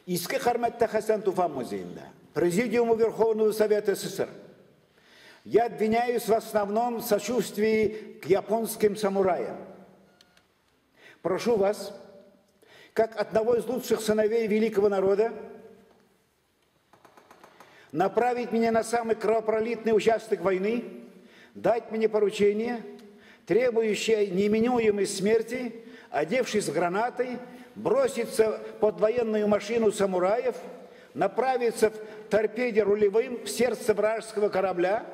Иске Кармәттә Хәсән Туфан музеенда. Президиуму Верховного Совета СССР. Я обвиняюсь в основном сочувствии к японским самураям. Прошу вас, как одного из лучших сыновей великого народа, направить меня на самый кровопролитный участок войны, дать мне поручение, требующее неминуемой смерти, одевшись гранатой, броситься под военную машину самураев, направиться в торпеде рулевым в сердце вражеского корабля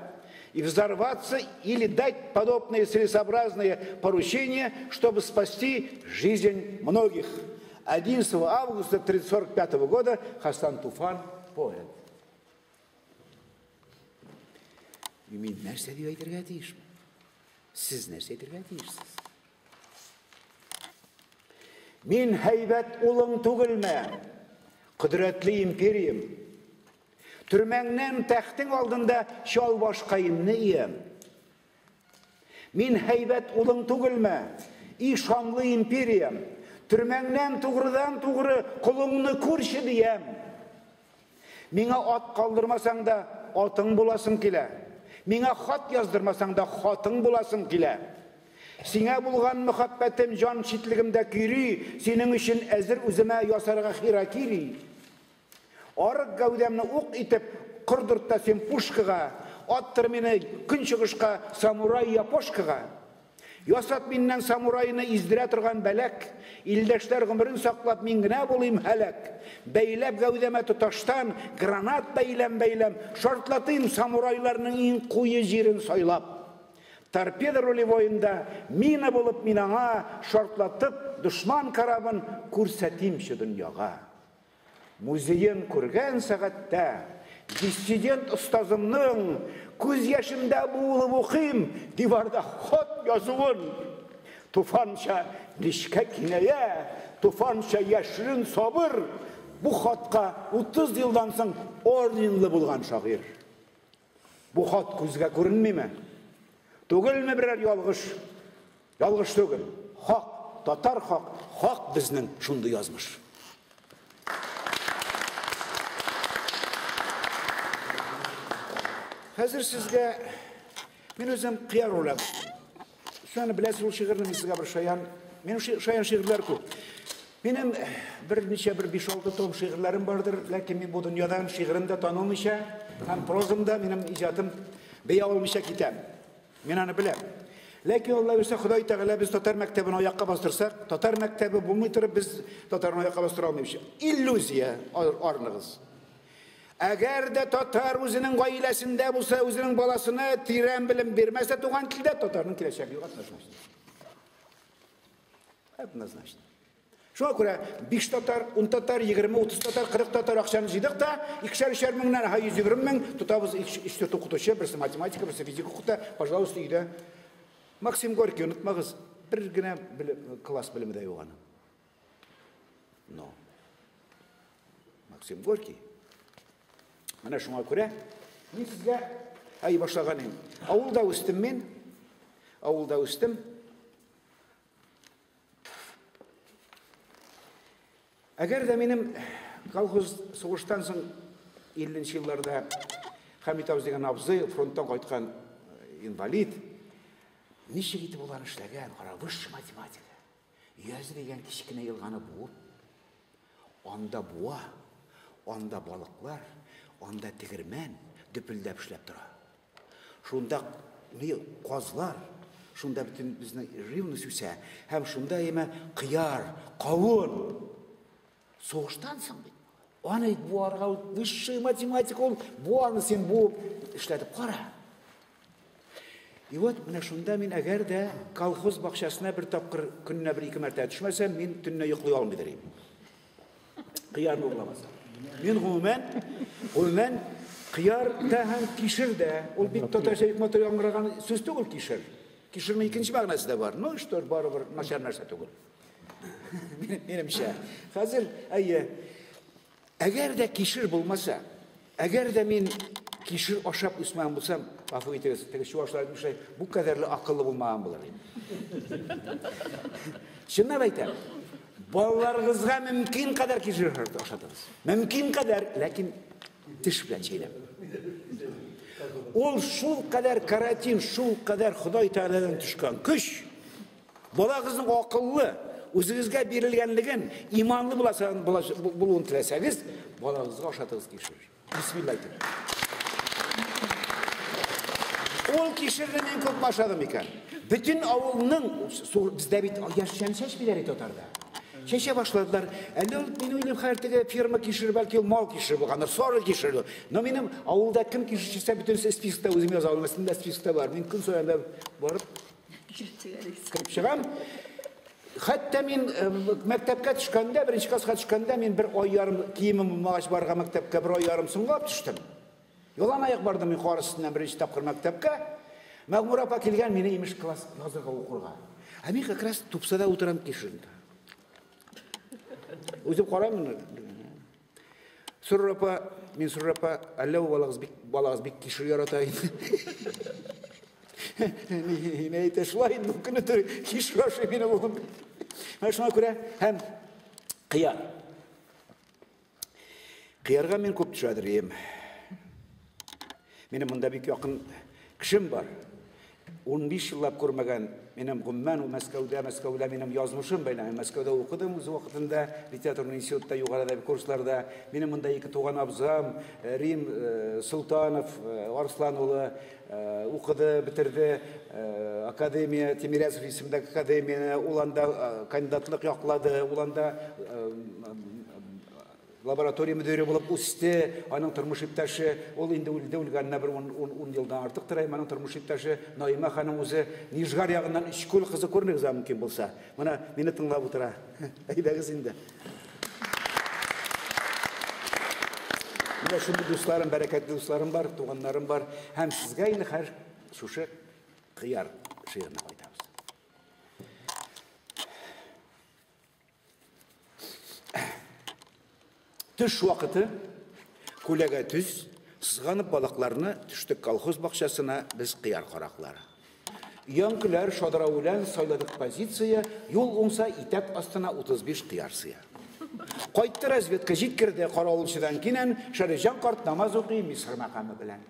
и взорваться или дать подобные целесообразные поручения, чтобы спасти жизнь многих. 11 августа 1945 года Хасан Туфан, поэт. Мин нәрсә дип әйтергә тиешмен? Сез нәрсә әйтергә тиешсез? Мин һәйбәт улың түгелме? Кодрәтле империям. Төрмәңнән тәхтең алдында чал башкаемны иям. Мин һәйбәт улың түгелме? И шанлы империям. Төрмәңнән тугрыдан тугры колыңны күрше диям. Миңа ат калдырмасаң да атың буласың килә. Миңа хат яздырмасаң да хатың буласың килә. Сиңа булган мөхәббәтем җан читлегемдә көйри, синең өчен әзер үземә ясарга хиракири. Арык гәүдәмне ук итеп кордыртта син пушкага, аттыр мине көнчыгышка самурай япошкага. Ясат миннән самурайны издерә торган бәләк, илдәшләр гомерен саклап мин генә булыйм һәлак. Бәйләп гәүдәмә тоташтан гранат бәйләм-бәйләм, шартлатыйм самурайларның иң куе җирен сайлап. Торпеда рулевоенда мина булып мин аңа шартлатып дошман корабын күрсәтимче дөньяга. Музеен күргән сәгатьтә диссидент остазымның күз яшемдә буылып укыйм диварда хат язуын. Туфанча нечкә киная, туфанча яшерен сабыр. Бу хатка 30 елдан соң орденлы булган шагыйрь. Бу хат күзгә күренмиме? Түгелме берәр ялгыш? Ялгыш түгел. Хак, татар хак, хак безнең шундый язмыш. Хәзер сезгә мин үзем кыяр уйлап. Шуны беләсез, ул шигырьне мин сезгә бер шаян, минем шаян шигырьләр күп. Минем берничә бер 5-6 том шигырьләрем бардыр, ләкин мин бу дөньядан шигырем дә танылмыйча һәм прозам да минем иҗатым бәя алмыйча китәм. Мин аны беләм. Ләкин Алла бирсә, Ходай Тәгалә без татар мәктәбен аякка бастырсак, татар мәктәбе булмый торып без татарны аякка бастыра алмыйбыз. Иллюзия арыныгыз. Әгәр дә татар үзенең гаиләсендә булса, үзенең баласына тирән белем бирмәсә туган телдә, татарның киләчәге юк, однозначно. Однозначно. Шуңа күрә 5 татар, 10 татар, 20, 30 татар, 40 татар акчаны җыйдык та, 2-3 меңнән, ха 120 мең тотабыз 3-4 укытучы, берсе математика, берсе физика укыта, пожалуйста, өйдә. Максим Горький, онытмагыз, бер генә класс белеме дә юк аның. Но Максим Горький. Менә шуңа күрә мин сезгә ай башлаган идем. Авылда үстем мин. Авылда үстем. Әгәр дә минем колхоз сугыштан соң 50 елларда Хәмит абзый дигән абзый фронттан кайткан инвалид, ничек итеп ул аны эшләгән, кара, высшая математика. Өязе дигән кечкенә елганы буып, анда буа, анда балыклар, анда тегермән дөпелдәп эшләп тора. Шунда казлар, шунда бөтен безнең живность үсә, һәм шунда әмма кыяр, кавын. Сугыштан соң бит. Аны буарга высшая математика ул, буаны син буып эшләтеп кара. И вот менә шунда мин әгәр дә колхоз бакчасына бер тапкыр көненә бер ике мәртәбә төшмәсәм, мин төнлә йоклый алмыйдыр идем. Кыярны урламасам. Мин гомумән кыяр да һәм кишер дә, ул бик татарча бик матур яңгыраган сүз түгел кишер. Кишернең икенче мәгънәсе дә бар. Ну что, барыбер начар нәрсә түгел. Минемчә. Хәзер, әйе, әгәр дә кишер булмаса, әгәр дә мин кишер ашап үсмәгән булсам, гафу итегез, теге чуашлар әйтмешли, бу кадәрле акыллы булмаган булыр идем. Чынлап әйтәм, балаларыгызга мөмкин кадәр кишер ашатыгыз. Мөмкин кадәр, ләкин теш белән чәйнәп. Ул шул кадәр каротин, шул кадәр Ходай Тәгаләдән төшкән көч, балагызның акыллы, үзегезгә бирелгәнлеген, иманлы булуын теләсәгез, балагызга ашатыгыз кишер. Бисмилла әйтеп. Ул кишерне мин күп ашадым икән. Бөтен авылның, бездә бит яшьчән чәчмиләр татарда. Чәчә башладылар. Әллә ул, мин уйлыйм, хәер теге ферма кишер, бәлки ул мал кишер булгандыр, сары кишер. Но минем авылда кем кишер чәчсә, бөтенесе спискта үзем яза алмыйм, өстендә спискта бар. Мин көн саен да барып кереп чыгам. Хәтта мин мәктәпкә төшкәндә, беренче класска төшкәндә, мин бер ай ярым киемем булмагач барган мәктәпкә бер ай ярым соңлап төштем. Ялан аяк бардым мин кар өстеннән беренче тапкыр мәктәпкә. Мәгъмур апа килгән мине имеш класс язырга укырга. Ә мин как раз тупсада утырам кишердә. Үзем караймын. Сорыр апа, мин сорыр апа, әллә бу балагыз бик кишер ярата инде. Мин әйтә шулай инде, көне төне кишер ашый минем улым. Менә шуңа күрә һәм кыяр. Кыярга мин күп төшәдер идем. Минем монда бик якын кешем бар. 15 еллап күрмәгән минем гомумән ул Мәскәүдә, Мәскәүдә минем язмышым бәйләнә. Мәскәүдә укыдым үз вакытында, литературный институтта, югары әдәби курсларда. Минем монда ике туган абзам, Рим Султанов, Арслан улы укыды, бетерде академия, Тимирязев исемендәге академияне, ул анда кандидатлык яклады, ул анда лаборатория мөдире булып үсте, аның тормыш иптәше, ул инде үлде, үлгәненә бер 10 елдан артык тора, аның тормыш иптәше Наима ханым үзе Нижгар ягыннан Өчкүл кызы күренегез мөмкин булса. Менә мине тыңлап утыра. Әйдәгез инде. Менә шундый дусларым, бәрәкәтле дусларым бар, туганнарым бар. Һәм сезгә инде хәзер шушы кыяр шигыренә кайтабыз. Төш вакыты, күләгә төз, сызганып балыкларны төштек колхоз бакчасына без кыяр караклары. Өянкеләр шадра үлән сайладык позиция, юл уңса итәк астына 35 кыяр сыя. Кайтты разведка, җиткерде каравылчыдан кинән, Шәрифҗан карт намаз укый Мисыр мәкаме белән.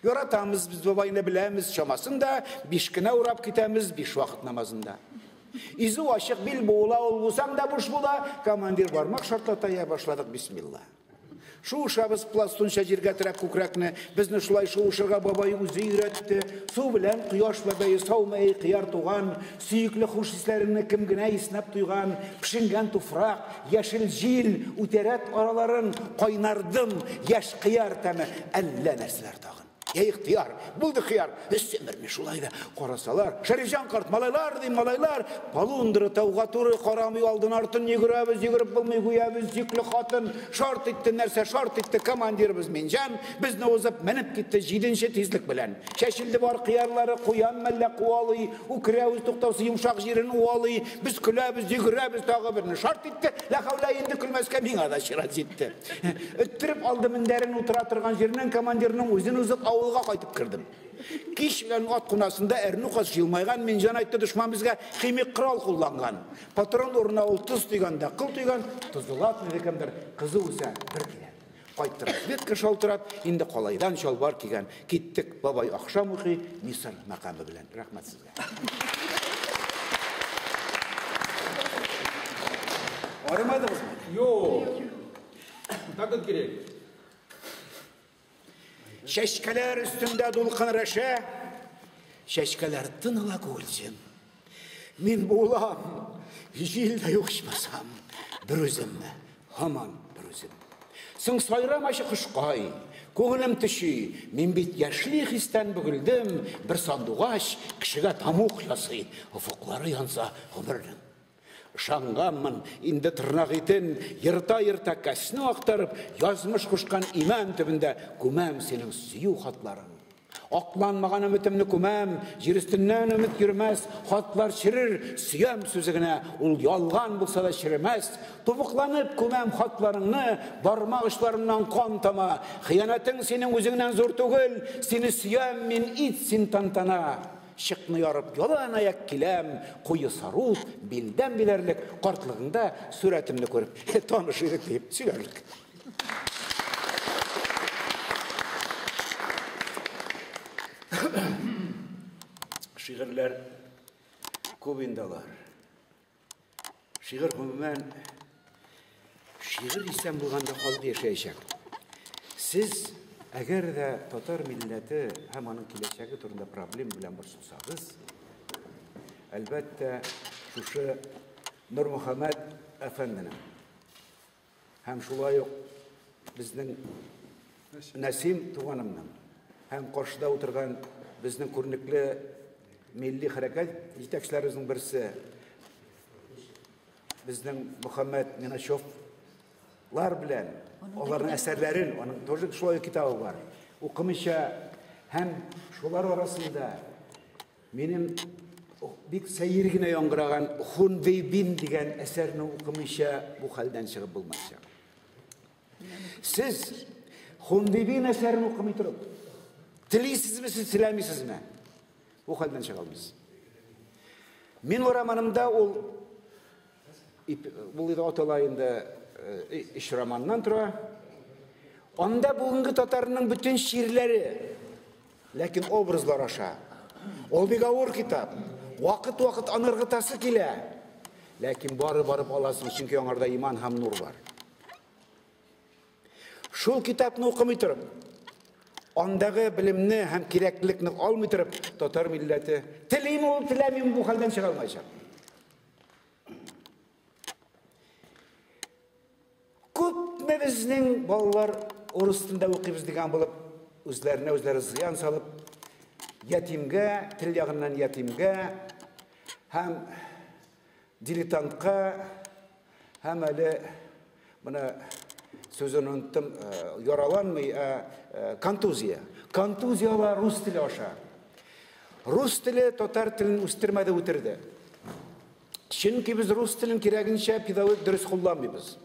Яратамыз без бабайны, беләмез чамасын да, биш кенә урап китәмез биш вакыт намазында. Изү ачык, бил буыла, ул булсаң да буш була, командир бармак шартлата, я башладык бисмилла. Шуышабыз пластунча җиргә терәп күкрәкне, безне шулай шуышырга бабай үзе өйрәтте. Су белән кояш бәбәе саумы, әй кыяр туган, сөекле хуш исләреңне кем генә иснәп туйган, пешенгән туфрак, яшел җил, үтәрәт араларын, кайнар дым, яшь кыяр тәме, әллә нәрсәләр тагын. Я ихтыяр, булды хыяр, өстемерме шулай да карасалар. Шәрифҗан карт, малайлар, дим, малайлар, полундра тауга туры карамый алдын артын йөгерәбез, йөгереп булмый, гүя без йөкле хатын, шарт итте нәрсә, шарт итте командирыбыз Минҗан, безне узып менеп китте җиденче тизлек белән. Чәчелде бар кыярлары, куян мәллә куалый, үкерә үз туктаусыз йомшак җирен уалый, без көләбез, йөгерәбез, тагы берне шарт итте, ләхәүлә инде көлмәскә миңа да чират җитте. Өттереп алды мендәрен утыра торган җиреннән командирның үзен узып авылга кайтып кердем. Кич белән ат кунасында әрнү кас җылмайган Минҗан айтты, дошман безгә химик корал кулланган. Патрон урынына ул тоз тойган да кыл тойган, тозлап диде кемдер, кызы үсә бер килә. Кайтты разведка шалтырап, инде калайдан чалбар кигән. Киттек, бабай ахшам укый Мисыр мәкаме белән. Рәхмәт сезгә. Арымадыгызмы? Юк. Тагын кирәк. Чәчкәләр өстендә дулкын рәшә, чәчкәләр тын ала күгелҗем. Мин булам, җил дә юк ичмасам, бер үземме, һаман бер үзем. Соң сайрамачы кошкай, күңелем төши, мин бит яшьли хистән бөгелдем, бер сандугач кешегә тамук ясый, офыклары янса гомернең. Ышанганмын, инде тырнак итен ерта-ерта кәсне актарып, язмыш кушкан имән төбендә күмәм синең сөю хатларың. Акланмаган өметемне күмәм, җир өстеннән өмет йөрмәс, хатлар черер, сөям сүзе генә, ул ялган булса да черемәс. Тубыкланып күмәм хатларыңны, бармак очларымнан кан тама. Хыянәтең синең үзеңнән зур түгел, сине сөям мин, ит син тантана. Чыкны ярып ялан аяк киләм, куе сарут, билдән биләрлек, картлыгыңда сурәтемне күреп, таныш идек дип сөйләрлек. Шигырьләр күп инде алар. Шигырь гомумән, шигырь исән булганда халык яшәячәк. Сез, әгәр дә татар милләте һәм аның киләчәге турында проблема белән борчылсагыз, әлбәттә, шушы Нурмөхәммәт әфәнденең һәм шулай ук безнең Нәсим туганымның һәм каршыда утырган безнең күренекле милли хәрәкәт җитәкчеләребезнең берсе безнең Мөхәммәт Миначевлар белән аларның әсәрләрен, аның тоже шулай китабы бар, укымыйча һәм шулар арасында минем бик сәер генә яңгыраган Хунвейбин дигән әсәрне укымыйча бу хәлдән чыгып булмаячак. Сез Хунвейбин әсәрен укымый торып, телисезме сез, теләмисезме, бу хәлдән чыга алмыйсыз. Мин романымда ул бул инде атала инде өч романнан тора. Анда бүгенге татарның бөтен чирләре, ләкин образлар аша. Ул бик авыр китап. Вакыт-вакыт аны ыргытасы килә. Ләкин бары барып аласың, чөнки аңарда иман һәм нур бар. Шул китапны укымый торып, андагы белемне һәм кирәклекне алмый торып, татар милләте телиме ул, теләмиме, бу хәлдән чыга алмаячак. Күпме безнең балалар урыс телендә укыйбыз дигән булып, үзләренә үзләре зыян салып, ятимгә, тел ягыннан ятимгә һәм дилетантка һәм әле менә сүзен оныттым, яраланмый, ә контузия. Контузия ала рус теле аша. Рус теле татар телен үстермәде, үтерде. Чөнки без рус телен кирәгенчә педагогик дөрес кулланмыйбыз.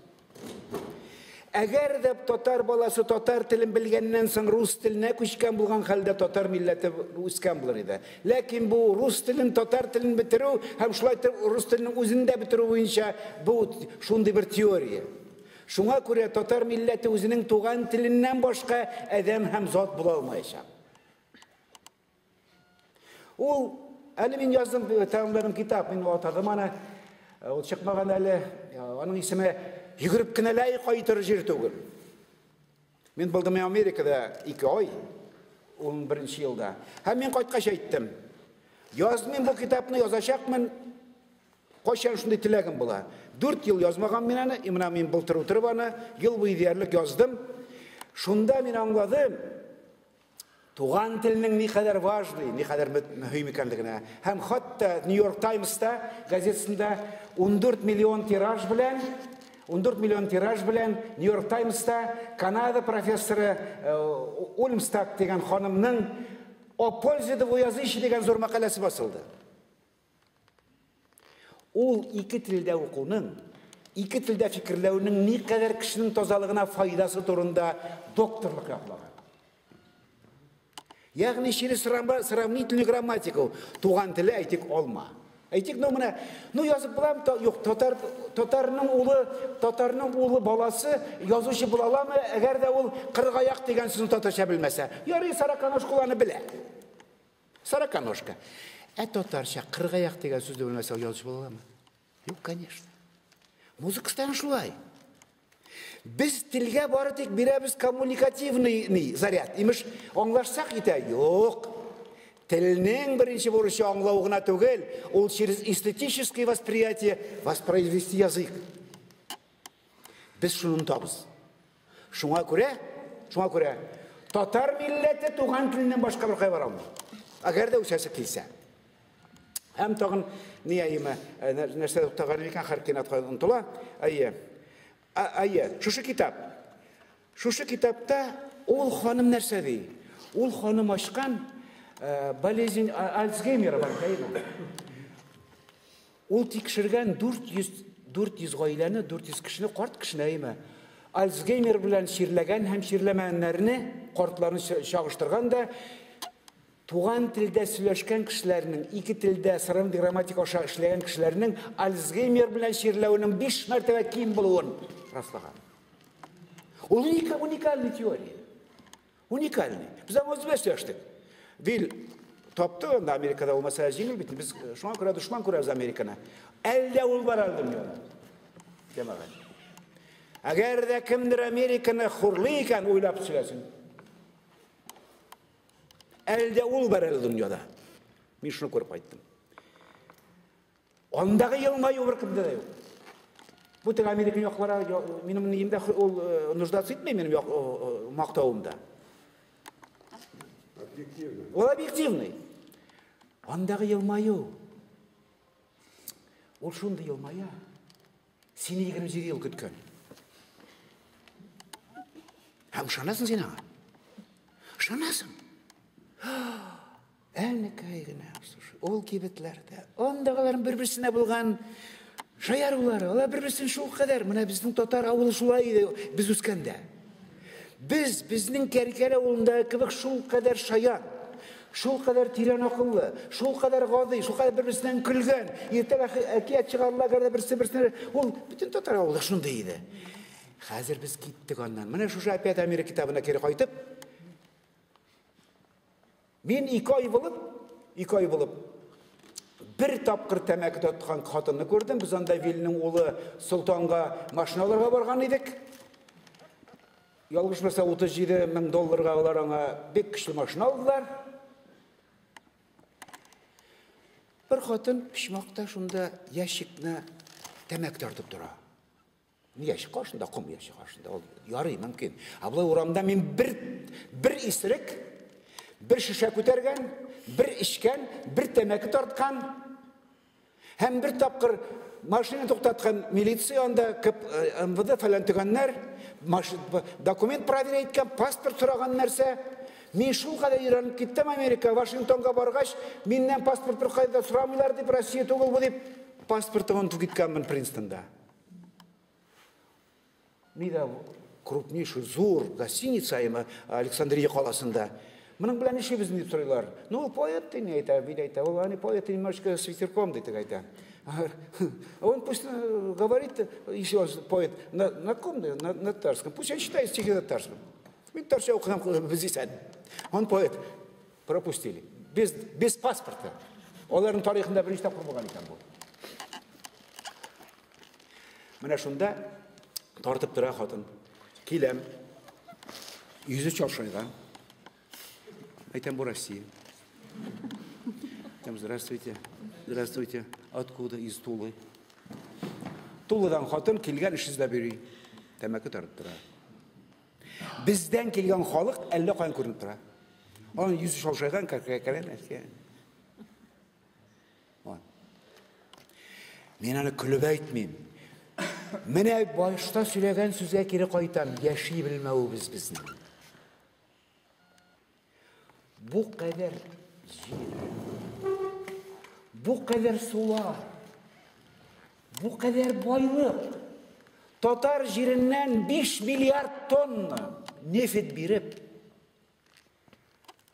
Әгәр дә татар баласы татар телен белгәннән соң рус теленә күчкән булган хәлдә татар милләте үскән булыр иде. Ләкин бу рус телен, татар телен бетерү һәм шулай итеп рус теленең үзен дә бетерү буенча бу шундый бер теория. Шуңа күрә татар милләте үзенең туган теленнән башка адәм һәм зат була алмаячак. Ул әле мин яздым, тәмамладым китап, мин атадым аны. Ул чыкмаган әле. Аның исеме «Йөгереп кенә ләй кайтыр җир түгел». Мин булдым Америкада 2 ай, 11 елда. Һәм мин кайткач әйттем. Язмыйм бу китапны, язачакмын. Кайчан шундый теләгем була. 4 ел язмаган мин аны, менә мин былтыр утырып аны, ел буе диярлек яздым. Шунда мин аңладым, туган телнең никадәр важный, никадәр мөһим икәнлегенә. Һәм хәтта New York Times'та газетасында 14 миллион тираж белән, 14 миллион тираж белән New York Times'та Канада профессоры Ульмстад дигән ханымның «О пользе двуязычия» дигән зур мәкаләсе басылды. Ул ике телдә укуның, ике телдә фикерләүнең никадәр кешенең тазалыгына файдасы турында докторлык яклаган. Ягъни через сравнительную грамматику туган теле әйтик алма. Әйтик, ну менә, ну язып булам, юк, татарның улы баласы язучы була аламы, әгәр дә ул кыргаяк дигән сүзне татарча белмәсә. Ярый, сороконожка аны белә. Сороконожка. Ә татарча кыргаяк дигән сүзне белмәсә, язучы була аламы? Юк, конечно. Музыкадан шулай. Без телгә бары тик бирәбез коммуникативный заряд. Имеш, аңлашсак итә? Юк. Телнең беренче бурычы аңлау гына түгел, ул через эстетическое восприятие воспроизвести язык. Без шуны онытабыз. Шуңа күрә татар милләте туган теленнән башка беркая бара алмый. Әгәр дә үсәсе килсә. Һәм тагын ни әйеме, нәрсә туктаган икән, һәр кинәт онытыла. Әйе. Әйе, шушы китап. Шушы китапта ул ханым нәрсә ди? Ул ханым ачкан болезнь Альцгеймера бар, әйеме? Ул тикшергән 400 гаиләне, 400 кешене, карт кешене, әйеме? Альцгеймер белән чирләгән һәм чирләмәгәннәрне, картларны чагыштырган да, туган телдә сөйләшкән кешеләрнең, ике телдә сравнительный грамматика аша эшләгән кешеләрнең Альцгеймер белән чирләвенең 5 мәртәбә ким булуын раслаган. Ул уникальный теория. Уникальный. Без аңа үзебез сөйләштек. Вил тапты, анда Америкада ул мәсьәлә җиңел бит. Без шуңа күрә дошман күрәбез Американы. Әллә ул бар әле дөньяда. Җәмәгать. Әгәр дә кемдер Американы хурлый икән, уйлап сөйләсен. Әлдә ул бар әле дөньяда. Мин шуны күреп кайттым. Андагы елмаю беркемдә дә юк. Бу теге Америка яклары, минем ниемдә ул нуждаться итми минем мактавымда. Объективный. Ул объективный. Андагы елмаю. Ул шундый елмая. Сине 27 ел көткән. Һәм ышанасың син аңа. Ышанасың. Әнекәй генә, слушай, ул кибетләрдә, андагыларның бер-берсенә булган шаярулары, алар бер-берсен шул кадәр, менә безнең татар авылы шулай иде, без үскәндә. Без, безнең Кәркәр авылында кебек шул кадәр шаян, шул кадәр тирән акыллы, шул кадәр гади, шул кадәр бер-берсеннән көлгән, иртәгә әкият чыгарыла, әгәр дә берсе берсенә, ул бөтен татар авылы шундый иде. Хәзер без киттек аннан. Менә шушы опять Америка китабына кире кайтып, мин 2 ай булып, бер тапкыр тәмәке тоткан хатынны күрдем. Без анда Вилнең улы Солтанга машина алырга барган идек. Ялгышмаса 37 мең долларга алар аңа бик көчле машина алдылар. Бер хатын почмакта шунда ящикны тәмәке тартып тора. Ящик каршында, ком ящик каршында. Ул ярый, мөмкин. Ә болай урамда мин бер исерек, бер шешә күтәргән, бер эчкән, бер тәмәке тарткан һәм бер тапкыр машина туктаткан милиция анда МВД фәлән төгәннәр, документ проверять иткән, паспорт сораган нәрсә. Мин шул кадәр өйрәнеп киттем Америка, Вашингтонга баргач, миннән паспорт бер кайда сорамыйлар дип, Россия түгел бу дип, паспортын онытып киткәнмен Принстонда. Ни дә крупнейший зур гостиница әйме Александрия каласында. Моның белән нишлибез дип сорыйлар. Ну, ул поэт ди, ни әйтә, бит әйтә. Ул аны поэт немножечко с ветерком ди, дип әйтә. Он пусть говорит, если он поэт, на ком, на татарском, пусть он читает стихи на татарском. Мин татарча укыган без исән. Он поэт. Пропустили. Без паспорта. Аларның тарихында беренче тапкыр булган икән бу. Менә шунда тартып тора хатын. Киләм. Йөзе чалшайган. Әйтәм, бу Россия. Әйтәм, здравствуйте. Здравствуйте. Откуда? Из Тулы. Тулыдан хатын килгән, эш эзләп йөри. Тәмәке тартып тора. Бездән килгән халык әллә каян күренеп тора. Аның йөзе шалшайган, кәркәрән. Мин аны көлеп әйтмим. Менә башта сөйләгән сүзгә кире кайтам. Яши белмәвебез безнең. Бу кадәр җир, бу кадәр сулар, бу кадәр байлык. Татар җиреннән 5 миллиард тонна нефть биреп,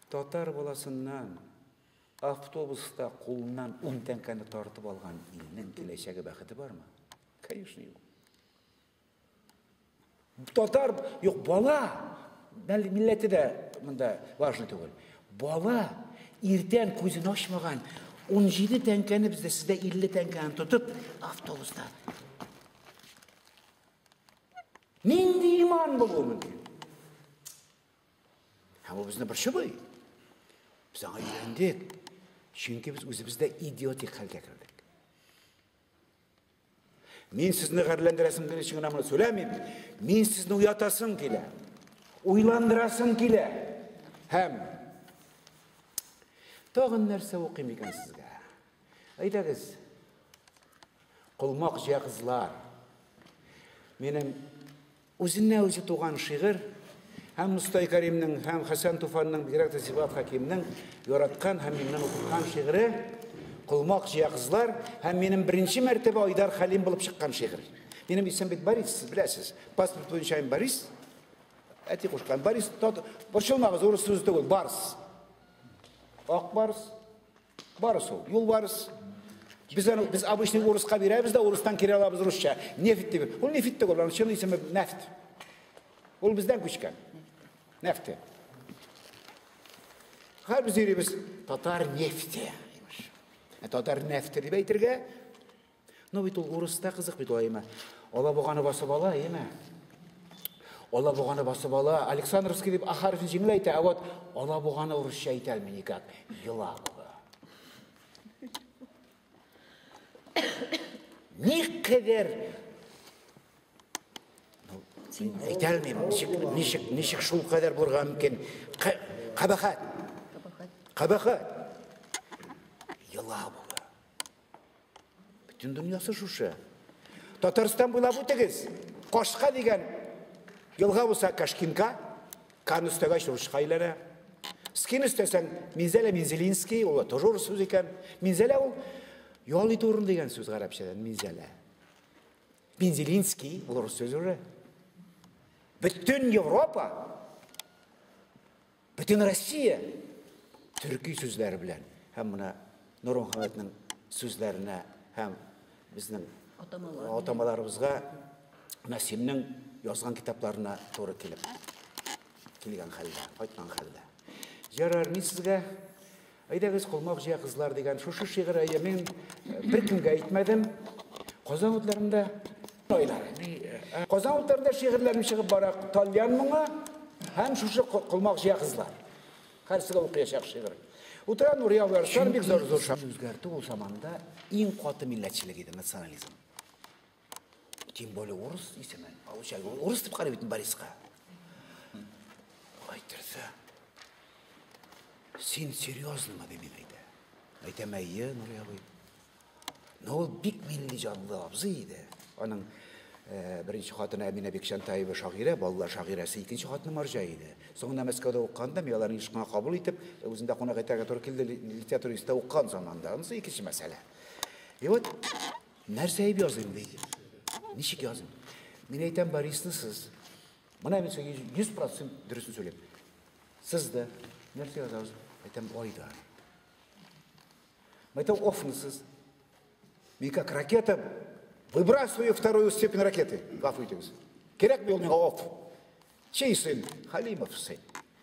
татар баласыннан автобуста кулыннан 10 тәңкәне тартып алган илнең киләчәге бәхете бармы? Конечно, юк. Татар, юк, бала, милләте дә монда важный түгел. Бала иртән күзен ачмаган 17 тәңкәне бездә сездә 50 тәңкәне тотып автобуста. Нинди иман булуы мөмкин? Һәм ул безне борчымый. Без аңа өйрәндек. Чөнки без үзебездә идиотик хәлгә кердек. Мин сезне гарьләндерәсем килә өчен генә моны сөйләмим. Мин сезне уятасым килә. Уйландырасым килә. Һәм тагын нәрсә укыйм икән сезгә? Әйдәгез. Колмак җыя кызлар. Минем үзенә үзе туган шигырь һәм Мостай Кәримнең, һәм Хәсән Туфанның, бигрәк тә Сибгат Хәкимнең яраткан һәм миннән укыткан шигыре Колмак җыя кызлар һәм минем беренче мәртәбә Айдар Хәлим булып чыккан шигырь. Минем исем бит Борис, сез беләсез. Паспорт буенча мин Борис. Әти кушкан. Борис, борчылмагыз, урыс сүзе түгел, Барс. Ак барс. Барс ул, юлбарыс. Без аны без обычный урыска бирәбез дә, урыстан кире алабыз русча. Нефть дип. Ул нефть түгел, аның чын исеме нефть. Ул бездән күчкән. Нефте. Хәзер без йөрибез татар нефте. Ә татар нефте дип әйтергә, ну бит ул урыста кызык бит ул, әйме. Алабуганы басып ала, әйме. Алабуганы басып ала. Александровский дип А хәрефен җиңел әйтә, ә вот Алабуганы урысча әйтә алмый никак. Елабуга. Никадәр әйтә алмыйм, ничек, ничек, ничек шул кадәр булырга мөмкин. Кабахәт. Кабахәт. Елабуга. Бөтен дөньясы шушы. Татарстан буйлап үтегез. Кашка дигән елга булса Кашкинка, Кан өстәгәч русча әйләнә. Скин өстәсәң, Минзәлә Мензелинский, ул тоже урыс сүз икән. Минзәлә ул ял итү урыны дигән сүз гарәпчәдән, Минзәлә. Мензелинский, ул рус сүзе уже. Бөтен Европа, бөтен Россия төрки сүзләре белән һәм менә Нур Мөхәммәтнең сүзләренә һәм безнең атамаларыбызга Насимнең язган китапларына туры килеп килгән хәлдә, кайткан хәлдә. Ярар, мин сезгә Әйдәгез, колмак җыя кызлар дигән шушы шигырь әйе мин беркемгә әйтмәдем. Казан утларында айлар. Казан утларында шигырьләрем чыгып бара. Тальян моңа һәм шушы колмак җыя кызлар. Һәрсегә укыячак шигырь. Утыра Нурия Арслан бик зур зур шагыйрь. Үзгәртү ул заманда иң каты милләтчелек иде, национализм. Тем более урыс исемен. Получай, урыс дип карый бит Бориска. Әйттерсә. Син серьезно ди мин әйтә. Әйтәм, әйе, Нурия абый. Но ул бик милли җанлы абзый иде. Аның беренче хатыны Әминә Бикчәнтаева шагыйрә, балалар шагыйрәсе, икенче хатыны Марҗа иде. Соңында Мәскәүдә укыганда мин аларны еш кына кабул итеп, үзендә кунак итәргә туры килде, литература институтында укыган заманда. Анысы икенче мәсьәлә. И вот, нәрсә әйтеп языйм, ди. Ничек языйм? Мин әйтәм, Борисны сез. Менә мин сезгә 100% дөресен сөйлим. Сез дә нәрсә язасыз? Әйтәм, Айдар. Әйтәм, офны сез. Мин как ракета выбрасываю вторую степень ракеты. Гафу итегез. Кирәкме ул миңа оф? Чей сын? Халимов сын.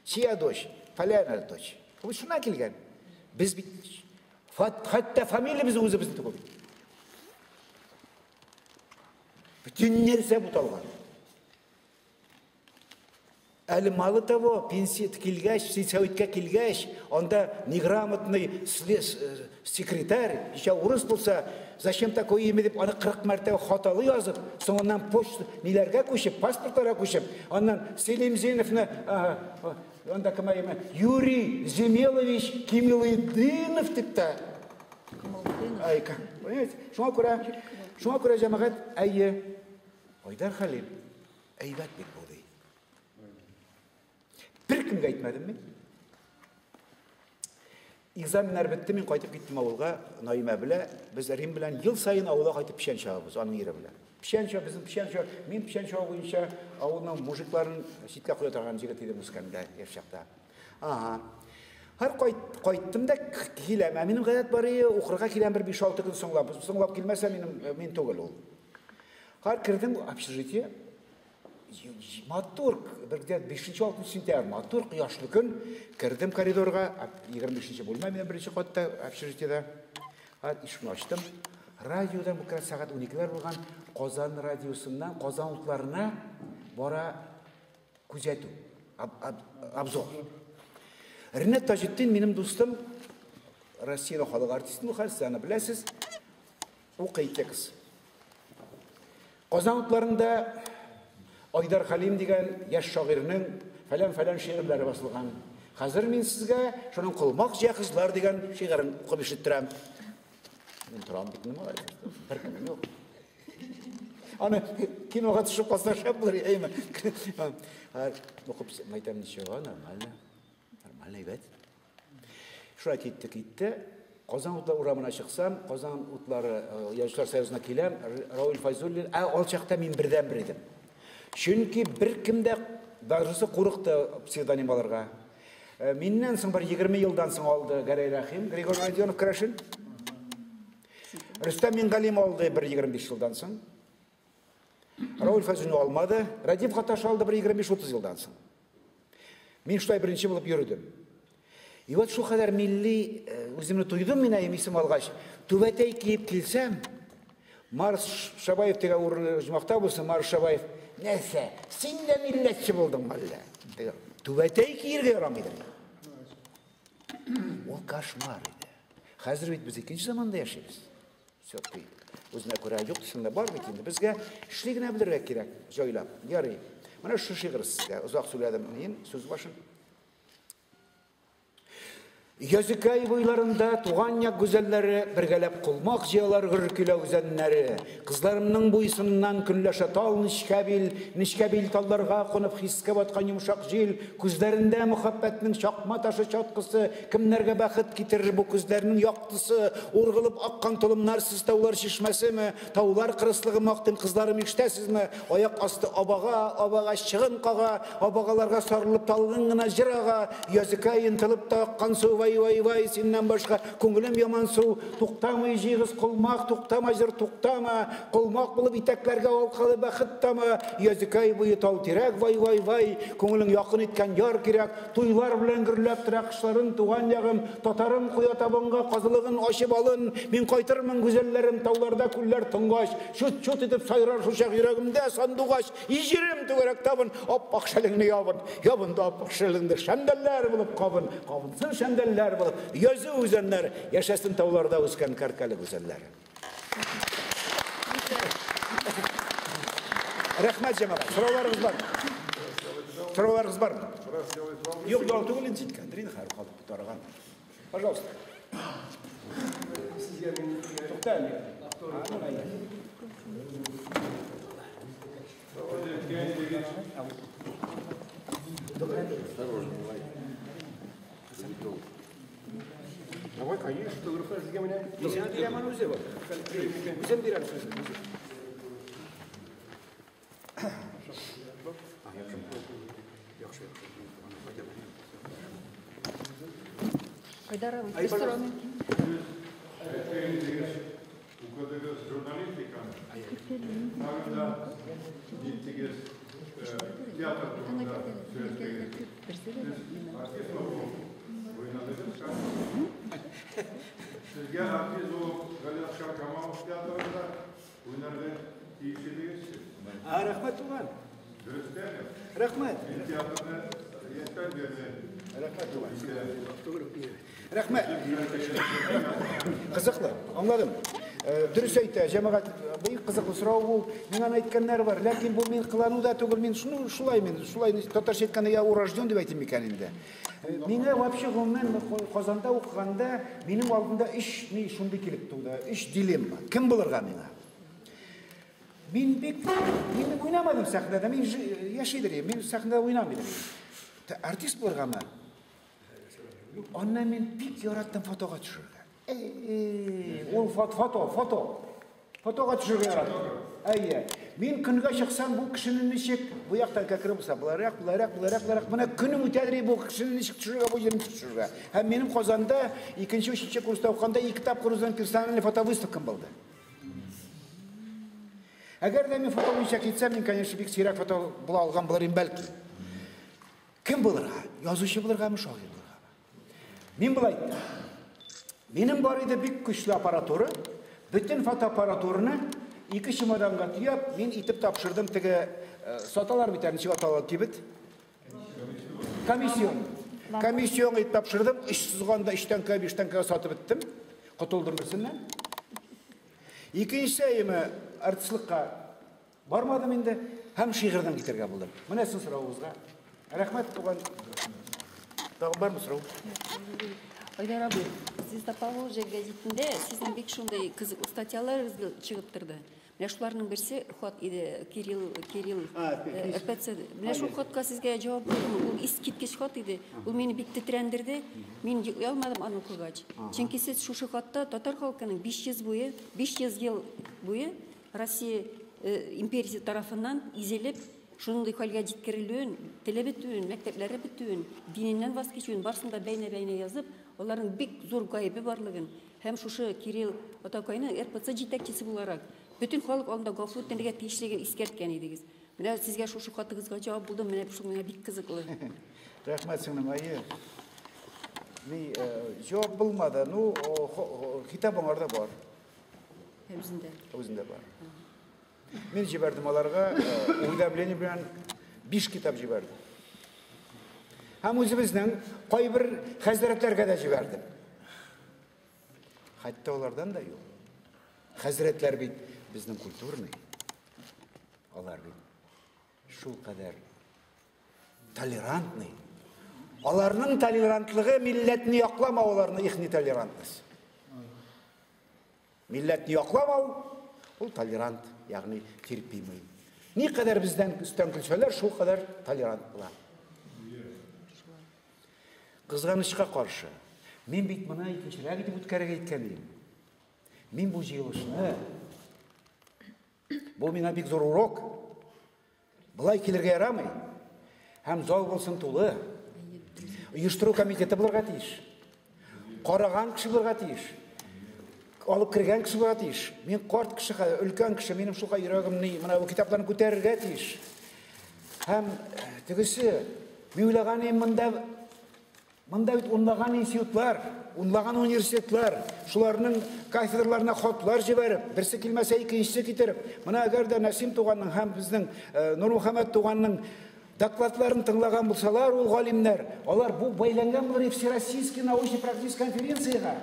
Чья дочь? Фәләнә дочь. Ул шуннан килгән. Без бит хәтта фамилиябез үзебезнең түгел бит. Бөтен нәрсә буталган. Әле мало того, пенсия килгәч, сельсоветка килгәч, анда неграмотный секретарь, еще урыс булса, зачем такое имя дип, аны 40 мәртәбә хаталы язып, соңыннан почта ниләргә күчеп, паспортларга күчеп, аннан Селим Зейновны, анда кем имя, Юрий Земелович Кимилыдинов дип тә. Айка, понимаете? Шуңа күрә җәмәгать, әйе, Айдар Хәлим, әйбәт бит бу, ди. Бер кемгә әйтмәдем мин. Экзаменнар бетте, мин кайтып киттем авылга, Наимә белә, без Рим белән ел саен авылга кайтып печән чабабыз, аның ире белән. Печән чаб, безнең печән чаб, мин печән чабу буенча авылның мужикларын читкә куя торган җегет идем үскәндә, яшь чакта. Ага. Һәр кайттым да киләм. Ә минем гадәт бар иде, укырга киләм бер 5-6 көн соңлап. Соңлап килмәсә, минем мин түгел ул. Һәр кердем общежитие, матур, бер где 5-6 сентябрь, матур кояшлы көн. Кердем коридорга, 25 бүлмә, минем беренче катта общежитиедә. Ишекне ачтым. Радиодан бу сәгать 12ләр булган, Казан радиосыннан Казан утларына бара күзәтү, обзор. Ринат Таҗетдин минем дустым, Россиянең халык артисты, хәзер сез аны беләсез. Укый текст. Казан утларында Айдар Хәлим дигән яшь шагыйрьнең фәлән-фәлән шигырьләре басылган. Хәзер мин сезгә шуның Колмак җыя кызлар дигән шигырен укып ишеттерәм. Мин торам бит инде, бер кемем юк. Аны кинога төшеп калса шәп булыр, әйме. Укып әйтәм, ничего, нормально. Нормально, әйбәт. Шулай китте, китте. Казан утлары урамына чыксам, Казан утлары Язучылар союзына киләм, Равил Файзуллин, ә ул чакта мин бердән-бер идем. Чөнки бер кем дә даже курыкты псевдоним алырга. Миннән соң бер 20 елдан соң алды Гәрәй Рәхим, Григорий Родионов керәшен. Рөстәм Мингалим алды бер 25 елдан соң. Равил Файзуллин алмады. Радиф Гаташ алды бер 25-30 елдан соң. Мин шулай беренче булып йөрдем. И вот шул кадәр милли үземне тойдым мин әйем исем алгач. Түбәтәй киеп килсәм, Марс Шабаев дигән урыны оҗмахта булсын, Марс Шабаев, нәрсә, син дә милләтче булдың әллә? Түбәтәй киергә ярамыйдыр. Ул кошмар иде. Хәзер бит без икенче заманда яшибез. Все-таки үзенә күрә юк дисең дә бар бит инде. Безгә эшли генә белергә кирәк, җайлап. Ярый. Менә шушы шигырь сезгә. Озак сөйләдем мин, сүз башын. Языкай буйларында туган як гүзәлләре бергәләп колмак җыялар гөр килә үзәннәре. Кызларымның буйсыннан көнләшә тал нечкә бил, нечкә бил талларга кунып хискә баткан йомшак җил, күзләрендә мөхәббәтнең чакма ташы чаткысы, кемнәргә бәхет китерер бу күзләрнең яктысы, ургылып аккан толымнар сез таулар чишмәсеме, таулар кырыслыгы мактыйм кызларым ишетәсезме, аяк асты абага, абага чыгын кага, абагаларга сарылып талгын гына җыр ага, языкай интылып та аккан су, вай вай вай, синнән башка күңелем ямансу, туктамый җыйгыз колмак, туктама җыр, туктама, колмак булып итәкләргә алкалы бәхет тама, языкай буе тау тирәк, вай вай вай, күңелең якын иткән яр кирәк, туйлар белән гөрләп тора кышларын туган ягым, татарым куя табынга казылыгын ачып алын, мин кайтырмын гүзәлләрем, тауларда күлләр тонгач, чут-чут итеп сайрар шул йөрәгемдә сандугач, и җирем түгәрәк табын, ап-ак шәлеңне ябын, ябын да ап-ак шәлеңне шәмдәлләр булып кабын, кабынсын шәмдәлләр булып, язы үзәннәр, яшәсен тауларда үскән кәркәле гүзәлләре. Рәхмәт, җәмәгать. Сорауларыгыз бармы? Сорауларыгыз бармы? Юк, ял түгел инде җиткәндер инде хәзер халык тарыган. Пожалуйста. Сезгә мин Тукта әле. Осторожно, давай. Давай, конечно, фотографлар сезгә менә. Мин бирәм аны үзе. Үзем бирәм сүзен. Айдар абый, бер сорау мөмкин. Укыдыгыз журналистиканы, тагын да ниттегез театр турында сөйләштегез. Сез артист булып уйнадыгыз. Сезгә артист булып Галиәсгар Камалов театрында уйнарга тиеш идегез. Рәхмәт, туган. Дөрестәме? Рәхмәт. Мин театрны яшьтән бирле. Рәхмәт, туган. Рәхмәт. Кызыклы, аңладым. Дөрес әйтә, җәмәгать, бик кызыклы сорау бу. Миңа әйткәннәр бар, ләкин бу мин кылану да түгел, мин шулай мин, шулай татарча әйткәндә я урожден дип әйтим микән инде. Миңа вообще гомумән Казанда укыганда минем алдымда өч ни шундый килеп туды, өч дилемма. Кем булырга миңа? Мин бик мин уйнамадым сәхнәдә, мин яшидер, мин сәхнәдә уйнамыйм. Артист булыргамы? Аннан мин бик яраттым фотога төшергә. Ул фото. Фотога төшергә яраттым. Әйе. Мин көнгә чыксам, бу кешене ничек бу яктан кәкре булса, буларак. Менә көнем үтәдер, бу кешене ничек төшергә, бу җирне төшергә. Һәм минем Казанда 2-нче, 3нче курста укыганда 2 тапкыр үземнең персональный фотовыставкам булды. Әгәр дә мин фото буенча китсәм, мин, конечно, бик сирәк фото була алган булыр идем бәлки. Кем булырга? Язучы булыргамы, шагыйрь булыргамы? Мин болай әйттем. Минем бар иде бик көчле аппаратура. Бөтен фотоаппаратураны 2 чемоданга төяп, мин итеп тапшырдым теге саталар бит, ничек атала кибет? Комиссион. Комиссион итеп тапшырдым. 3 сызганда 3 тәңкә, 5 тәңкәгә сатып беттем. Котылдым берсеннән. Икенче әйеме артистлыкка бармадым инде һәм шигырьдән китәргә булдым. Менә сезнең соравыгызга. Рәхмәт, туган. Тагын бармы сорау? Айдар абый, Звезда Поволжья гәзитендә сезнең бик шундый кызыклы статьяларыгыз чыгып торды. Менә шуларның берсе хат иде, Кирилл РПЦ. Менә шул хатка сезгә җавап булдымы? Ул искиткеч хат иде. Ул мине бик тетрәндерде. Мин йоклый алмадым аны укыгач. Чөнки сез шушы хатта татар халкының 500 ел буе Россия империясе тарафыннан изелеп, шундый хәлгә җиткерелүен, теле бетүен, мәктәпләре бетүен, диненнән ваз кичүен барысын да бәйнә-бәйнә язып, аларның бик зур гаебе барлыгын һәм шушы Кирилл атакайның РПЦ җитәкчесе буларак бөтен халык алдында гафу үтенергә тиешлеген искәрткән идегез. Менә сезгә шушы хатыгызга җавап булды, менә шул миңа бик кызыклы. Рәхмәт, сеңлем, әйе. Ни җавап булмады. Ну, китап аңарда бар. Үзендә. Үзендә бар. Мин җибәрдем аларга уведомление белән 5 китап җибәрдем. Һәм үзебезнең кайбер хәзрәтләргә дә җибәрдем. Хәтта алардан да юк. Хәзрәтләр бит безнең культурный. Алар бит шул кадәр толерантный. Аларның толерантлыгы милләтне якламау, аларның ихни толерантность. Милләтне якламау ул толерант, ягъни терпимый. Ни кадәр бездән өстән көлсәләр, шул кадәр толерант була. Кызганычка каршы, мин бит моны икенчерәк итеп үткәрергә әйткән идем. Мин бу җыелышны, бу миңа бик зур урок. Болай килергә ярамый. Һәм зал булсын тулы. Оештыру комитеты булырга тиеш. Караган кеше булырга тиеш. Алып кергән кеше булырга тиеш. Мин карт кеше, өлкән кеше, минем шулай йөрәгем ни, менә бу китапларны күтәрергә тиеш. Һәм тегесе, мин уйлаган идем, монда бит унлаган институтлар, унлаган университетлар, шуларның кафедраларына хатлар җибәреп, берсе килмәсә икенчесе китереп, менә әгәр дә Нәсим туганның һәм безнең Нурмөхәммәт туганның докладларын тыңлаган булсалар, ул галимнәр, алар бу бәйләнгән булыр Всероссийский научно-практический конференциягә.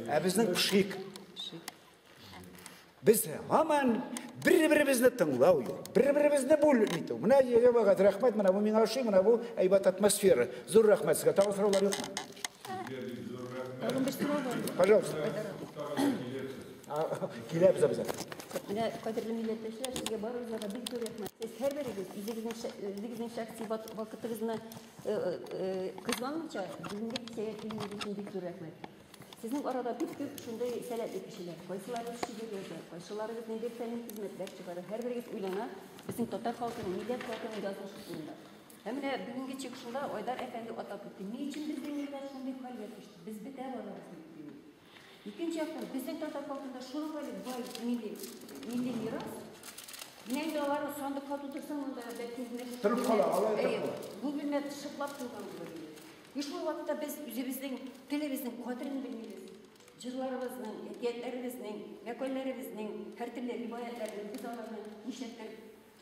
Ә безнең пшик. Без һаман бер-беребезне тыңлау юк, бер-беребезне бүлмитү. Менә җәмәгать, рәхмәт, менә бу миңа ошый, менә бу әйбәт атмосфера. Зур рәхмәт сезгә. Тагын сораулар юкмы? Тагын бер сорау бар. Пожалуйста. Киләбез обязательно. Менә кадерле милләттәшләр, сезгә барыгызга бик зур рәхмәт. Сез һәрберегез үзегезнең шәхси вакытыгызны кызганмыйча бүгенге кичәгә килгәнегез өчен бик зур рәхмәт. Сезнең арада бик күп шундый сәләтле кешеләр. Кайсыларыгыз шигырь яза, кайсыларыгыз нинди фәнни хезмәтләр чыгара. Һәрберегез уйлана. Безнең татар халкының, милләт халкының язмышы турында. Һәм менә бүгенге чыгышында Айдар әфәнде атап үтте. Ни өчен безнең милләт шундый хәлгә төште? Без бетә барабыз дип. Икенче яктан, безнең татар халкында шуның әле бай милли мирас. Менә инде аларны сандыкка тутырсаң, монда бәлки торып кала, алай торып кала. Бу бүлмә шыплап тулган булыр иде. И шул вакытта без үзебезнең телебезнең кадерен белмибез. Җырларыбызның, әкиятләребезнең, мәкальләребезнең, һәртөрле риваятләрнең без аларны нишләптер,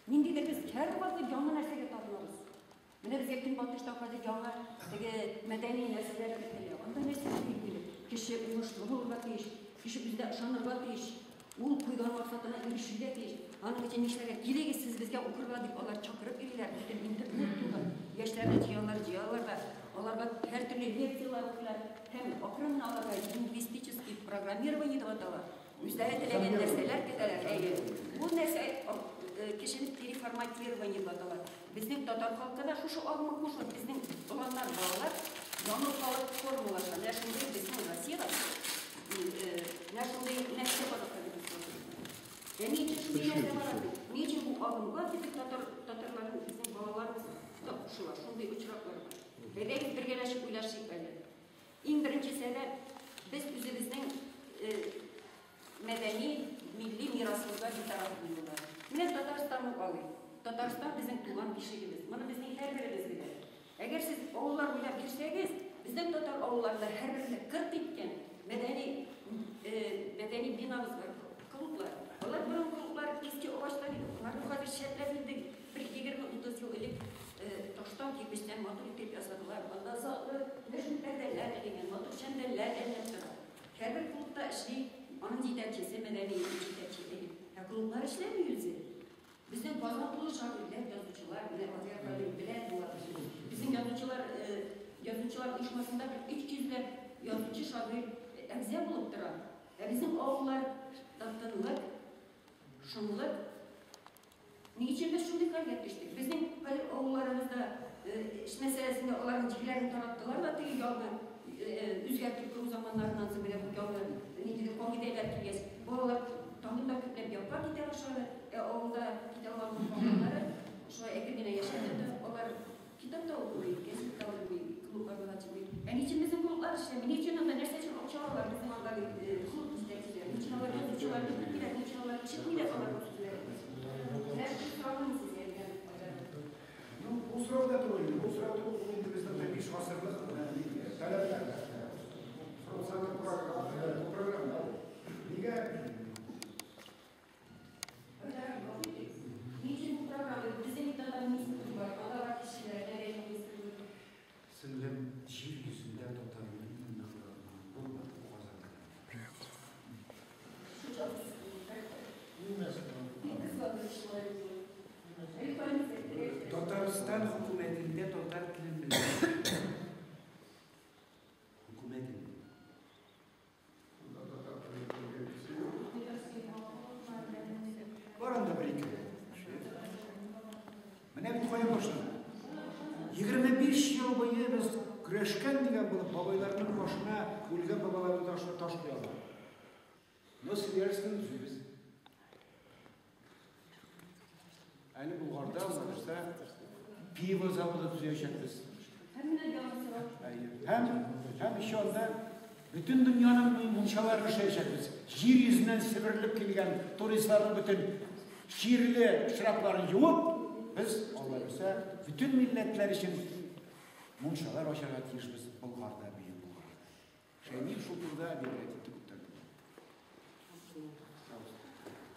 ниндидер без һәрвакыт яңа нәрсәгә табынабыз. Менә безгә көнбатышта хәзер яңа теге мәдәни нәрсәләр кертелә. Анда нәрсә билгеле? Кеше уңышлы булырга тиеш, кеше үзенә ышанырга тиеш, ул куйган максатына ирешергә тиеш. Аның өчен нишләргә? Килегез сез безгә укырга дип алар чакырып йөриләр. Бөтен интернет тулы. Яшьләрне җыялар, җыялар да аларга һәртөрле лекцияләр укыйлар. Һәм акрын гына аларга лингвистический программирование дип атала. Үзләре теләгән нәрсәләр кертәләр. Әйе. Бу нәрсә кешене переформатирование дип атала. Безнең татар халкы да шушы агымга кушылып, безнең оланнар, балалар яңа халык формалаша. Менә шундый безнең Россиядә менә шундый нәрсә бара. Ә ни өчен шундый нәрсә бара? Ни өчен бу агымга безнең татарларның, безнең балаларыбыз да кушыла? Шундый очраклар бар. Әйдәгез бергәләшеп уйлашыйк әле. Иң беренче сәбәп, без үзебезнең мәдәни, милли мирасыбызга битараф булуда. Менә Татарстанны алыйк. Татарстан безнең туган бишегебез. Моны безнең һәрберебез белә. Әгәр сез авыллар буйлап йөрсәгез, безнең татар авылларында һәрберендә кырт иткән мәдәни бинабыз бар, клублар. Алар борынгы клублар иске агачтан иде. Аларны хәзер шәпләп инде бер 20-30 ел элек таштан, кирпечтән матур итеп ясадылар. Анда затлы нәшин пәрдәләр эленгән, матур шәмдәлләр эленеп тора. Һәрбер клубта эшли, аның җитәкчесе, мәдәни җитәкче. Ә клублар эшләми үзе. Безнең Казан тулы шагыйрьләр, язучылар, менә Азия Кадыйр белән була. Безнең язучылар, язучылар оешмасында бер 300 ләп язучы шагыйрь әгъза булып тора. Ә безнең авыллар тынлык, шомлык. Ни өчен без шундый хәлгә төштек? Безнең хәзер авылларыбызда эш мәсьәләсендә аларның җирләрен тараттылар да теге яңа үзгәртеп кору заманнарыннан соң менә бу яңа ниндидер кагыйдәләр килгәч, балалар тагын да күпләп якка китә башлады. Ә авылда китә алган балалары шулай әкрен генә яшәде дә, алар китап та укымый, газет та алмый, клубларга да чыкмый. Ә ни өчен безнең клублар эшләми? Ни өчен анда нәрсә өчен акча алалар безнең андагы клуб җитәкчеләре? Ни өчен алар язучыларны көтмиләр? Ни өчен алар ишетмиләр аларның сүзләрен? Менә шул соравым сезгә, Айдар. Ну, бу сорау да түгел, бу сорау түгел, бу инде безнең 5 гасырлык таләпләр. Бу программа. Нигә? Ни өчен бу программа? Безнең бит анда министр бар, анда бар кешеләр, мәдәни министрлык. Сеңлем, җир йөзендә татарның иң ныклы булмады бу Казанда. Татарстан хөкүмәтендә татар телен белә. Хөкүмәтендә. Бар анда бер ике. Менә бит кая башлана. 25 ел буе без көрәшкән дигән булып бабайларның башына, үлгән бабаларның башына таш куялар. Но Свияжскны төзибез. Әле Булгарда, Аллабирса, пиво заводы төзәячәкбез. Һәм еще анда бөтен дөньяның мунчаларын эшләячәкбез. Җир йөзеннән себерелеп килгән туристларның бөтен чирле пычракларын юып, без, Аллабирса, бөтен милләтләр өчен мунчалар ачарга тиешбез Болгарда, Бөек Болгарда. Шәймиев шул турыда объявлять итте күптән түгел.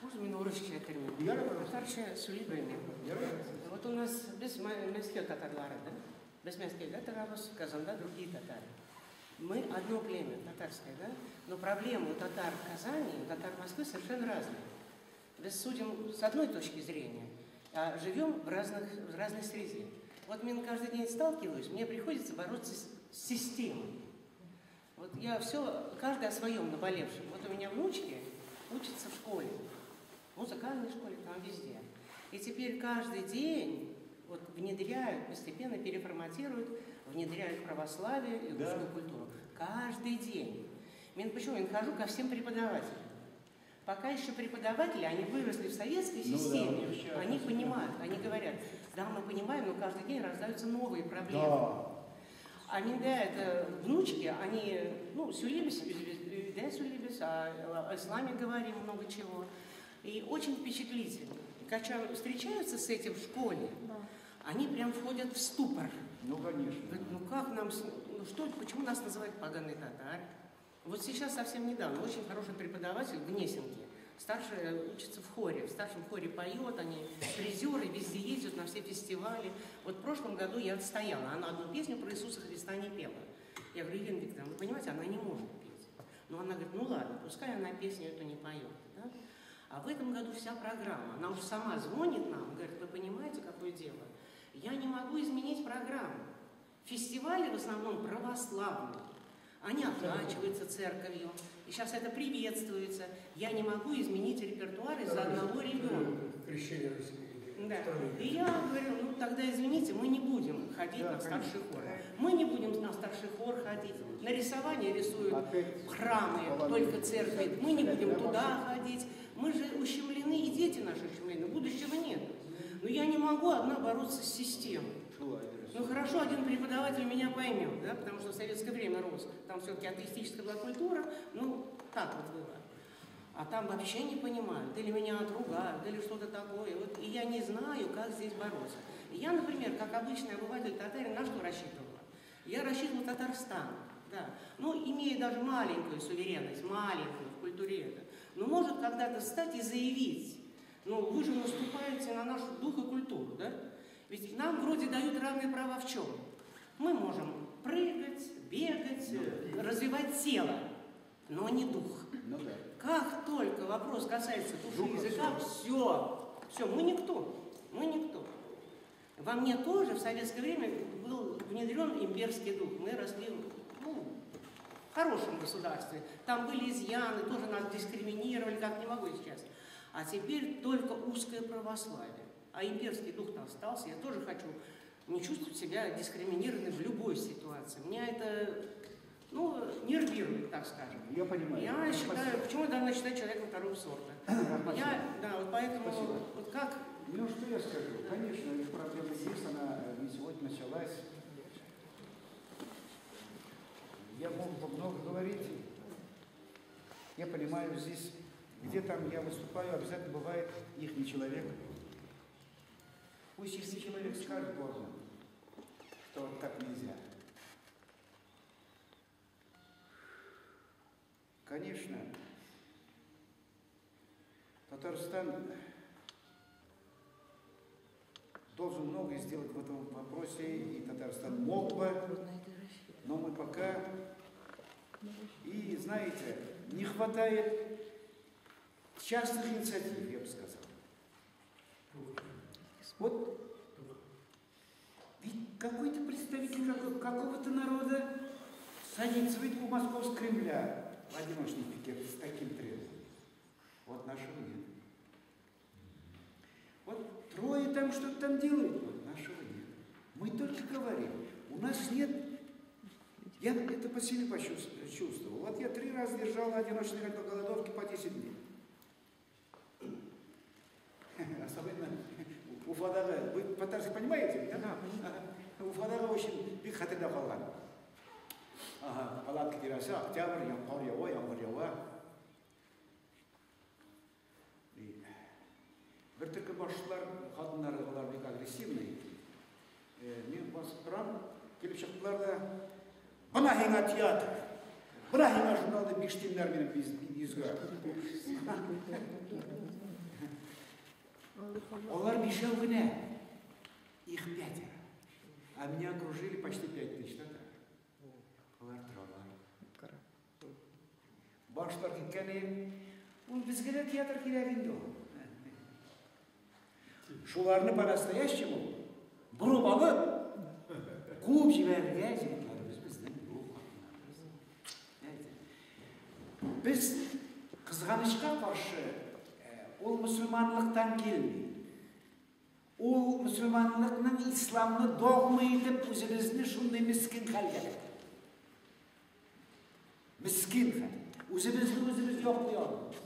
Можно мин урысча әйтермен? Татарча сөйли белмим. Вот у нас без Мәскәү татарлары, да? Без Мәскәүдә торабыз, Казанда другие татары. Мы одно племя, татарское, да? Но проблемы у татар в Казани и у татар Москвы совершенно разные. Мы судим с одной точки зрения, а живем в разной среде. Вот я каждый день сталкиваюсь, мне приходится бороться с системой. Вот я все, каждый о своем наболевшем. Вот у меня внучки учатся в школе, в музыкальной школе, там везде. И теперь каждый день вот внедряют, постепенно переформатируют, внедряют православие и русскую культуру. Каждый день. Почему? Я хожу ко всем преподавателям. Пока еще преподаватели, они выросли в советской Ну да, системе, у них еще они понимают, они говорят, да, мы понимаем, но каждый день рождаются новые проблемы. Да. Они, да, это внучки, они, ну, сөйлибез, да, сөйлибез, о исламе говорим много чего. И очень впечатлительно. Когда встречаются с этим в школе, они прям входят в ступор. Ну, конечно. Говорят, ну как нам, ну что, почему нас называют поганые татары? Вот сейчас совсем недавно очень хороший преподаватель в Гнесинке, старшая учится в хоре, в старшем хоре поет, они призеры, везде ездят на все фестивали. Вот в прошлом году я отстояла, она одну песню про Иисуса Христа не пела. Я говорю, Елена Викторовна, вы понимаете, она не может петь. Но она говорит, ну ладно, пускай она песню эту не поет. Да? А в этом году вся программа, она уж сама звонит нам, говорит, вы понимаете, какое дело? Я не могу изменить программу. Фестивали в основном православные. Они оплачиваются церковью, и сейчас это приветствуется. Я не могу изменить репертуар из-за одного ребенка. Крещение России. Да. И я говорю, ну тогда извините, мы не будем ходить на старший хор. Мы не будем на старший хор ходить. На рисование рисуют храмы, только церкви. Мы не будем туда ходить. Мы же ущемлены, и дети наши ущемлены. Будущего нет. Но я не могу одна бороться с системой. Ну хорошо, один преподаватель меня поймет, да, потому что в советское время рос. Там все-таки атеистическая была культура, ну так вот было. А там вообще не понимают, или меня отругают, или что-то такое. Вот, и я не знаю, как здесь бороться. Я, например, как обычный обыватель татарин, на что рассчитывала? Я рассчитывала Татарстан, да. Ну, имея даже маленькую суверенность, маленькую в культуре это. Но может когда-то встать и заявить, ну, вы же наступаете на наш дух и культуру, да? Ведь нам вроде дают равные права в чем? Мы можем прыгать, бегать, развивать тело, но не дух. Ну, да. Как только вопрос касается души и языка, все, все, мы никто, мы никто. Во мне тоже в советское время был внедрен имперский дух. Мы росли, ну, в хорошем государстве. Там были изъяны, тоже нас дискриминировали, как не могу сейчас. А теперь только узкое православие. А имперский дух-то остался. Я тоже хочу не чувствовать себя дискриминированной в любой ситуации. Меня это, ну, нервирует, так скажем. Я понимаю. Я считаю, почему я должна считать человеком второго сорта? Я, да, вот поэтому, Спасибо. Вот как... Ну, что я скажу? Конечно, проблема есть, она не сегодня началась. Я мог бы много говорить. Я понимаю, здесь, где там я выступаю, обязательно бывает ихний человек. Пусть ихний человек скажет Богу, что так нельзя. Конечно, Татарстан должен многое сделать в этом вопросе, и Татарстан мог бы, но мы пока... И, знаете, не хватает частных инициатив, я бы сказал. Вот ведь какой-то представитель какого-то народа садится ведь у Московского Кремля в одиночный пикет с таким требованием. Вот нашего нет. Вот трое там что-то там делают, вот нашего нет. Мы только говорим. У нас нет... Я это по себе почувствовал. Вот я 3 раза держал одиночные голодовки по 10 дней. Особенно Уфадага. Вы по-татарски понимаете? Да? Да. Уфадага очень бик хәтердә калган. Ага, палатка тирәсе, октябрь, кар ява, яңгыр ява. Бер төркем башлар, хатыннар, алар бик агрессивный. Мин басып торам, килеп чыктылар да, бына һиңа театр, бына һиңа журнал дип 5 тиеннәр минем йөзгә. Алар бишәү генә, их 5. А меня окружили почти 5000 татар. Алар торалар. Башлар киткән, ул безгә дә театр кирәк инде ул. Шуларны по-настоящему борып алып, куып җибәрергә җегетләребез безнең юк. Без кызганычка каршы, ул мөселманлыктан килми. Ул мөселманлыкның исламны догма итеп үзебезне шундый мискин хәлгә эләктерде. Мискин хәл. Үзебезне үзебез яклый алмыйбыз.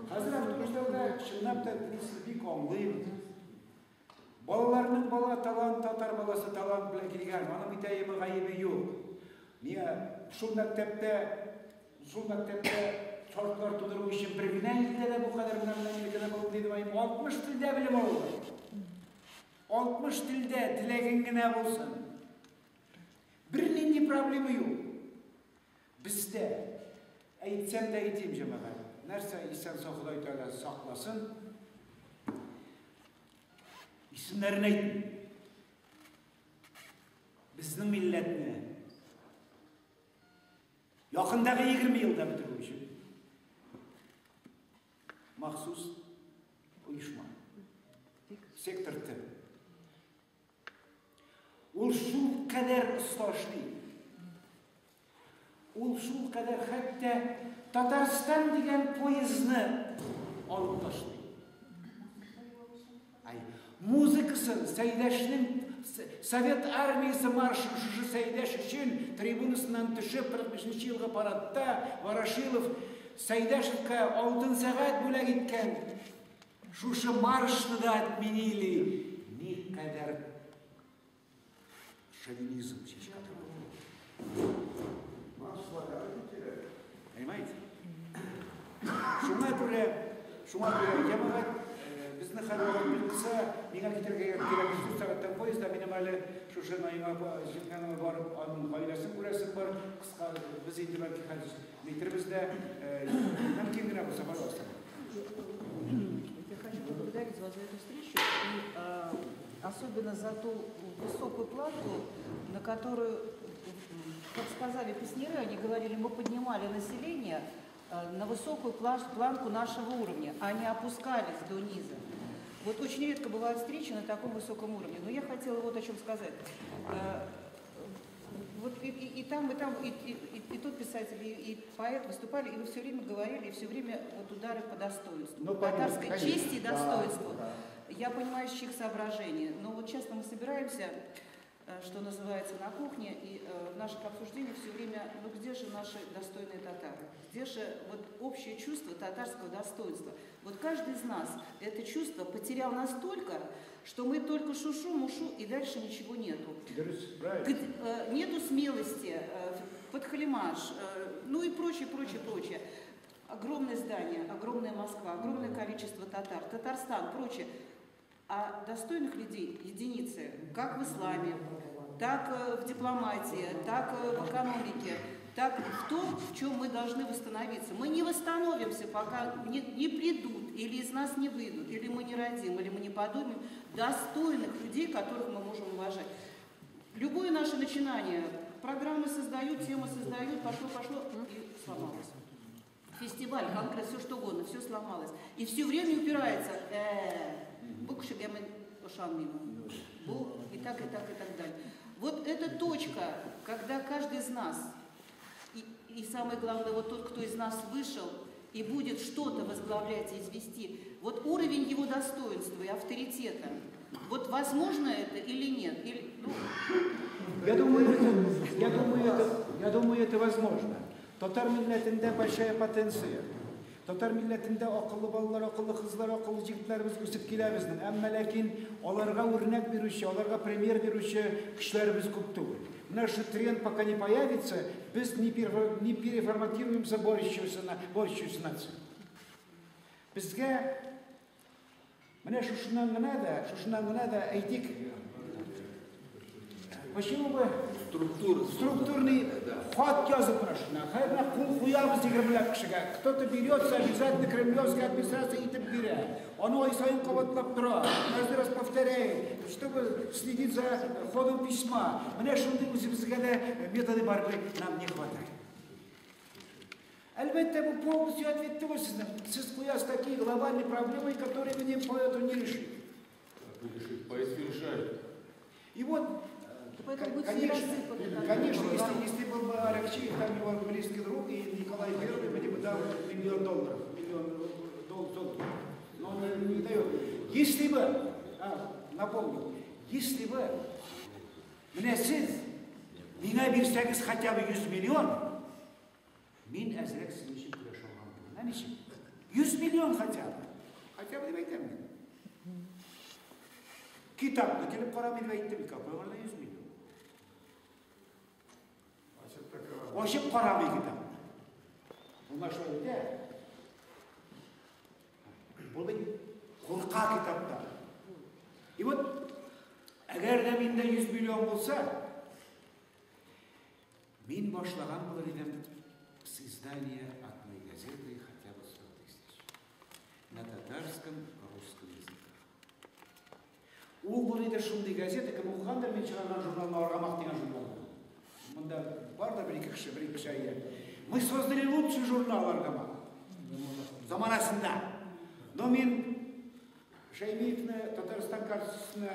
Хәзер автобусларда чынлап та бик аңлыйм. Балаларның бала талант, татар баласы талант белән килгән, аның бит әйеме гаебе юк. Миңа шул мәктәптә шартлар тудыру өчен бер генә илдә дә бу кадәр менә Америкада булып дидем, 60 телдә белем алалар. 60 телдә теләгең генә булсын. Бернинди проблема юк. Бездә әйтсәм дә әйтим, җәмәгать. Нәрсә исән сау Ходай Тәгалә сакласын. Исемнәрен әйтмим. Безнең милләтне якындагы 20 елда бетерү өчен махсус оешма. Сектор Т. Ул шул кадәр оста эшли. Ул шул кадәр хәтта Татарстан дигән поездны алып ташлый. Ай, музыкасын Сәйдәшнең Совет армиясе маршы шушы Сәйдәш өчен трибунасыннан төшеп 45 елгы парадта Ворошилов Сәйдәшевкә алтын сәгать бүләк иткән. Шушы маршны да отменили. Никадәр шовинизм чәчкә. Понимаете? Шуңа күрә, җәмәгать безне хәлвәгә бик кыса, миңа китәргә кирәк 4 сәгатьтән поездда, минем әле шушы Наима җиңгәнемә барып, аның гаиләсен күрәсем бар. Кыска без инде бәлки хәзер әйтербез дә, мөмкин генә булса, пожалуйста. Я хочу поблагодарить вас за эту встречу и особенно за ту высокую планку, на которую, как сказали песняры, они говорили, мы поднимали население на высокую планку нашего уровня, а не опускались до низа. Вот очень редко бывают встречи на таком высоком уровне. Но я хотела вот о чем сказать. Вот и там, и там, и тот писатель, и поэт выступали, и вы все время говорили, и все время вот удары по достоинству. Ну, по татарской конечно, чести и достоинству. Да, да. Я понимаю, с чьих соображений, но вот часто мы собираемся, что называется, на кухне, и в наших обсуждениях все время, ну где же наши достойные татары? Где же вот общее чувство татарского достоинства? Вот каждый из нас это чувство потерял настолько, что мы только шушу, мушу, и дальше ничего нету. Нету смелости, подхалимаш, ну и прочее, прочее, прочее. Огромное здание, огромная Москва, огромное количество татар, Татарстан, прочее. А достойных людей единицы, как в исламе, так в дипломатии, так в экономике, так в том, в чем мы должны восстановиться. Мы не восстановимся, пока не придут, или из нас не выйдут, или мы не родим, или мы не подумаем достойных людей, которых мы можем уважать. Любое наше начинание, программы создают, темы создают, пошло-пошло и сломалось. Фестиваль, конгресс, все что угодно, все сломалось. И все время упирается. И так, и так, и так далее. Вот эта точка, когда каждый из нас, и самое главное, вот тот, кто из нас вышел и будет что-то возглавлять и извести, вот уровень его достоинства и авторитета, вот возможно это или нет? Или, ну... Я думаю, это возможно. Татар милләтендә большая потенция. Татар милләтендә акыллы балалар, акыллы кызлар, акыллы җегетләребез үсеп килә безнең. Әмма ләкин аларга үрнәк бирүче, аларга пример бирүче кешеләребез күп түгел. Менә шу тренд пока не появится, без не переформатируемся борющуюся нацию. Безгә менә шушыннан гына да әйтик, почему бы структурный хат язып менә хәзер кул куябыз 20 кешегә. Кто-то берется, обязательно кремлевская администрация итеп бирә. Аны ай саен кабатлап тора. Каждый раз повторяет, чтобы следить за ходом письма. Менә шундый үзебезгә дә методы борьбы нам не хватает. Әлбәттә, бу полностью ответ түгел сезнең. Сез куясыз такие глобальные проблемы, которые мне поэту не решить. Поэт решает. И вот, конечно, если был бы Аракчеев, там его близкий друг, и Николай I мне бы дал $1 миллион, миллион долларов. Но он не дает. Если бы, напомню, если бы менә сез миңа бирсәгез хотя бы 100 миллион, мин әзрәк сезнең өчен көрәшә алган булам. Ничек? 100 миллион хотя бы. Хотя бы дип әйтәм мин. Китапны килеп карамый дип әйттем, какой анда 100 миллион? Ачып карамый китапны. Ул шулай әйтә. Ул бит курка китаптан. И вот, әгәр дә миндә 100 миллион булса, мин башлаган булыр идем с издания одной газеты хотя бы 100 тысяч на татарском, русском языках. Ул булыр иде шундый газета, кем укыгандыр мин чыгарган журналны, Аргамак дигән журналны. Монда бар да бер ике кеше, бер ике кеше әйе. Мы создали лучший журнал Аргамак. Заманасында. Но мин Шәймиевне Татарстан картасына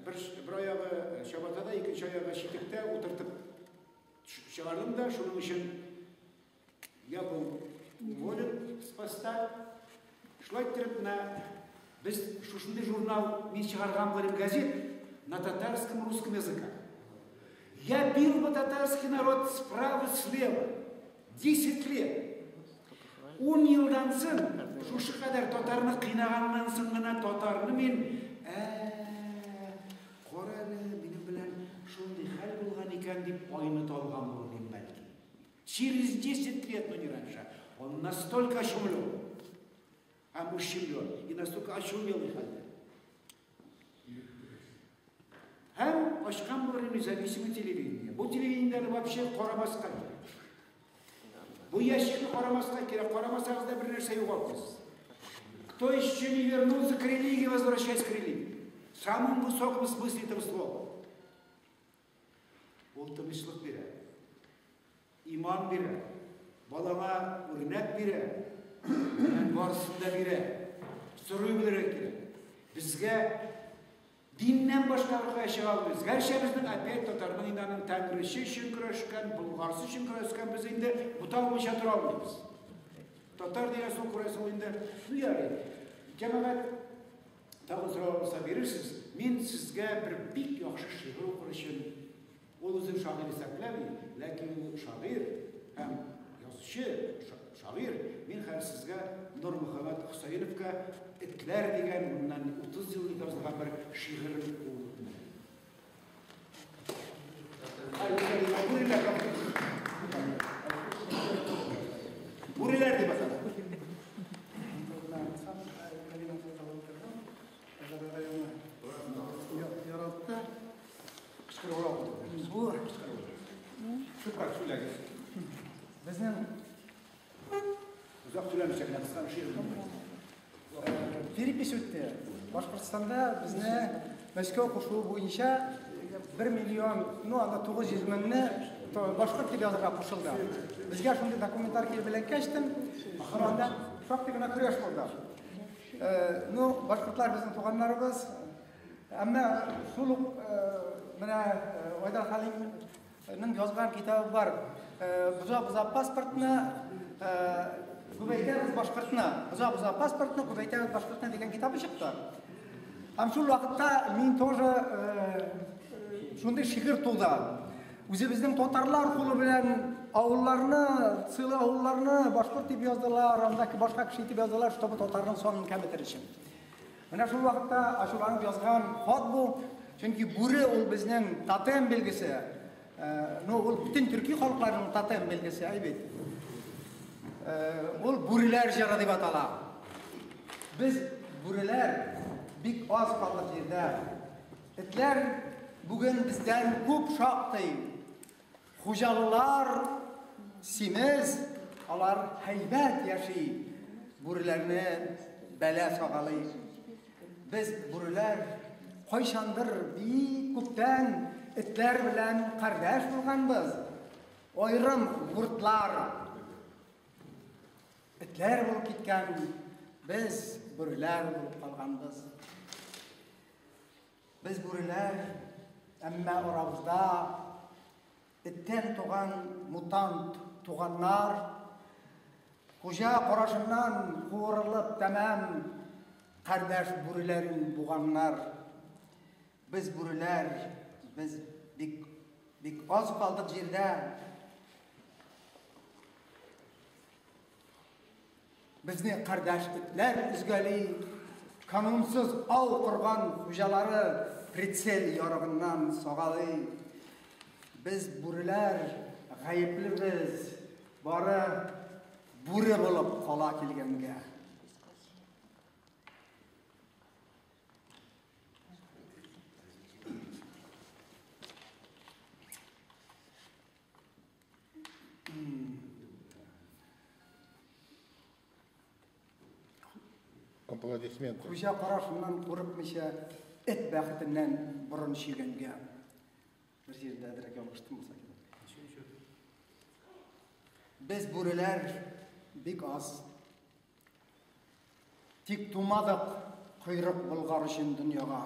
бер аягы чабатада, икенче аягы читектә утыртып чыгардым да, шуның өчен я был уволен с поста. Шулай иттереп, менә без шушындый журнал мин чыгарган булыр газет на татарском, русском языках. Я бил бы татарский народ справа, слева. 10 лет. 10 елдан соң, шушы кадәр татарны кыйнаганнан соң гына татарны мин, кара әле, минем белән шундый хәл булган икән дип айныта алган булыр идем бәлки. Через 10 лет, но не раньше. Он настолько ошеломлен, ущемлен и настолько очумел хәлдә. Һәм ачкан булыр независимый телевидение. Бу телевидениеләрне вообще карамаска кирәк. Бу ящикны карамаска кирәк. Карамасагыз да бер нәрсә югалтасыз. Кто еще не вернулся к религии, возвращаясь к религии. В самом высоком смысле этого слова. Ул тынычлык бирә, иман бирә, балаңа үрнәк бирә, барысын да бирә. Сорый белергә кирәк. Безгә диннән башка беркая чыга алмыйбыз. Гәрчә безнең опять татарның инде аның тәңресе өчен көрәшкән, болгарсы өчен көрәшкән, без инде буталмыйча тора алмыйбыз. Татар дигән соң күрәсең инде. Ну ярый. Җәмәгать, тагын сорау булса бирерсез. Мин сезгә бер бик яхшы шигырь укыр өчен, ул үзен шагыйрь исәпләми, ләкин ул шагыйрь һәм язучы, шагыйрь. Мин хәзер сезгә Нурмөхәммәт Хөсәеновка Этләр дигән моннан 30 ел элек язылган бер шигырен укып. Бүреләр дип атала. Яратты. Бу безнең озак сөйләмичә генә кыска шигырь. Перепись үтте. Башкортстанда безне Мәскәү кушуы буенча 1 миллион, ну анда 900 меңне башкорт дип язырга кушылды. Безгә шундый документлар килеп эләккәчтен, анда шактый гына көрәш булды. Ну, башкортлар безнең туганнарыбыз. Әмма шул ук менә Айдар Хәлимнең язган китабы бар. Боза-боза паспортны күбәйтәбез башкортны. Боза-боза паспортны күбәйтәбез башкортны дигән китабы чыкты. Һәм шул вакытта мин тоже шундый шигырь туды. Үзебезнең татарлар кулы белән авылларны, целый авылларны башкорт дип яздылар, анда башка кеше дип яздылар, чтобы татарның санын кәметер өчен. Менә шул вакытта ачуланып язган хат бу, чөнки бүре ул безнең тотем билгесе. Ну, ул бөтен төрки халыкларының тотем билгесе, әй бит. Ул бүреләр җыры дип атала. Без бүреләр бик аз калдык җирдә. Этләр бүген бездән күп шактый. Хуҗалылар симез, алар һәйбәт яши. Бүреләрне бәла сагалый. Без бүреләр кайчандыр бик күптән этләр белән кардәш булганбыз. Айрым гуртлар этләр булып киткән, без бүреләр булып калганбыз. Без бүреләр, әмма арабызда эттән туган мутант туганнар, хуҗа карашыннан куырылып тәмам кардәш бүреләрен буганнар. Без бүреләр, без бик, бик аз калдык җирдә. Безне кардәш этләр өзгәли, канунсыз ау корган хуҗалары прицел ярыгыннан сагалый. Без бүреләр гаеплебез, бары бүре булып кала килгәнгә. Аплодисменты. Хуҗа карашыннан курыкмыйча, эт бәхетеннән борын чөйгәнгә. Бер җирдә әзрәк ялгыштым булса кирәк. Без бүреләр бик аз. Тик тумадык койрык болгар өчен дөньяга.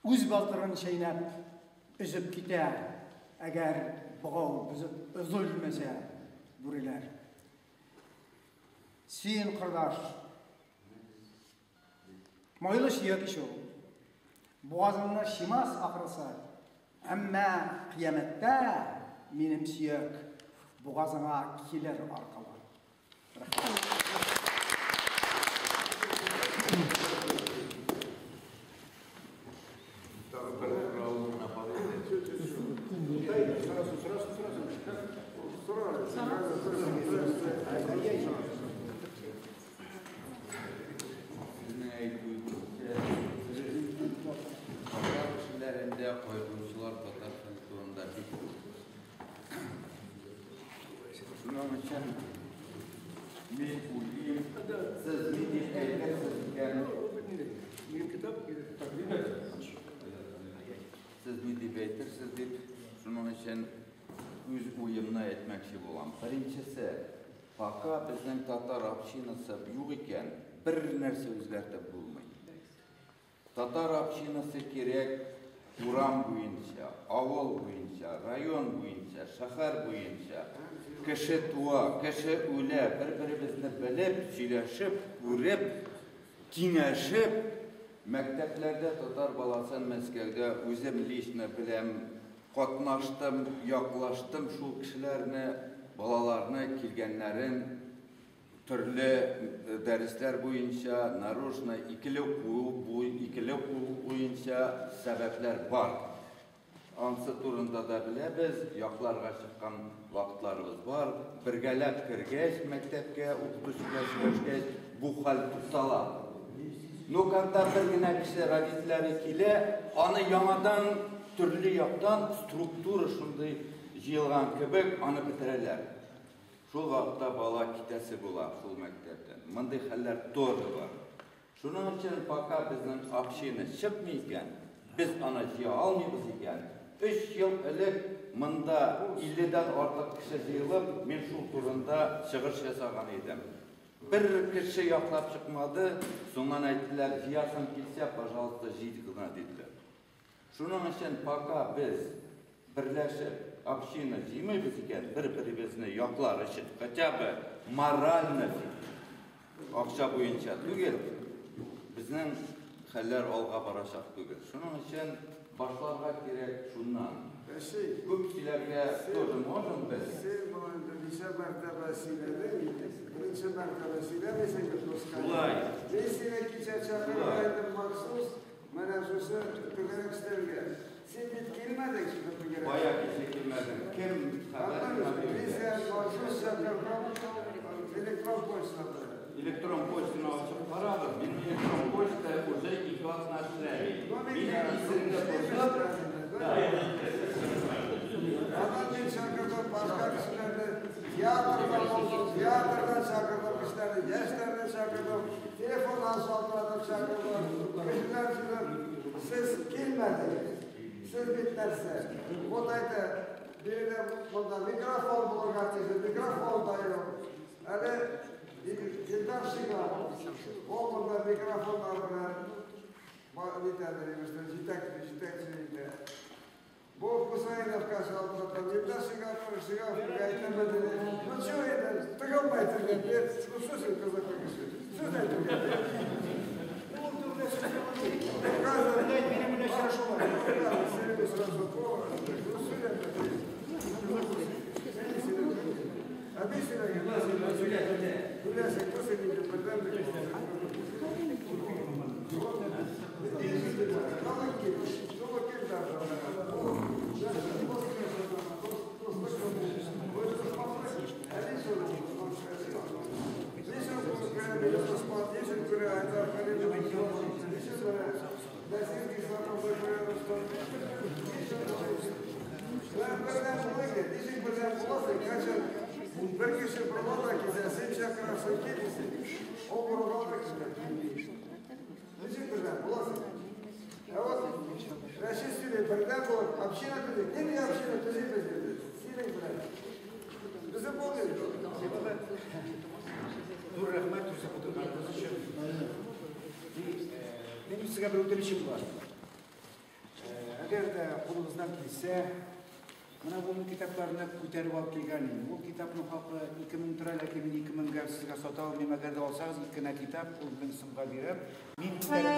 Үз балтырын чәйнәп, өзеп китә, әгәр богау өзелмәсә бүреләр. Син, кордаш, майлы сөяк ич ул. Бугазыңны шимас ахрысы. Әмма кыямәттә минем сөяк бугазыңа килер аркылы. Сезнең әйтүегезчә, татар кешеләрендә кайгыручылар татар фольклорында бик күп. Шуның өчен мин уйлыйм, сез ни дип әйтерсез икән? Сез ни дип әйтерсез дип, шуның өчен үз уемны әйтмәкче булам. Беренчесе, пока безнең татар общинасы юк икән, бер нәрсә үзгәртеп булмый. Татар общинасы кирәк урам буенча, авыл буенча, район буенча, шәһәр буенча. Кеше туа, кеше үлә, бер-беребезне белеп, сөйләшеп, күреп, киңәшеп, мәктәпләрдә татар баласын Мәскәүдә үзем лично беләм, катнаштым, яклаштым шул кешеләрне, балаларны килгәннәрен төрле дәресләр буенча, нарочно икеле куу буенча сәбәпләр бар. Ансы турында да беләбез, якларга чыккан вакытларыбыз бар. Бергәләп кергәч, мәктәпкә укытучы белән сөйләшкәч, бу хәл туктала. Но когда бер генә кеше родительләре килә, аны яңадан төрле яктан структура шундый җыелган кебек, аны бетерәләр. Шул вакытта бала китәсе була шул мәктәптән. Мондый хәлләр тоже бар. Шуның өчен пока безнең община чыкмый икән, без аны җыя алмыйбыз икән. 3 ел элек монда 50-дән артык кеше җыелып, мин шул турында чыгыш ясаган идем. Бер кеше яклап чыкмады, соңыннан әйттеләр, җыясың килсә, пожалуйста, җый гына диделәр. Шуның өчен пока без берләшеп община җыймыйбыз икән, бер-беребезне яклар өчен, хотя бы морально акча буенча түгел, безнең хәлләр алга барачак түгел. Шуның өчен башларга кирәк шуннан. Күп сөйләргә тоже можем без. Син моны инде ничә мәртәбә сөйләдең, беренче мәртәбә сөйләмисең бит, дускай. Шулай. Мин сине кичә чакырган идем махсус, менә шушы түгәрәк өстәлгә. Син бит килмәдең шушы түгәрәк. Бая кичә килмәдең. Кем хәбәр Мин сине махсус чакырган электрон почтада. Электрон почтаны ачып карагыз. Мин электрон почта уже ике атна эшләми. Минем исемне кушып, Аннан мин чакырдым башка кешеләрне, театрдан булсын, театрдан чакырдым кешеләрне, яшьләрне чакырдым, телефоннан шалтыратып чакырдым. Кешеләр җыйдым. Сез килмәдегез. Сез бит нәрсә? Вот әйтә, биредә монда микрофон булырга тиеш, микрофон да юк. Әле Илдар Шигапов, ул монда микрофоннар белән нитәдер, имештер, җитәкче итә. Бу Хусаиновка шалтыратам, Илдар Шигапов, Шигаповка әйтәм, ну чё это, тыгылмай телгә, ну что син кызыклы кеше, сүз әйтергә. Ә мин сөйләгән. Беләсең, булсын инде бердәмлек. Bir kişi burada da kise, sen çakırarsın gelirsin. O burada da kise. Ничек бердәм буласың? Ә вот Рәшит сөйли, бердәм булып, община төзик. Нинди община төзибез инде? Синең белән. Безнең булмый. Зур рәхмәт үзеп утырганыгыз өчен. Минем сезгә бер үтенечем бар. Әгәр дә кулыгыздан килсә, менә бу китапларны күтәреп алып килгән идем. Ул китапның хакы 2000 тора, ләкин мин 2000гә сезгә сата алмыйм. Әгәр дә алсагыз, ике генә китап, ул 1000 сумга бирәм. Мин күтәреп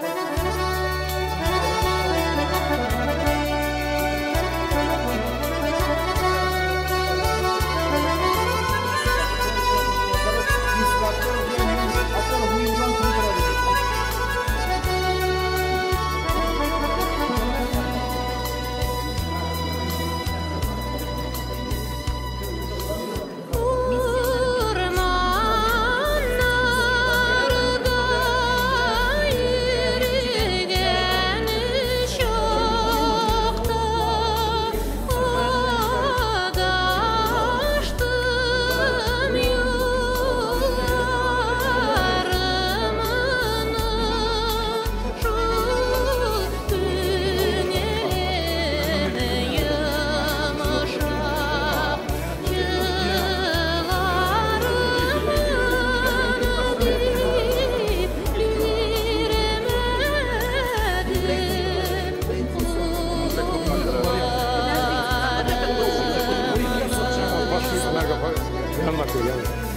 Урманнарда йөргән чакта адаштым юлларымны, шул күңелем йомшак еларымны дип бирмәдем Yanına koy, yanına.